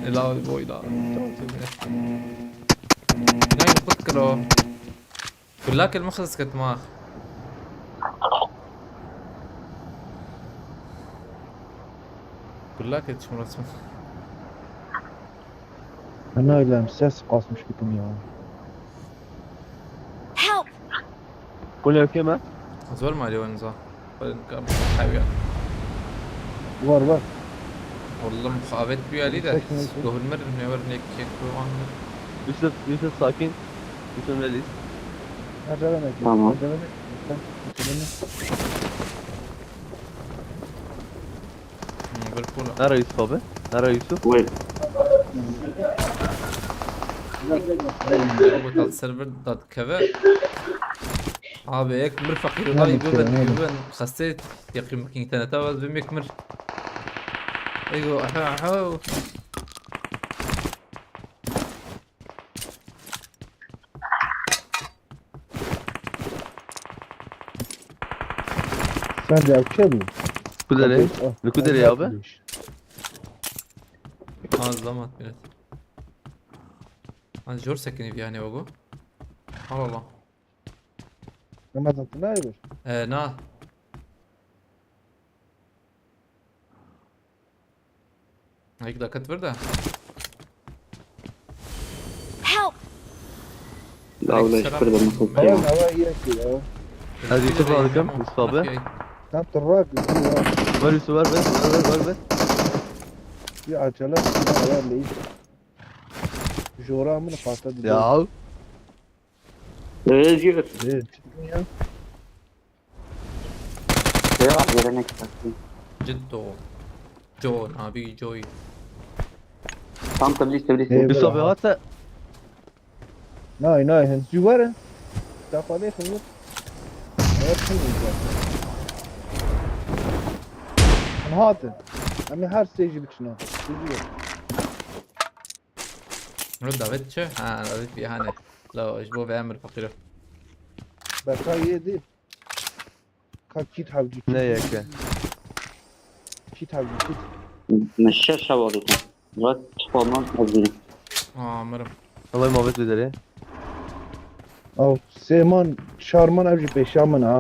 Ela boy la. Ne yaptık kilo? Kulak el mıxız ketma. Kulak et şunu resmi. Ana öyle ses kasmış gittim ya. Help! Kule okey mi? Zor mu acaba nza? Ben kam hawiya. Var, var. Oğlum muhabbet bir yeri de. Yüksek mi? Dohulmer ne var ne kek var. Yusuf, Yusuf sakin. Yusuf ready. Acele etme. Tamam. Acele etme. Sen, sen, sen. Hmm, bir pula. Nere Yusuf abi? Nere Yusuf? Wait. Bu da server dat keve. Abi ek mir fakir. Tamam, olay göben, tamam. Göben xeste yakın internete vaz bir mek mir. Ego aha aha. Sence ev kê bû? Ku derê? Kardeş, ah, Li ku derê ev abi? Kardeş. Az zaman biraz. Az zor sekini bir yani o bu. Allah Allah. Ramazan, tu ne yapıyorsun? Ee, na. Ek dakika ver de. Help! Lawla Ekstra. Şükür de nasıl Tamam, tamam. Hava iyi yapıyor ya. Hadi Yusuf aldım, Yusuf abi. Okey. Tam tırrak, ya. Ver Yusuf, ver, ver, ver, ver, ver, ver. Bir acele, bir ayarlayış. Jora amına patladı. Ya. Özgür. Evet, çıktın ya. Eyvah, gelenek taktı. Ciddo. John abi, Joy. Tam tablis, tablis. Eyvallah. Yusuf abi, hata. Nay, nay, hin. Cüvere. Tafale xinir. Evet, xinir. Hatin. Em ê her sê jî biçin ha. Sêjî yok. Ro davet çi? Ha, davet bir hane. La, ji bo ve emir fakir. Berkay yedi. Kit hevdî. Ne yeke. Kit hevdî kit. Min şeş heval dîtin. Ret xwaman ez dînim. Aa, mirim. Alay muhabbet bedeli. Ew sêman çarman ev jî pêşiya min ha.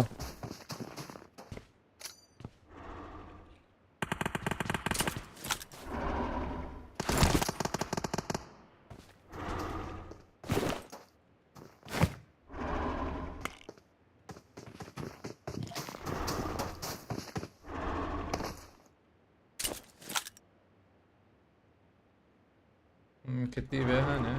Hmm, ketî ve hene.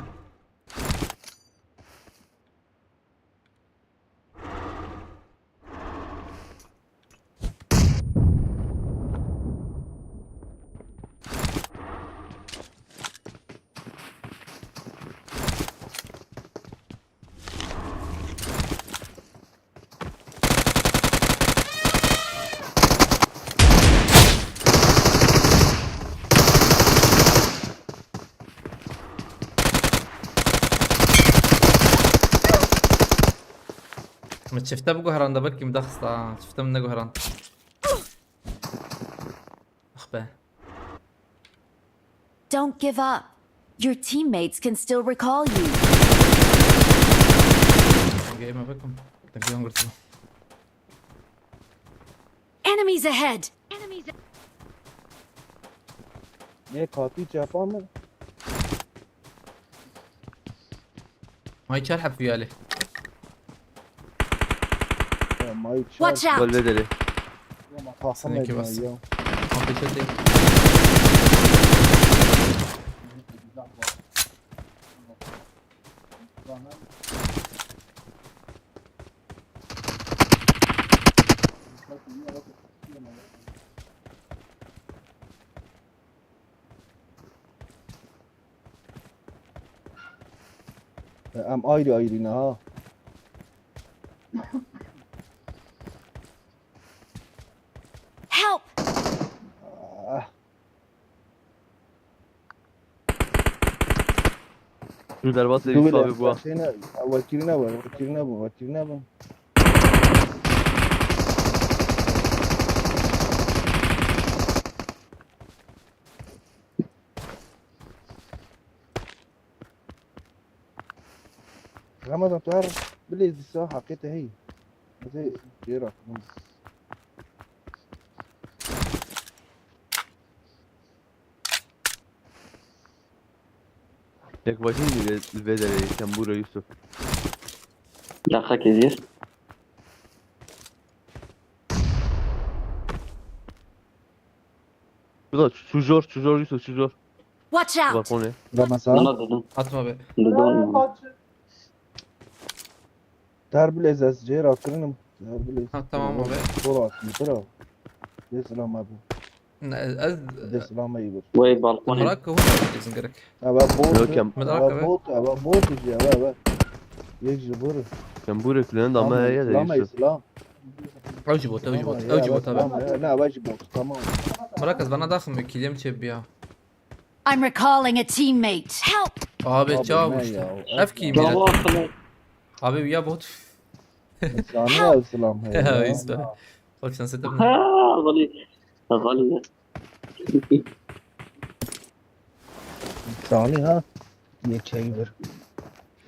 Min çifte biguheranda, belkî min daxista. Çifte min neguherand. Ax be. Don't give up. Your teammates can still recall you. Dengê me bikim. Dengê hon girtibû. Enemies ahead! Yek hatî çepa min. May çar heb viyalê. Ya, may çar. Watch out! Gol bedeli. Tahsin Seninki edin bastı. Ya. Ateş edeyim. Em ayrı ayrı ne ha. Help! Ah. Şu derbas Dur Yusuf bir abi bu. dakika, şey ne? Vekil ne var? Vekil ne bu? Vekil ne bu? Ramazan tu her bilê dîsa haqê te heyî. Ez ê jê rakim. Tek başın mı li vê derê kembûra Yusuf? Daxekê zîr. Bu da çujor, çujor Yusuf, çujor. Watch out! Balkone. Ramazan. Buna dedim. Atma be. Dedim. Ter bilê ez jê rakirinim. Ter bilê. Ha, tamam abi. Bora, bira. Dê silam abi. Ne, ez... Dê silam abi. Wey balkone. Merak hûn dizin gerek. Eve bot. Yok, em- Merak Eve abi. Bot, eve bot ya, eve. Yek ji bor. Kembûra kullanın da ama her yerde Silam, Yusuf. silam. Ew jî bot, ew jî bot, ew jî bot abi. Tamam, ya, ne, eve jî bot, tamam. Merak ez bana daxim kilem çe biya. I'm recalling a teammate. Help! Abi Abi, çav ne uçtu. ya? Ev kim Bravo ya? Ahmet. Abi ya bot. İnsanı ya silam he Ya ya. işte. Bak şansı tabii. Ha, vali. Vali. İnsanı ha. Yekeyi bir.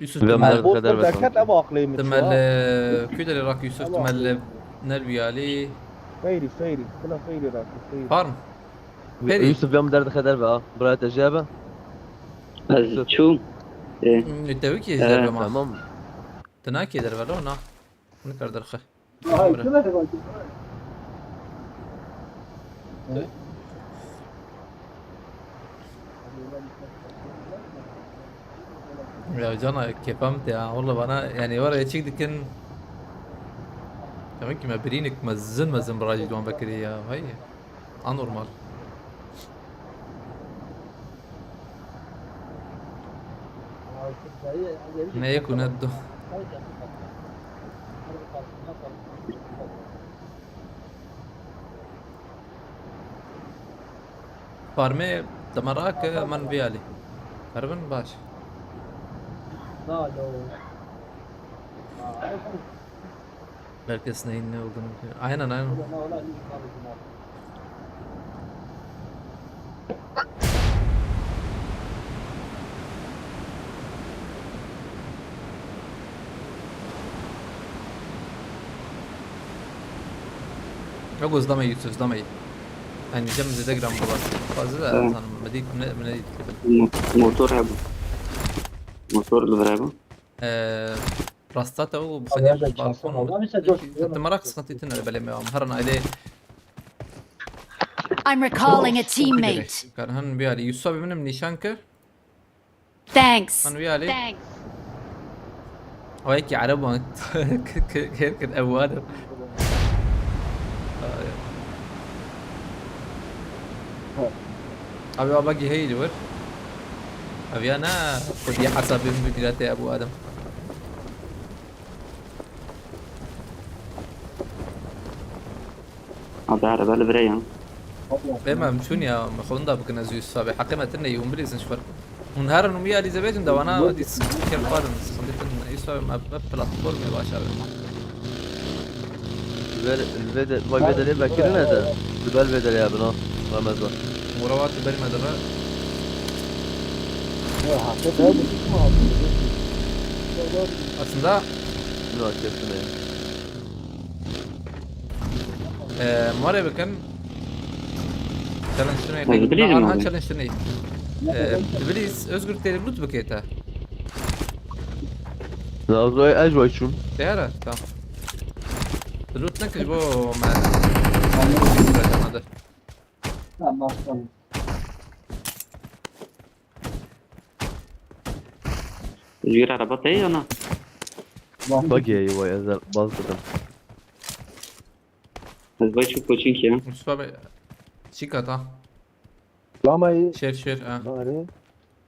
Yusuf Ben temel. Merve- Bot kadar bir ver deket sana. ev aklıymış Temel ya. e, küdeli rak Yusuf Tamam. temel e, Nelbi Ali. Feyri, feyri. Kula feyri rakı, feyri. Farm. Peri. Yusuf ya mı derdi keder be ha. Buraya tecrübe. Ez çûm. E, Nitewi ki Ee, izler ama. Tamam. Tına ki der velo na. Ne kadar derxe. Ya cana kefam te ya. Valla bana yani var ya çek dikin. Demek ki me birinik mezin mezin barajî duan vekirî ya. Vay. Anormal. Ne yek û ne du. Farmê demerake men viyalî. Herbin baş. Belki sneyin ne olduğunu bilmiyorum. Aynen, aynen. Yok, zdamayı, Yusuf, zdamayı. Yani cem zede gram babası. Fazla da Evet. tanım. Medik ne, ne Mo-, motor hebû. Motor li vir hebû. Ee, Rasta te û bi xwedî balkon û tu mara qismetî tune li belê me am. Herin ailê I'm recalling a teammate. Kan hin biyarî. Yusuf abi minim nîşan kir. Thanks. Hin biyarî. Thanks. Awayekî Ereb wan kir, kir, kir, kir, ew wan. Abi, abi, giheyî li wir. Abi ya ne? Xwedî hesabê min bigire te Ebu Adem. Abi, araba li vir e ya. Bê me em çûn ya, me xwe winda bikin ez û Yusuf abi. Heqê me tune yî, hûn bilîzin ji xwe. Hûn herin û miya Elîzabet'in de wana dîs kêr xwarin. Sıkıntı tune. Yusuf abi, me, me platformê baş abi. Li vê, li vê de, vay vê derê vekirine de. Li ber vê derê ya bina. Ramazan. Murawat berî me de be. Ya, hakikaten bu kim abi? Aslında Bina kefine. Ee, mare bikin. Challenge tune. Bilîz mi Aha, abi? Challenge tune. Ee, Bilîz, Özgür têrê loot bike te. Lazım, ez vay çûm. Teyara, tamam. Loot ne ki bu? Tamam, tamam. Ji araba te ye ya na? Bak ya, vay, ez baz dedim. Ez vay çok koçin ki ya. Mustafa Bey, çikat ha. Lamayı. Şer, şer, ha. Bari.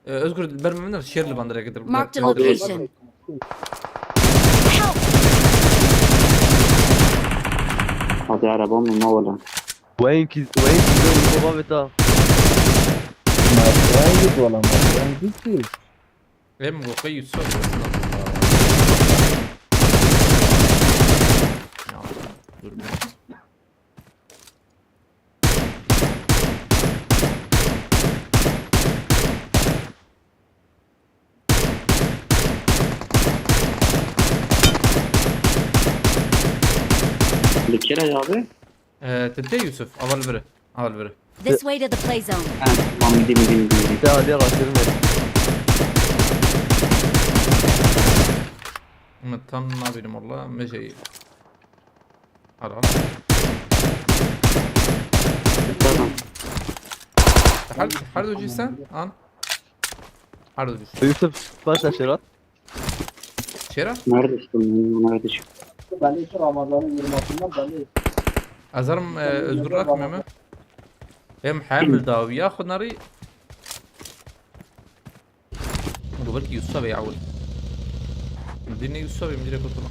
Ee, Özgür, ber min şer li bandire getir. Marked a location. Help! Hadi araba mı ne oğlum? Wayne ki, Wayne ki, Wayne baba veta. Marked valla, marked ki. Em, bu kadar yüz sor. Ya, dur bir. Li kira ya abi? Ee, tete Yusuf, aval biri. Aval biri. This way to the play zone. Ha, tamam, gideyim, gideyim, gideyim, gideyim. Ya, Ali Raşid'in de. Ama tam ne bileyim valla, me şey. Hala. Tamam. Her, her dojuysa, an. Her dojuysa. Yusuf, başla Şerat. Şera? Neredesin? Neredesin? Belli ki Ramazan'ın yirmi altısından belli. Azarım, e, Özgür Akmeme. Hem hamil dawiya xunari. Dur belki Yusuf Bey awul. Dinle Yusuf Bey, direkt oturma.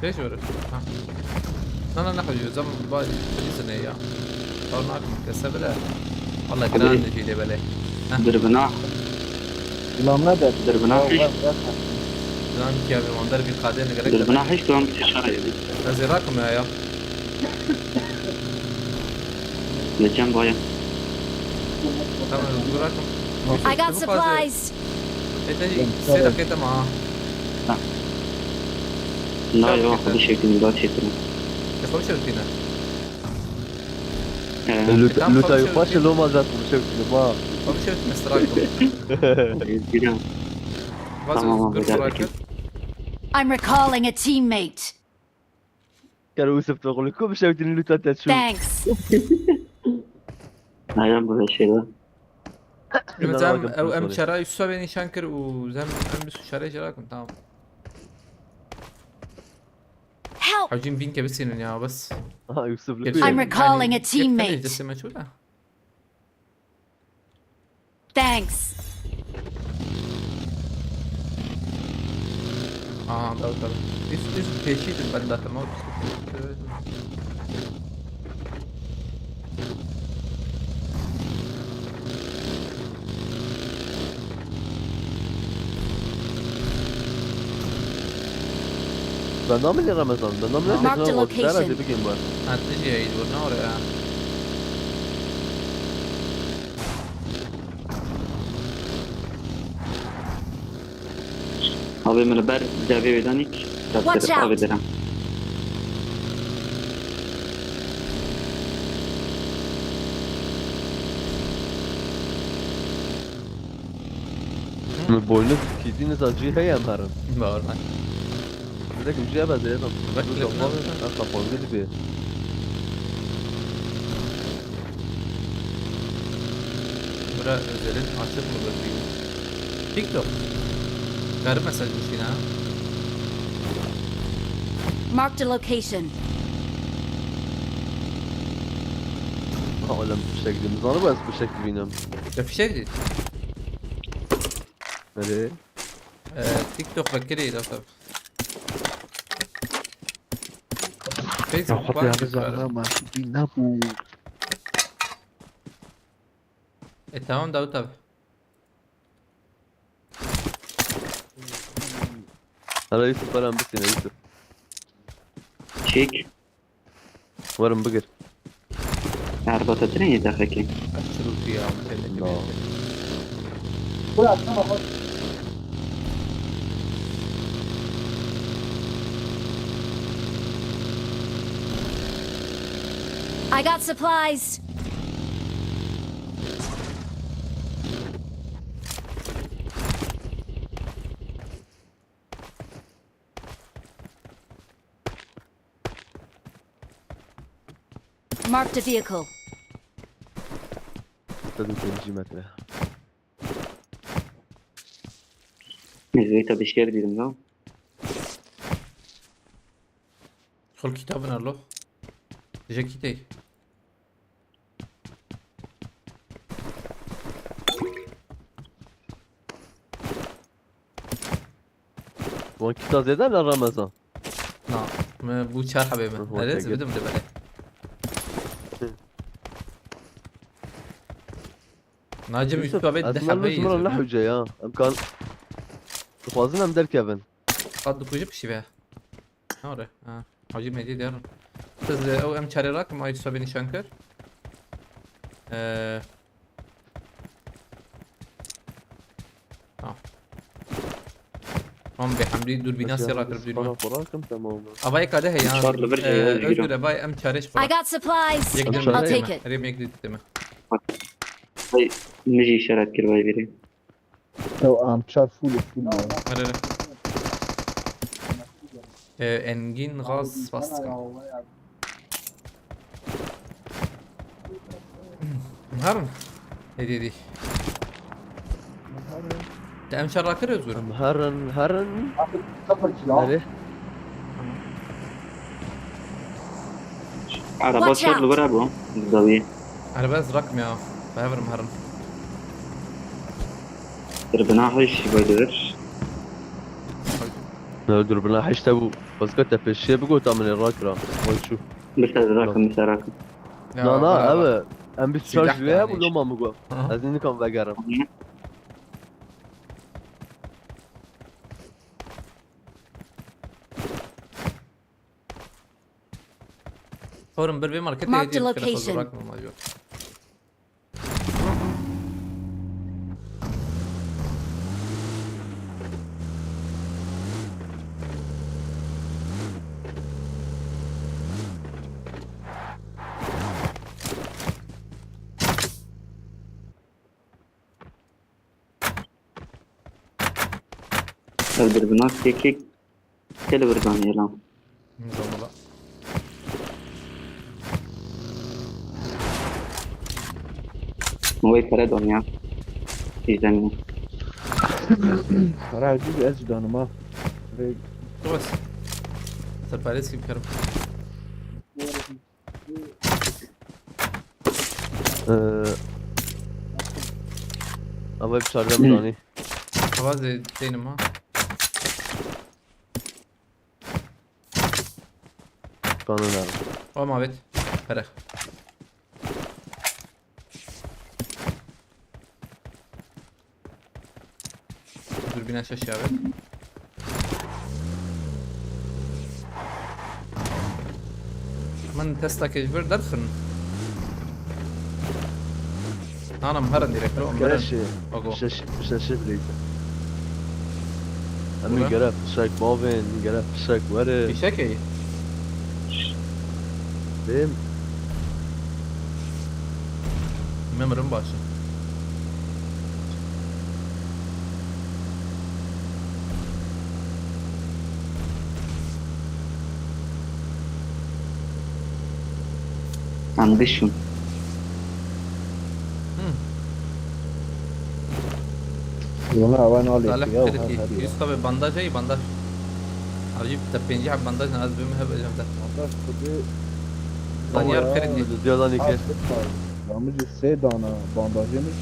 Pêş were. Ha. Na, na, na, hocam, ba-, izin ya. Tamam, abi, kese bile. Valla Abi. Gran de jî lê belê. Heh. Dirbina. Lan ne de? Dirbina Ya, hiç. Bırak, bırak. Lan ki abi, wandar bir kadeh ne gerek Dirbina de. Hiç, tamam, bir şey çare yedi. Ez ê rakim ya, ya. Geçen boya. Tamam, dur rakim. I got supplies. Ete, Tamam, sê tamam. Dakika, tamam. Ha. Na, Çabuk yok, yeter. Bir şekilde daha çetin. Yapalım şöyle bir şeyler. Ee, Luta, Tam Luta konuşuyoruz yok, başka şimdi. Loma zaten konuşuyoruz şimdi, ma. Konuşuyoruz, mister Akın. Biliyorum. Tamam, abi, Özgür gel bırakın. Bakayım. I'm recalling a teammate. Kero Yusuf Tokulu, konuşuyoruz şimdi, Luta Tetsu. Thanks. Aynen böyle şeyler. Em zem ew em çera Yusuf bê nîşan kir û zem em bi şerê jê rakin, tamam. Help! Hewcîn bîn ke bisînin ya, bes. Aha, Yusuf li Gerçi ku ye? I'm recalling a Yani, yek tane teammate. Destê me çû da. Thanks. Aha, tabii, tabii. Üst, üst peşiydim ben zaten, o. Namê Remezan, ben namê Marked a location. Bigên bar. Ha, tu jî heyî dûr, ne oraya. Abi min ber devê wê danîk. Watch out! Abi derim. Min boynuz kîdî niza cî heye em herin. Bawer me. Direkt em cî ebe zêde. Bek lefine. Em xapandî dibê. Bura özelin açık mı bakayım? TikTok. Garip mesaj düşün ha. Marked a location. Ha oğlum fişek diyeyim. Zanı bu fişek diyeyim. Ya fişek değil. Nereye? Ee, TikTok bekleyin dostum. Facebook var mı? Ama bir ne bu? E tamam Davut abi. Hele Yusuf, hele em bisîne Yusuf. Çek. Werin bigir. Erbata tine yê dexekê. Aşırı ya. No. I got supplies. Marked a vehicle. Sed û pêncî metre. Nizvê te dişker dîrim da. Xul kitabın alo. Jekitey. Wan kîta zêde la Ramazan. Na, me bu çar hebê me. Hı hı, Hele okey, zibidim de bele. Nacim Yusuf, Yusuf abi ez de ji me hebê ji min re ne yizim. hewce ya. Em kan. Dixwazin em derkevin. Qat dikujip şive. Nore. Ha. Hacı Mehdi diyorum. Siz e, o em çare rakim ay Yusuf abi nişan kir. Eee. Tamam. Tamam be hamdi dur bina sera kir dur. Bana korakim tamam. Avay kade he ya. Çar li vir Ee, şey, Özgür. Özgür avay em çare I şkola. got supplies. Yek Em dur çare. I'll Yek take dur. it. Rem yek dur deme. Vay, min jî işaret kir vay biri. Ew am çar full full ya. Hadi hadi. Ee, Engin gaz bastı. Harun. Hadi hadi. Te em çar rakir Özgür. Em herin, herin. Sıfır kilo. Nerê? Araba Watch çar out. li vir hebû. Dawî. Araba ez rakım ya. Behevirim herin. Dirbina heş, vay divir. Ne dur buna heşte bu. Paska te pêşiye bigot amine rakira. Vay çu. Bi ser rakim, bi ser rakim. Na na beraber. Ev. Em bir Silah şarj ve yani. Bu loma mı go. Hı hı. Ez nikam vegerim. Forum bir bir market Marked hediye a bir kere fazla location. Bırakmam acaba. Ev dirbina kekek. Gel bir danî lan. Nizamala. Wê pere dan ya. Bizden mi? Para ucuz ez danım ha. Ve Bas. Serpares gibi karım. Ee, Ama bir çarda mı dani? Havaz de değilim ha. Kanın abi. O muhabbet. Pere. Dürbüne şaş abi. Min testekê ji vir derxirin. Nana, em herin direkt lo, em herin. Kreşê. Ogo. Şeş, şeşê bileyte. Em Ura. Gere fişek bavên, gere fişek were. Fişekê? Bêm. Me mirin baş e. Em bişûn. Hmm. Yona ewa nalê Salih ya, Ferit, ha, her ya. Yusuf abi bandaj ey, bandaj. Abi te pêncî heb bandaj ne, ez bim heb ecem de. Bandaj kudu. Danyar Ferit. Diziya zanî ke. Ramicî sê dana bandajê min.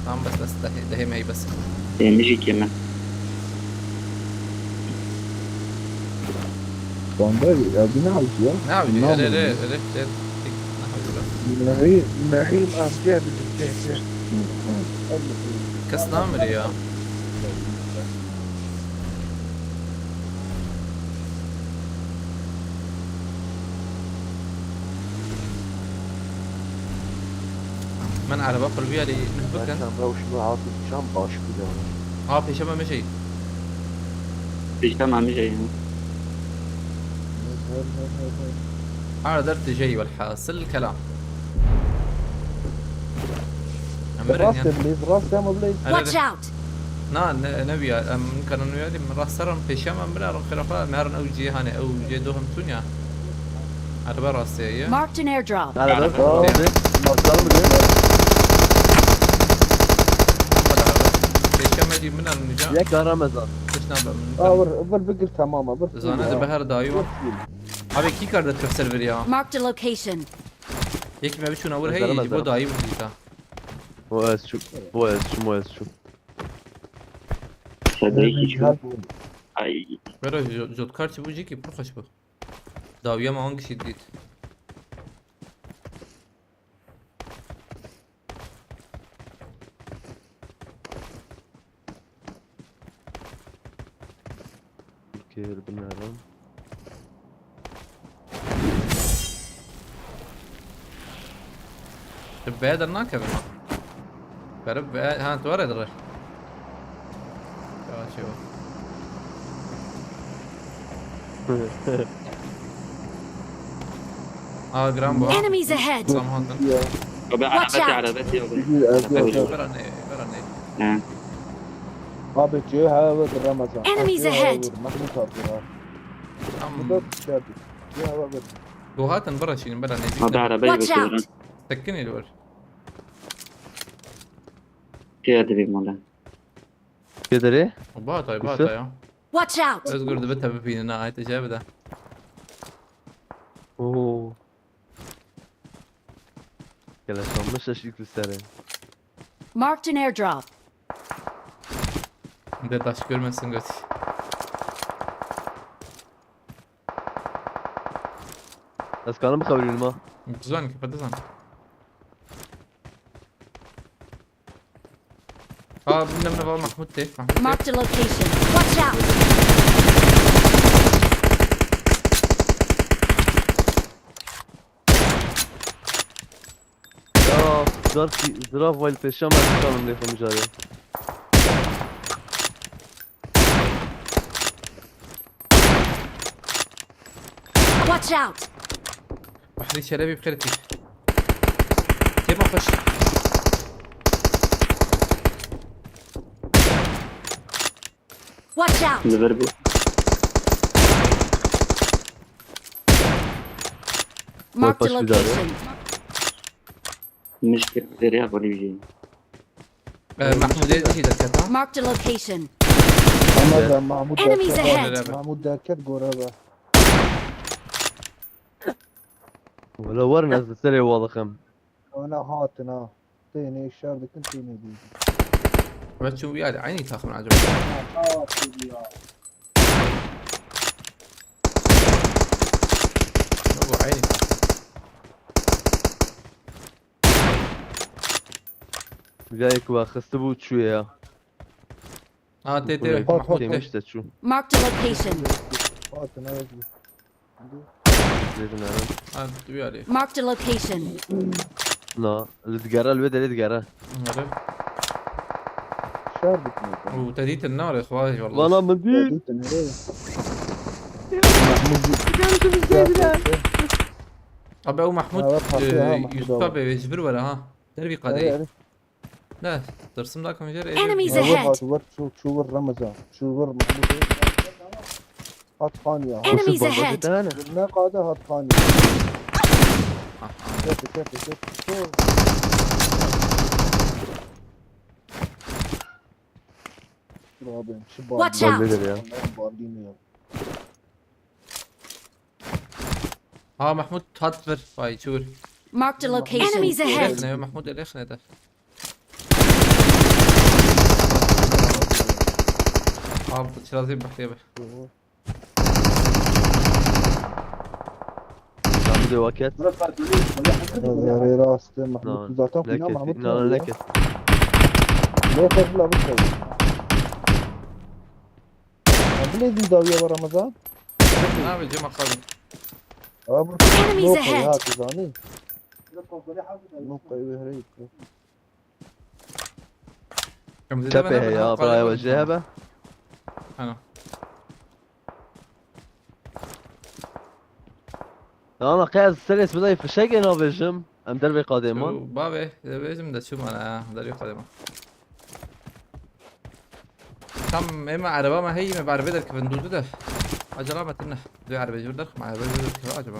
Tamam, bes, bes, dehê, dehê me, bes. Têmijî kê me. Bandaj, ya bu ne avcı ya? Ne avcı? Namı. Ere, ere, ere, ere. Mehî, mehî avcı ya bizim tehcir. Kes namiri ya. Min ereba qulbiya lê nuh bikin. Çend rewş me hatî çend baş bû yani. Ha, pêşe me mijey. Pêşe me mijey. Ara der tijey welhasil kelam. Em mirin ya. Rastê bilêz, rastê ama bilêz. Watch out! Na, ne, ne biya, em kanan uya dim, rast seran pêşe me mira, ro xira xwe, me rin ew cihane, ew cê do hem tun ya. Araba rastê ye. Marked an airdrop. Nerede? Araba rastê ye. Bakalım bir. Pêşe me dî min rin uca. Yek daha Ramazan. Hiç ne be, min Aa, vur, vur, bir gir tamam, vur. Zane de beher dayı var. Abi kî kar de trefser veri ya. Marked a location. Yek me biçûna vur, hey, ji bo dayî vur dîta. O ez çû, bo ez çû, mo ez çû. Sedeyî çû. Ay. Bero jo-, jotkar çi bû, jî kî pir xweş bû. Dawiya me an kişî dît. Kêr binerim. Tu be dernakeve ma. Berib be, ha, tu were dire. Yavaş yavaş. Aa, gran bu. Enemies ahead! Tam hatin. Ya. Abi, watch out! Arabeti, arabeti abi. Arabeti. Vera ne, vera ne. He. Abi, cihê hava bir Ramazan. Enemies ahead! Mahmut abi ya. Tam. Bu da dışarıda. Cihê hava bir. Gohatin bira şînin, bira nêzîk. Abi, ne? Arabayı bekliyorum. Watch out! Tekin eli var. Kê derê mala? Kê derê? Ba tay, ba tay ya. Watch out! Özgür dibe tabi bînine ait ecebe de. Oo. Gele şanlı şaşlık bir sere. Marked an airdrop. De taş görmesin göt. Ez kanim bixebirînim ha. Dizan ki, dizan. Aa, bilmem ne var, Mahmut değil, Mahmut değil. Marked a location. Watch out! Ya, zar ki, zirav wayl pêşa me, dikanim lê xwe mijarê. Watch out! Behrî Çelebi bi xêr tî. Kêma xweş. Watch out! Li vir bû. Marked a location. Mişk derya xwe dibîjî. Ee, Mahmudê jî derket ha. Marked a location. Ama da Mahmud derket. Enemies ahead! Mahmud derket gore be. Wala werin ez li serê wa dixim. Ona hatin ha. Tênê şer dikin, tênê dîtin. Ve çû ya, eynî taxmin acaba? Ha, ha, ya. Ne bu, eynî taxmin. Gayek wa xistibû çûye ya. Ha, tê, tê, Mahmut tê. Têmiş de çû. Marked a location. Hatin ha. Didin herin. Ha, tu yarî. Marked a location. Na. Li digere, li wê derê digere. Nere? Şer bitmedi. Û te dîtin nare xwayê wallah. Vana min dît. Dîtin, he. Abi ew Mahmut Ha, bak, ha, e, Mahmut Yusuf abi. Abi ji vir were ha. Dervî He, qadeyî. he. Ne, tırsım da kamjer. Enemies Ya, ahead. hat, ver, çû, çû, ver Ramazan. Çû, ver Mahmut. Hat xan ya. Enemies Yusuf ahead. Baba dene. Ne qade hat xan ya. Kefe, kefe, kefe. Çû. Dur abi, şu Watch bar- out. Bombedir ya. Onların barlığını yap. Ha Mahmut hat vir. Vay çukur. Marked a location. Enemies ahead. Elexne Mahmut elexne de. Abi çirazê bixtê be. Tam bir de vaket. Rê rastê Mahmut. Tamam. Zaten Ne kuyuna Mahmut kes? Ne var ya. Ne kes? Ne fazla bir şey. Abi ne dün dawiye var Ramazan? Ne yapacağım akıllı. Abi Enemies no kayı ahead. ha kızani. No kayı ve hereyip. Tepe ya, braya ve cebe. Ana. Ya ana qey ez serê sibidayê fişekê nabêjim. Em dervê qadê man. Bavê, debêjim de çû mana ya. Dervê qadê man. Tam ême ereba me heyî me bi erebê derkevin dû dû de. Acela me tine. Dê erebê ji vir derxim, erebê ji vir derkeve acaba.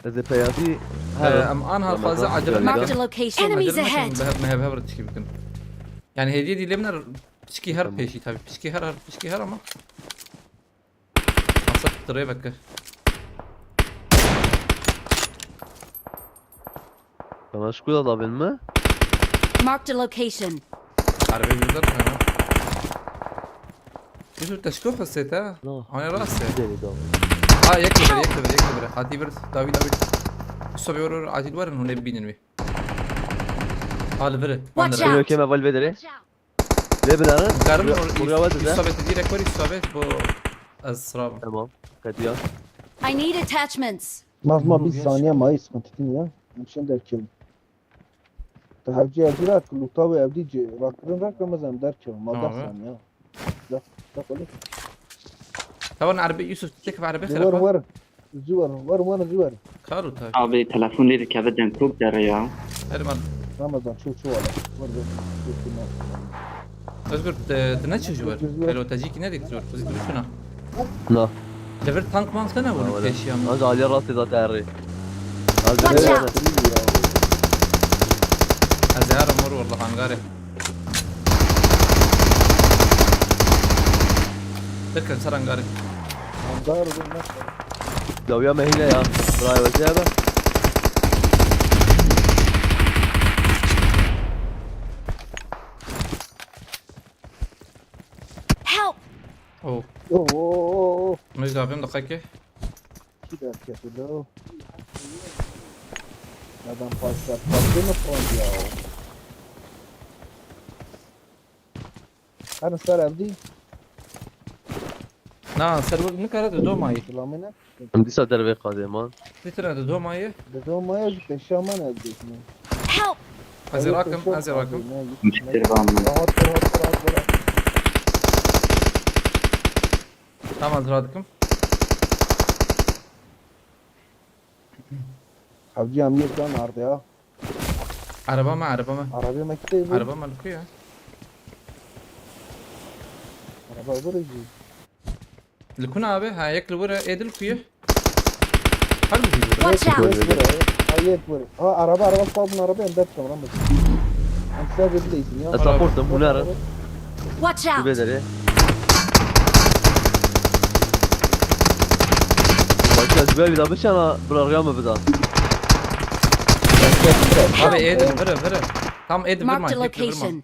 Ez ê peyasî Ee, herim. em an Ama halfazı ben acele geldim. Marked nekin. a location. Enemies Acele nekin, ahead. be- me hebe tişkî bikin. Yani hediye dilemler tişkî her Tamam. peşî tabii. Tişkî her her tişkî her ama. Aslında tirê veke. Sana şu kuyuda da bin mi? Marked a location. Erebê ji vir derxim. Yusuf teşkil xwestê te. No. Ana rast e. Deli dal. Ha yek li vir, yek li vir, yek li vir. Hatî vir, dawî dawî. Sobe wer wer acil werin hûn ê bibînin wî. Ha li vir. Watch Alo out. keme val vedere. Ve binarin. Karim Buraya var da. Sobe te direkt wer sobe bu ez sırabım. Tamam. Kadiya. I need attachments. Mahma Dur, bir geç. Saniye mayıs sıkıntı değil ya. Hemşen derken. Te hevci evci rak luta ve evdi ce rakirin rak Ramazan derken. Madem Tamam. Saniye. Dak dak öyle. Tamam Arabi Yusuf tek Arabi Ver xerafa. ver. Ziver ver ver ziver. Karu tabii. Abi telefon lê dikeve deng kok dere ya. Her man. Ramazan çu çu wala. Ver ver. Çu çu ne? Özgür, te, te ne çiz var? Özgür. Elo tecik ne dik zor? Kızı dur şuna. Na. Devir tank mank ne Ha, bunun öyle. peşi ya? Az Ali rastı zaten erri. Az Watch Ali out. Ez yarim var vallahi hangare. Derken ser hangare. Dar bu ne? Dawiya mehine ya. Bravo Zeba. Help! Oh. Oo oo oo. Mecid abim dakika. Çi derketiyor? Adam parça parça mı fırladı ya? Her ser evdi. Na, server nikare de domayı. Selamine. Em dîsa dervê qadê man. Titire de domayı. De domaya peşaman evdi. Help! Ez rakim, ez rakim. Müşteri var mı? Rahat rahat rahat rahat. Tamam, ez rakim. Hevci em yek can ardı ya. Araba mı, araba mı? Arabaya mı gitti bu? Araba mı, Luku ya? Araba vurucu. Lukun abi, ha, yek li vura, edil kuyu. Harbi kuyu. Watch out! Yek vur. Ha yek vur. Ha araba araba sal bunu arabaya em dert sonra mı? Em size bir de izin ya. Ez supportim, hûn herin. Watch Tu out! bê derê. Başka ez böyle bir şey ama bırakıya mı bir daha? Abi edil, vura, vura. Tam edil vurma, Marked a edil vurma. Location.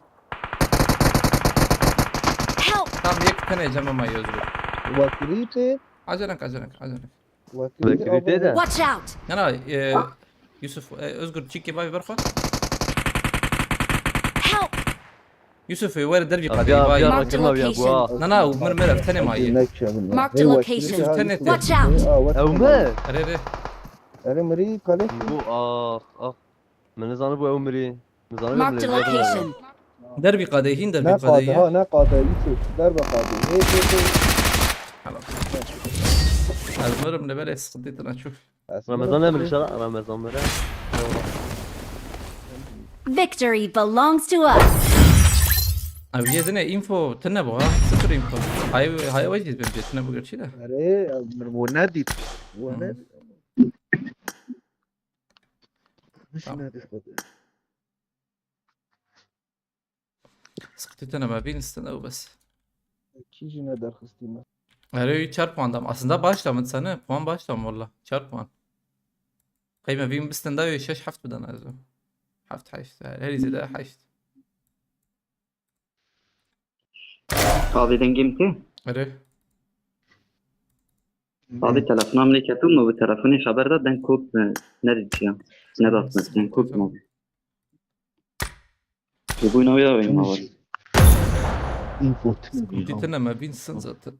Help! Tam yek tane cem ama yazıyor. Vakirite. Acelek, acelek, acelek. Vakirite. Vakirite de. Watch out! Yana, e, Yusuf, e, Özgür, çiki bay berxo. Help! Yusuf, e, were dervî qadê, vay. Marked a location. Na, na, mir, mir, ev tenê maye. Marked a location. Yusuf, tenê te. Watch out. Ew mi? Erê, erê. Erê, mirî, kalê. Bu, ah, ah. Min nizanîbû ew mirî. Min zanîbû. Marked a location. Dervî qadê, hîn dervî qadê. Ne qadê, ha, ne qadê, Yusuf. Derve qadê. Hey, hey, hey. Helal. Ez mirim li berê, sıkıntı tına çuf. Ramazan ne mirişa? Ramazan mire. Victory belongs to us. Abi, yedine info tine bu ha. Sıfır info. Hay, hay, vay, biz bence tine bu gerçi de. Erê, mir bu ne dît? Bu ne? Tamam. Sıkıntı tene me bîn, stand ew bes. Kî jî ne derxistî me. Erê, çar puan dam. Aslında baş da min sene. Puan baş dam valla. Çar puan. Qey me bîn, bi stand ew şeş heft bidana ez. Heft heşt. Her, herî zêde heşt. Abi dengê min tê? Erê. Abi telefona min lê ketû, min bi telefonê xeber da, deng kop, e, nedîtiya. Nedatme, deng kop ma. Li bûyna wê ya wê ma var. Info tine bî. Dîtine me bîn sin zaten.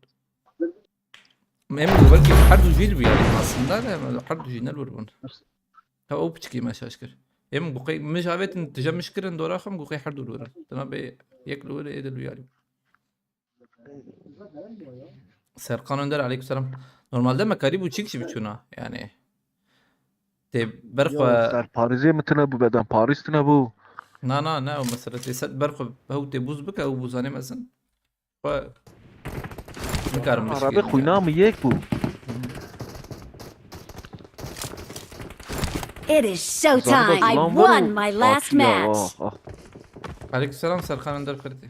Em gu belkî her du jî li bî aslında de, em her du jî ne li wir bûn. Ha, o piçikî me şaş kir. Em gu qey, min ji avêtin tije min şkirin dora xwe, em gu qey her du li wir in. Dina bê yek li wir ê de li yarî. Serkan Önder, aleykümselam. Normalde me karî bû çîk jî biçûna, yani. Tê berxwe. Yo, ser Parîzê min tine bû, beden Parîz tine bû. Na, na, ne, o mesele tê ser berxwe hew tê bûz bike, ew bûzanê mezin. Xwe nikarim bişkînim. Arabê xwîna min yek bû. It is showtime. I won my last match. Ah, ah. Aleykümselam, Serkan Önder Feritî.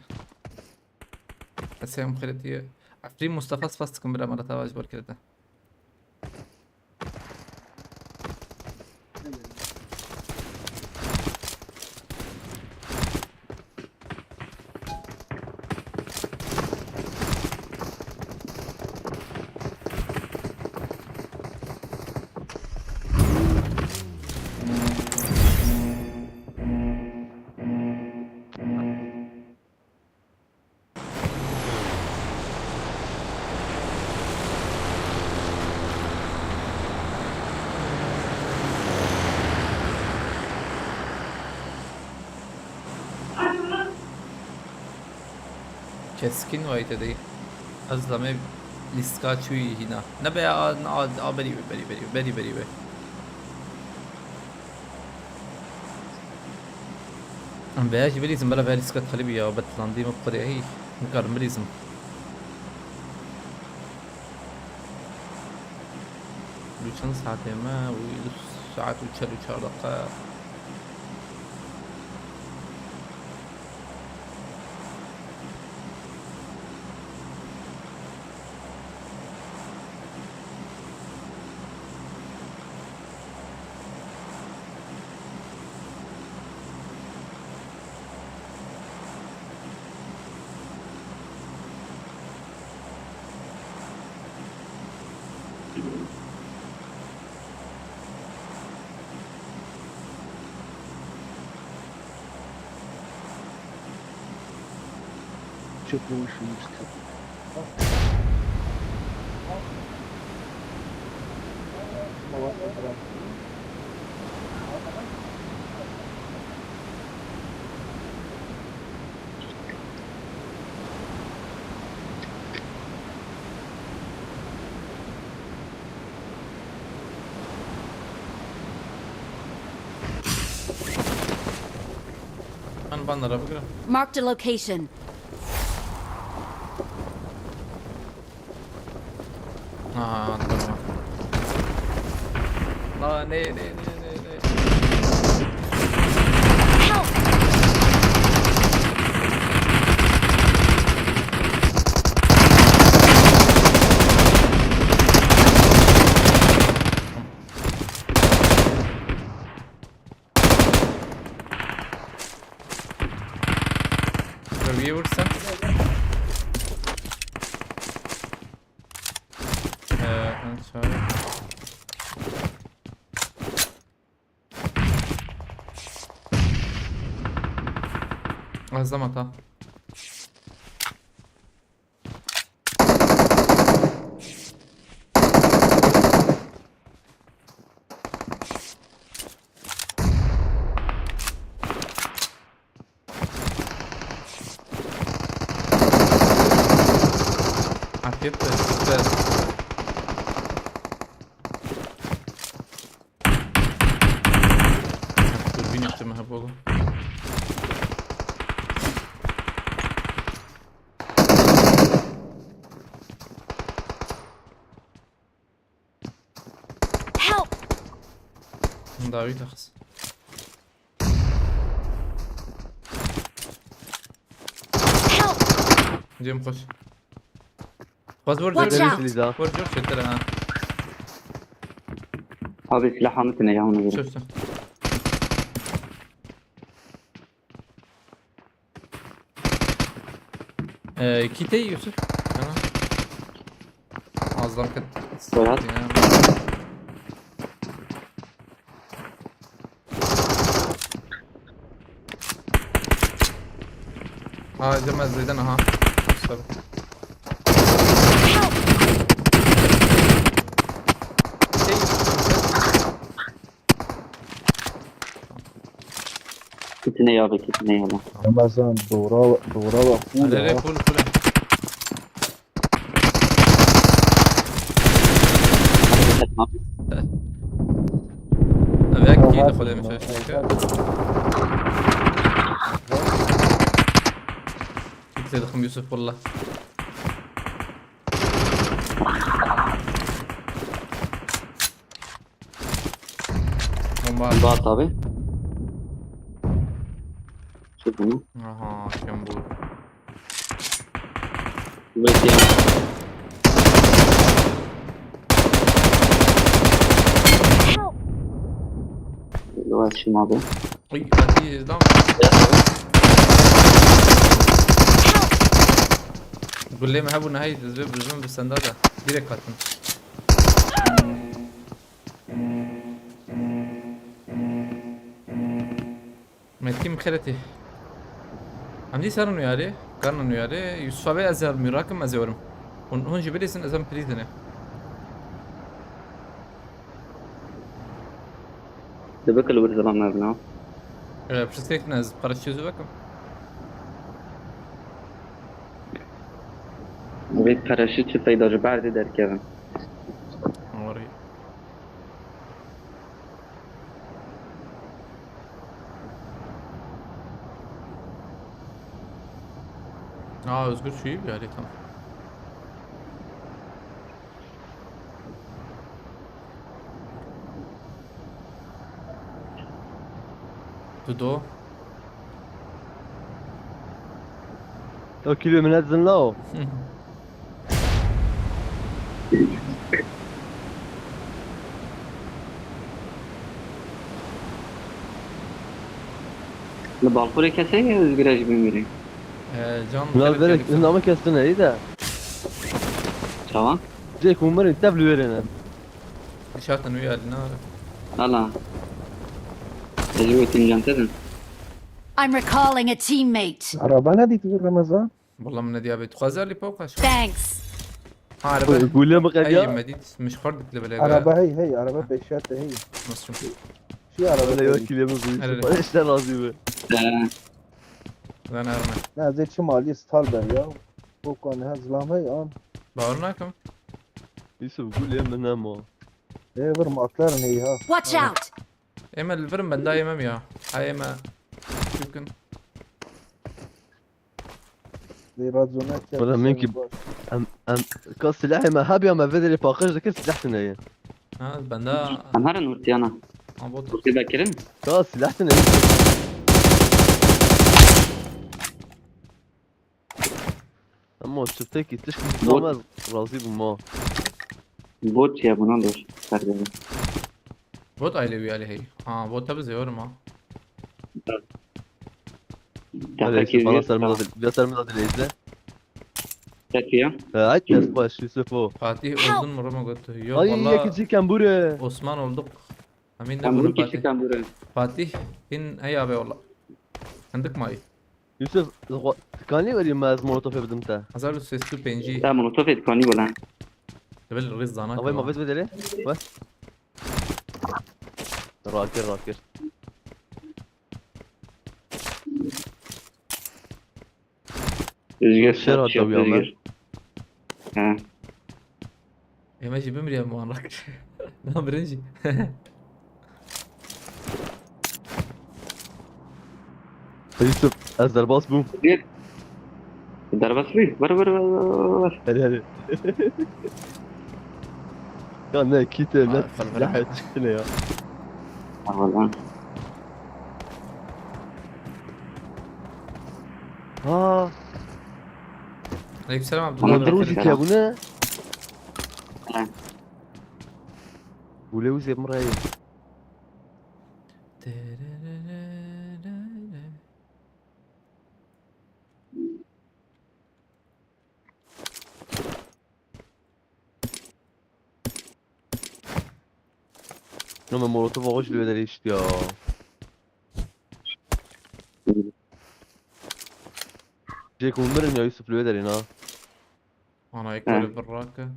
Eseyim Feritî. Efrîn Mustafa, spas dikim bira, me re tava ji ber kirete. Keskin wayte dey. Ez demê lîstika çûyî hîna. Nebe ya, a, a, a, berî be, berî, berî, berî, berî be. Em veya jî bilîzim, bela veya lîstika talibî ya, betlandî me bi Xwedê hî. Nikarim bilîzim. Wî çend saetê me? Wî du saet û çel û çar deqa. Çok yavaş yürüyüş tabii. Em banera bigire. Marked a location. Aa, tamam. Aa, ne, ne, ne, ne, ne? Help! Reviewer sen. Ee, en çağır. Azam hata. Gitti, gitti. Dürbün işte mi hep oğlum? Help! Dawî taxs. Help! Cem koş. Bas vur, vur, vur. Watch out! Vur, vur, çetir ha. Abi silah hamletine ya ona göre. Çöktü. Ee, kitey Yusuf. Tamam. Azdan kat. Serhat. Ya. Ha, Cem Zeydan, aha. Tabii. Kitine ya be, kitine ya be. Ramazan, doğru, doğru bak. Full. Hele, hele, ya. Full, full. Abi, ya, keyif de kolaymış, ya, şey, şey. Git dedim Yusuf, valla. Bomba. Bomba at abi. Çık bunu. Aha, kim bu? Bekleyin. Help! Yavaş şimdi abi. Uy, Fatih, lan. Gulê me hebû nehayî, ez vê bi zûn bi senda de. Direkt hatin. Metkî min xeletî. Em dî serin uyarê, karna uyarê, Yusuf abi ez ê mirakim, ez ê werim. Hûn, hûn jî bilîsin, ez em prîzine. Dibe kil wir zilam mevna. Ee, pirsgirêk ne, ez paraşütê zû vekim. Vê paraşüt çi feyda ji berdê derkevin. Orayı. Aa, Özgür şu iyi bir harita. Dudu. Ya kilo min ez zin lao. Li balkonê kes heye Özgür e ji bin mirî? Ee, can Lan verek, name kes tune iyi de. Tamam. Cek umarım tev li verene. Dişartın uyarın abi. Hala. Özgür Tekin can tedin. I'm recalling a teammate. Araba ne diydi Ramazan? Valla min nediya bê. Dixwaze Alî Pawkaş. Thanks. Ha, araba. Gule mi qediya? Hey, Medît, min ji xwe dikle bile. Araba hey, hey, araba beşat hey. Nasıl? Şu araba. Öyle yok, hey. Kile mi bu? Hele, hele. Bana işte razı be. Ee. Ben arma. Ne, zê çi malî stal ber ya. Bu konu ha zilam hey an. Bawer nakim. Yusuf, gule mi ne ma? Ee, bir McLaren hey ha. Watch out! Ême li vir in benda ême ya. Hay ême. Çûkin. Lê racona ke Wala min ki em, em, ka silahê me hebî ya me vê derê paqij dikir silah tune ye. Ha, benda. Em herin hurtiyana. Ha, bot. Hurtî vekirin. Ka silah tune ye. Ama çiftekî tişkî Bot. Ama ez razî bûm ha. Bot ya buna dur. Kardere. Bot aile üyeliği hey. Ha, bot tabi zêwerim ha. Hadi Dakika işte, bana girdi. Sermez, ya Sermez hadi neyse. Peki ya. Ee, ay, kes baş, Yusuf o. Fatih öldün mü Roma götü? Yok, ay, valla. Yekicik kembure. Osman olduk. Amin de Kembur bunu kişi Fatih. Kembure. Fatih, hin hey abi ola. Kendik may. Yusuf, tıkanlı vereyim ben molotof'e bidim te. Hazar üç yüz pêncî. Tamam, molotof'e tıkanlı olan. Level riz zana. Avay mavez bedeli. Bak. Rakir, rakir. Özgür Şer sat, hatta yok, uyanlar. Özgür. Ha. Eme jî bimriye bi wan re. Namirin jî. Yusuf, ez derbas bûm. Bir. Derbas bû. Ver ver ver ver ver. Hadi hadi. Ya ne kite ne Aa, kalbine silah çıktı ne ya. Ha valla. Ha, Aleykümselam Ama Abdullah. ne dur bu ki bu ne? Ha. Bu lewuz yapma rayı. Ama molotof ağaç diye de işte ya. Jack Umer'in ya Yusuf Lüeder'in ha. Ana ek böyle bir rakı.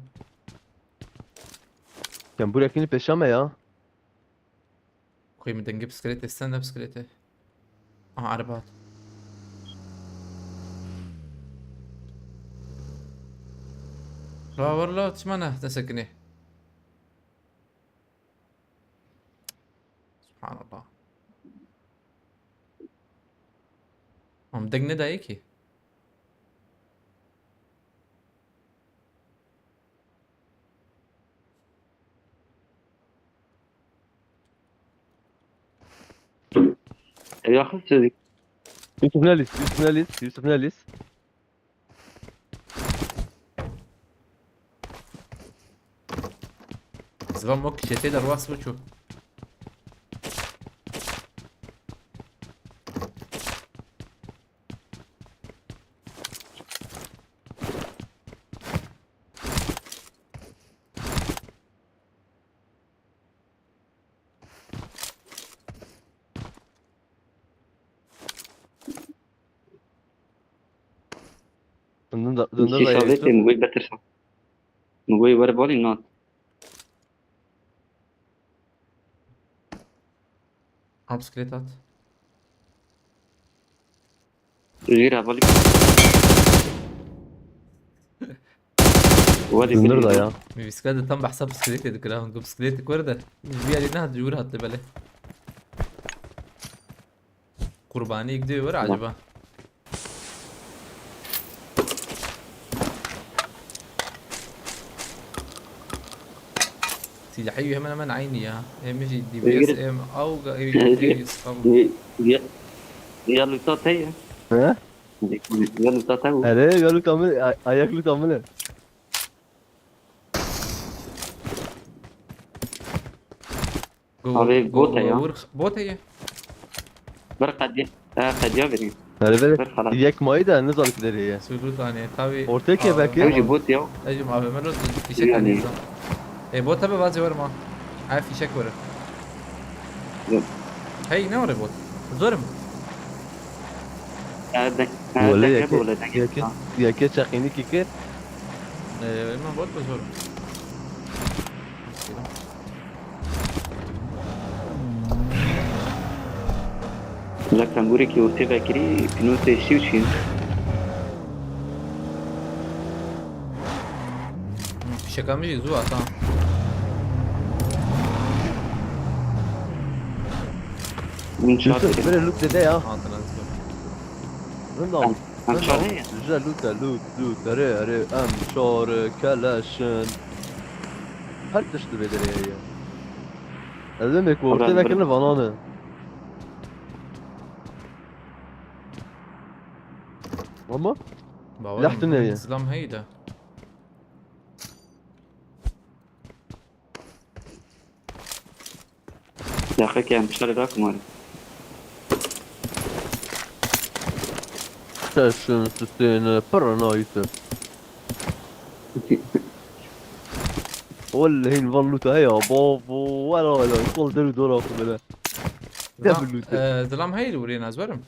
Sen bu yakını peşeme ya. Koyayım denge bisikleti, sen de bisikleti. Aha araba at. La valla çimana desekini. Subhanallah. Am deng ne dayı ki? Yakın sizi. Yusuf Nelis, Yusuf Nelis, Yusuf Nelis. Zıvan mok şete de ruas bu çu. Döndün da, döndün Ki da şadet Yusuf. mi goy betir sa. Mi goy ver bali not. Al bisiklet at. Üzgür ha bali. Wadi Döndür da ya. Mi bisiklet de tam behsa bisiklet dedik ha. Hûn bisiklet kur de. Ji bir yerine hat, jûr hat bele. Kurbanî gidiyor var acaba? Silahî hemen hemen aynı ya. Hem jî D B S hem avga hem spam. Ya luta te ya. He? Ya luta te bu. Hele ya luta mı? Ay- Ayak luta mı ne? Go- Abi, go- bot ya. go- vur- Bot ya. Bir qediya. Ha qediya vereyim. Hele Bir böyle halat. yek mayı da ne zalık deri ya. Sulu tane tabi. Ortaya ke belki. Hem jî bot ya. Ejim abi ben o fişek Yani. yani. E bot tabi bazı var mı? Ha fişek var. Yok. Hey ne var bot? Zor mu? Ha de. Ha Wele de yeke wele de. yeke yeke çakini kikir. E, ben bot mu zor? Lak tembûrekî ortê vekirî pînûsê şî û şîn. Fişeka min jî zû hat ha. Min çar Yusuf kir. Böyle loot dede ya. Hatırladım. Rında. Em çar heye. Jira loot loot loot. Are are em çar keleşin. Her tişt dibê derê ya. Ez demek ortê Oradan vekirine vanane. Ama Bawer Lahtine min ye. Zlam heyda. Daxeke em şerê rakim were. Session sustain pırına Yusuf. Wallahî van loot heye bo bo wala wala kol deru dora xwe bile. Ne Zlam, bir loot. e, Zlam heyda vurê nazwerim.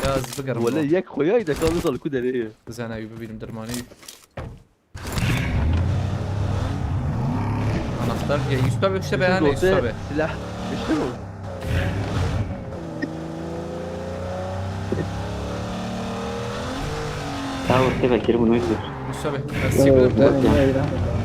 Ya ez bigerim. Wala yek xoyay de kaldı sal ku dereye. Zana evi bibînim dermanî. Anahtar. Ya Yusuf abi işte be Yusuf yani Yusuf dote abi. Silah. İşte bu. Ha ortê vekirî bunu izliyor. Yusuf abi. Nasıl bir Ben yine ilan.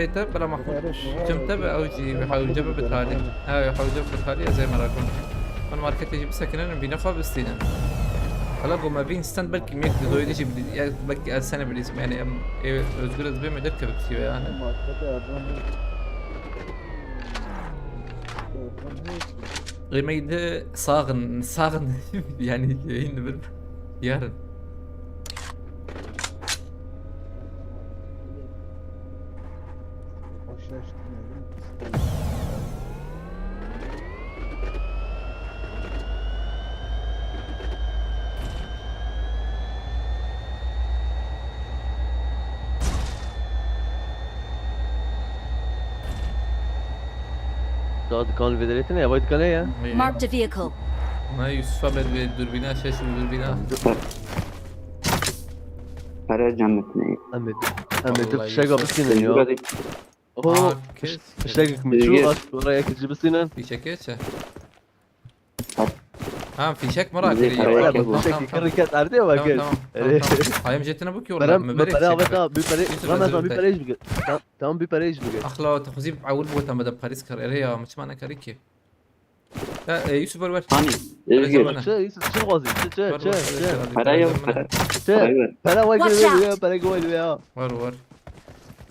bête, bila me xwe cim te be, ew jî hewce be bi talî. Ha, hewce be bi talî, ez ê merak im. Min marketê jî bisekinin, bîne xwe bistînin. Hala ku me bîn stand belkî mêk di doyê de jî bilî-, ya belkî ez sene bilîsim, yani em ê Özgür ez bê me derkeve bitiyo yani. Markete yardım yok. Yardım yok. Ê me de saxin, saxin yani yayın bir yarın. Boş ver, işte, ne bileyim. Daha dikan vê derê tine ya, vay dikan ya. Marked a vehicle. Na Yusuf'a ber bir dürbüne, şaş bir dürbüne. Para cennet ne? Em bi, em bi tu Vallahi fişek Yusuf. Abisinin ya. Burada bir Oho, Kes. fişek mi şu, at oraya ki cibisinin. Fişek geçe. At. Ha fişek merak Bizi ediyor. paraya Tamam, bakın. tamam, Fişek tamam. kırık et erdi ya bak. Tamam, tamam, tamam, Evet. tamam. Hayım jetine bu ki Para, orada mübarek para çeker. aveta, bir para, Yusuf, Ramazan özür bir dilerim. para iş mi? Tamam, tamam bir para iş mi? Axla te xwezî ewil bû te me de Parîs kir. Erê ya, min çima nekarî ki. Ya, e, Yusuf, wer, wer. Hani Öyle Özgür. zaman- Çe, Yusuf, çi xwazî? Çe, çe, Wer, çe, wer, çe. wer, Para wer, yok wer. para. Çe, Para yok. para vay Watch geliyor out! Ya, para geliyor ya. Wer, wer.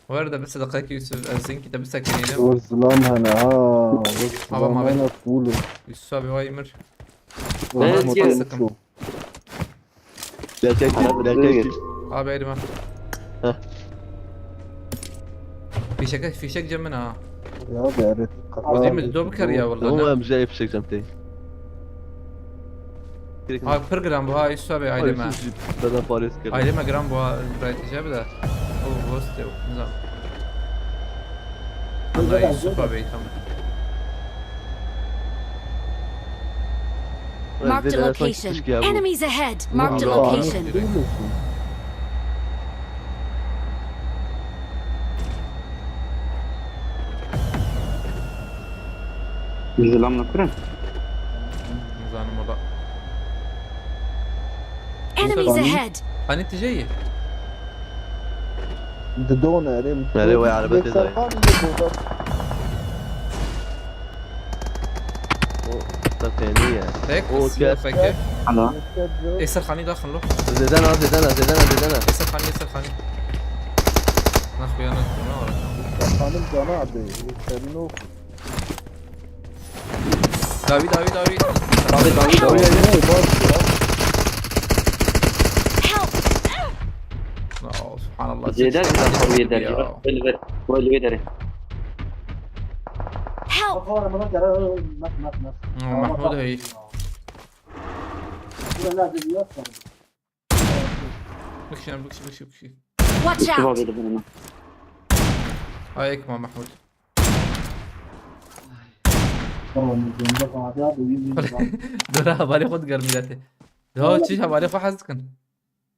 Wer de bir sadaka ki Yusuf, ez zinki de bir sakineyim. Wor zilam hene ha. Wor Tamam zilam abi. hene full. Yusuf abi vay mir. Wor Evet, zilam evet. hene full. Gerçek, gerçek. Abi elime. Heh. Fişek, fişek cem min ha. Ya be evet. Wazî min do bikar ya Tamam vallahi. Em jê fişek cem tey. Ha pir giran bu ha Yusuf abi aileme. Beden Paris kırdı. Aileme giran bu ha raytije bir de. O ghost yok. Nizam. Allah Yusuf abi tamam. Marked a location. Enemies ahead! Marked a Allah. Location. Zilam ne kure? Nizanim orada. Enemies ahead! Hani tijeyi? Didon erim. Nereye o araba tezayı? Serkan bir burada. Sen fena ya. Tek O kısıyor kes- peki. Alo. Eser Xanî daxil lo. Zêdena, zêdena, zêdena, zêdena. Eser Xanî, Eser Xanî. Na xuyanet ne var? Serkan'ın canı abi. Senin o. Davi, Davi, Davi. Davi, Davi, Ya Davi. ne bak ya. Help! Oh, subhanallah. Zêde Seçim de yapıyor kavga eder. ya. Böyle ver. Böyle ver. Help! Oh, Mahmud hey. Bıkışın, bıkışın, bıkışın, bıkışın. Watch Yusuf out! abi de bunu. Ay ekma Mahmud. Dora hevalê xwe diger milletê. Ya çi hevalê xwe hez dikin.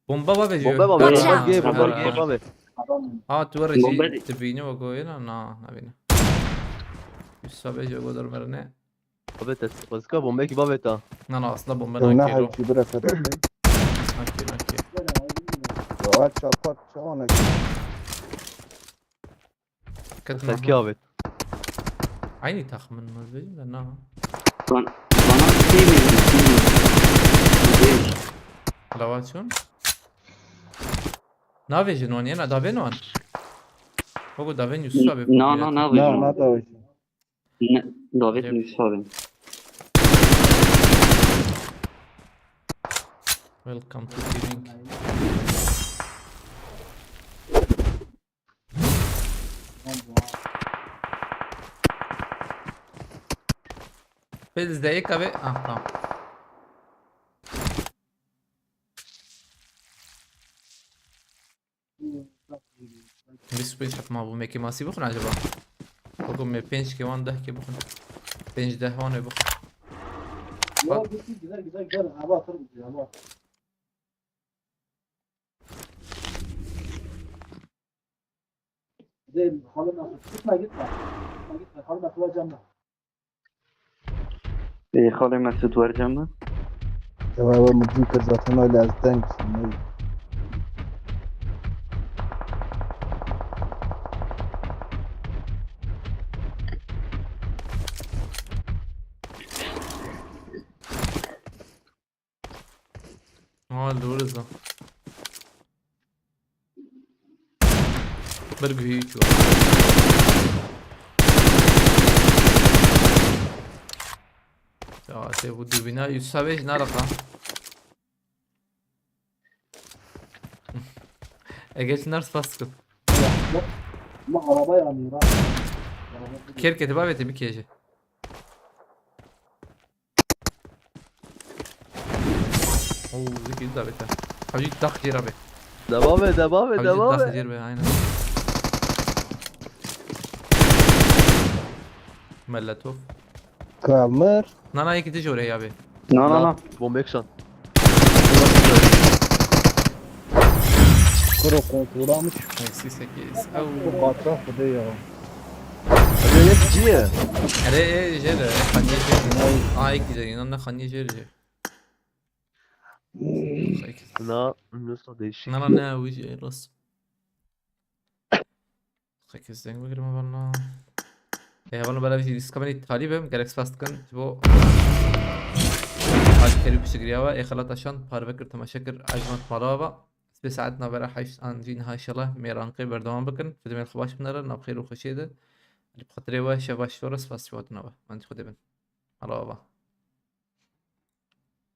Bomba va vejî. Bomba va Watch vejî. out. Gel, bomba, Ha. bomba ve. Ha tu Bomba rejî değil. Tibînî ve goyê na na nabîne. Yusuf vejî go dermerine. Abi te, bazıka bomba ki baveta. Na na aslında bomba Ne nakero. Hacı bırak adam. Nakê nakê. Ya çapak çanak. Ket Sen ki abi. Aynı takımın mı dedim de na. Bana, bana şey verin. Şey verin. Lava çon. Na vejin wan yena da ben wan. Bak o da ben Yusuf abi. Na na na Na verin. na da. Ne, David Yep. Yusuf abi. Welcome to gaming. Biz de ilk abi. Ah tamam. Bîst û pênc heb mabû, me kêmasî bixwin acaba? Wekû me pênc kê wan, deh kê bixwin. Pênc deh wan ê bixwin. Ya, güzel, güzel, güzel. Hava atır bizi, hava. Değil, halı nasıl? Gitme, gitme. Gitme, gitme. Halı nasıl var canına? Ê, xalê Mesûd wercem me. Ya ve mecbur kir zaten öyle ez deng şimdi. Ha, doğru da. Bir güyü çuwa. Ya, te bu dubina Yusuf abi ne alaka? Ege Çınar spas kıl. Ama araba yanıyor ha. Araba Kerkete babete bir kece. Oo, zikir da beta. Hacı tak jera be. Devam et, devam et, Hacı devam tak et. jera be, aynen. Melletov. Kamir. Na na, yekî dij orê ya bê. Na na na. Bomba eksan. Kuro kontrolamış. Eksi sekiz. Bu Ew. katra Xwedê ya. Hadi yek ciye. Erê, e, jê de, xaniyê jê de. Aa, yekî de, inan ne xaniyê jê de. Na, nasıl değişik. Na na ne, wî jê rast. Xekî zeng bigirme valla. E, hevalno bera vî dîska min îtalî bim, gerek spas dikin. Ji bo alîkarî piştgiriya we, ê xelat aşand, parve kir, temaşe kir, Ercüment mala we. Sibê saet navbera heşt an jî niha inşallah mêranqê berdewam bikin. Xwedê mêr xwe baş binere, nav xêr û xweşiyê de. Li bi xatirê we, şev baş ji we re, spas ji we tune we. Mendî Xwedê bin. Mala we.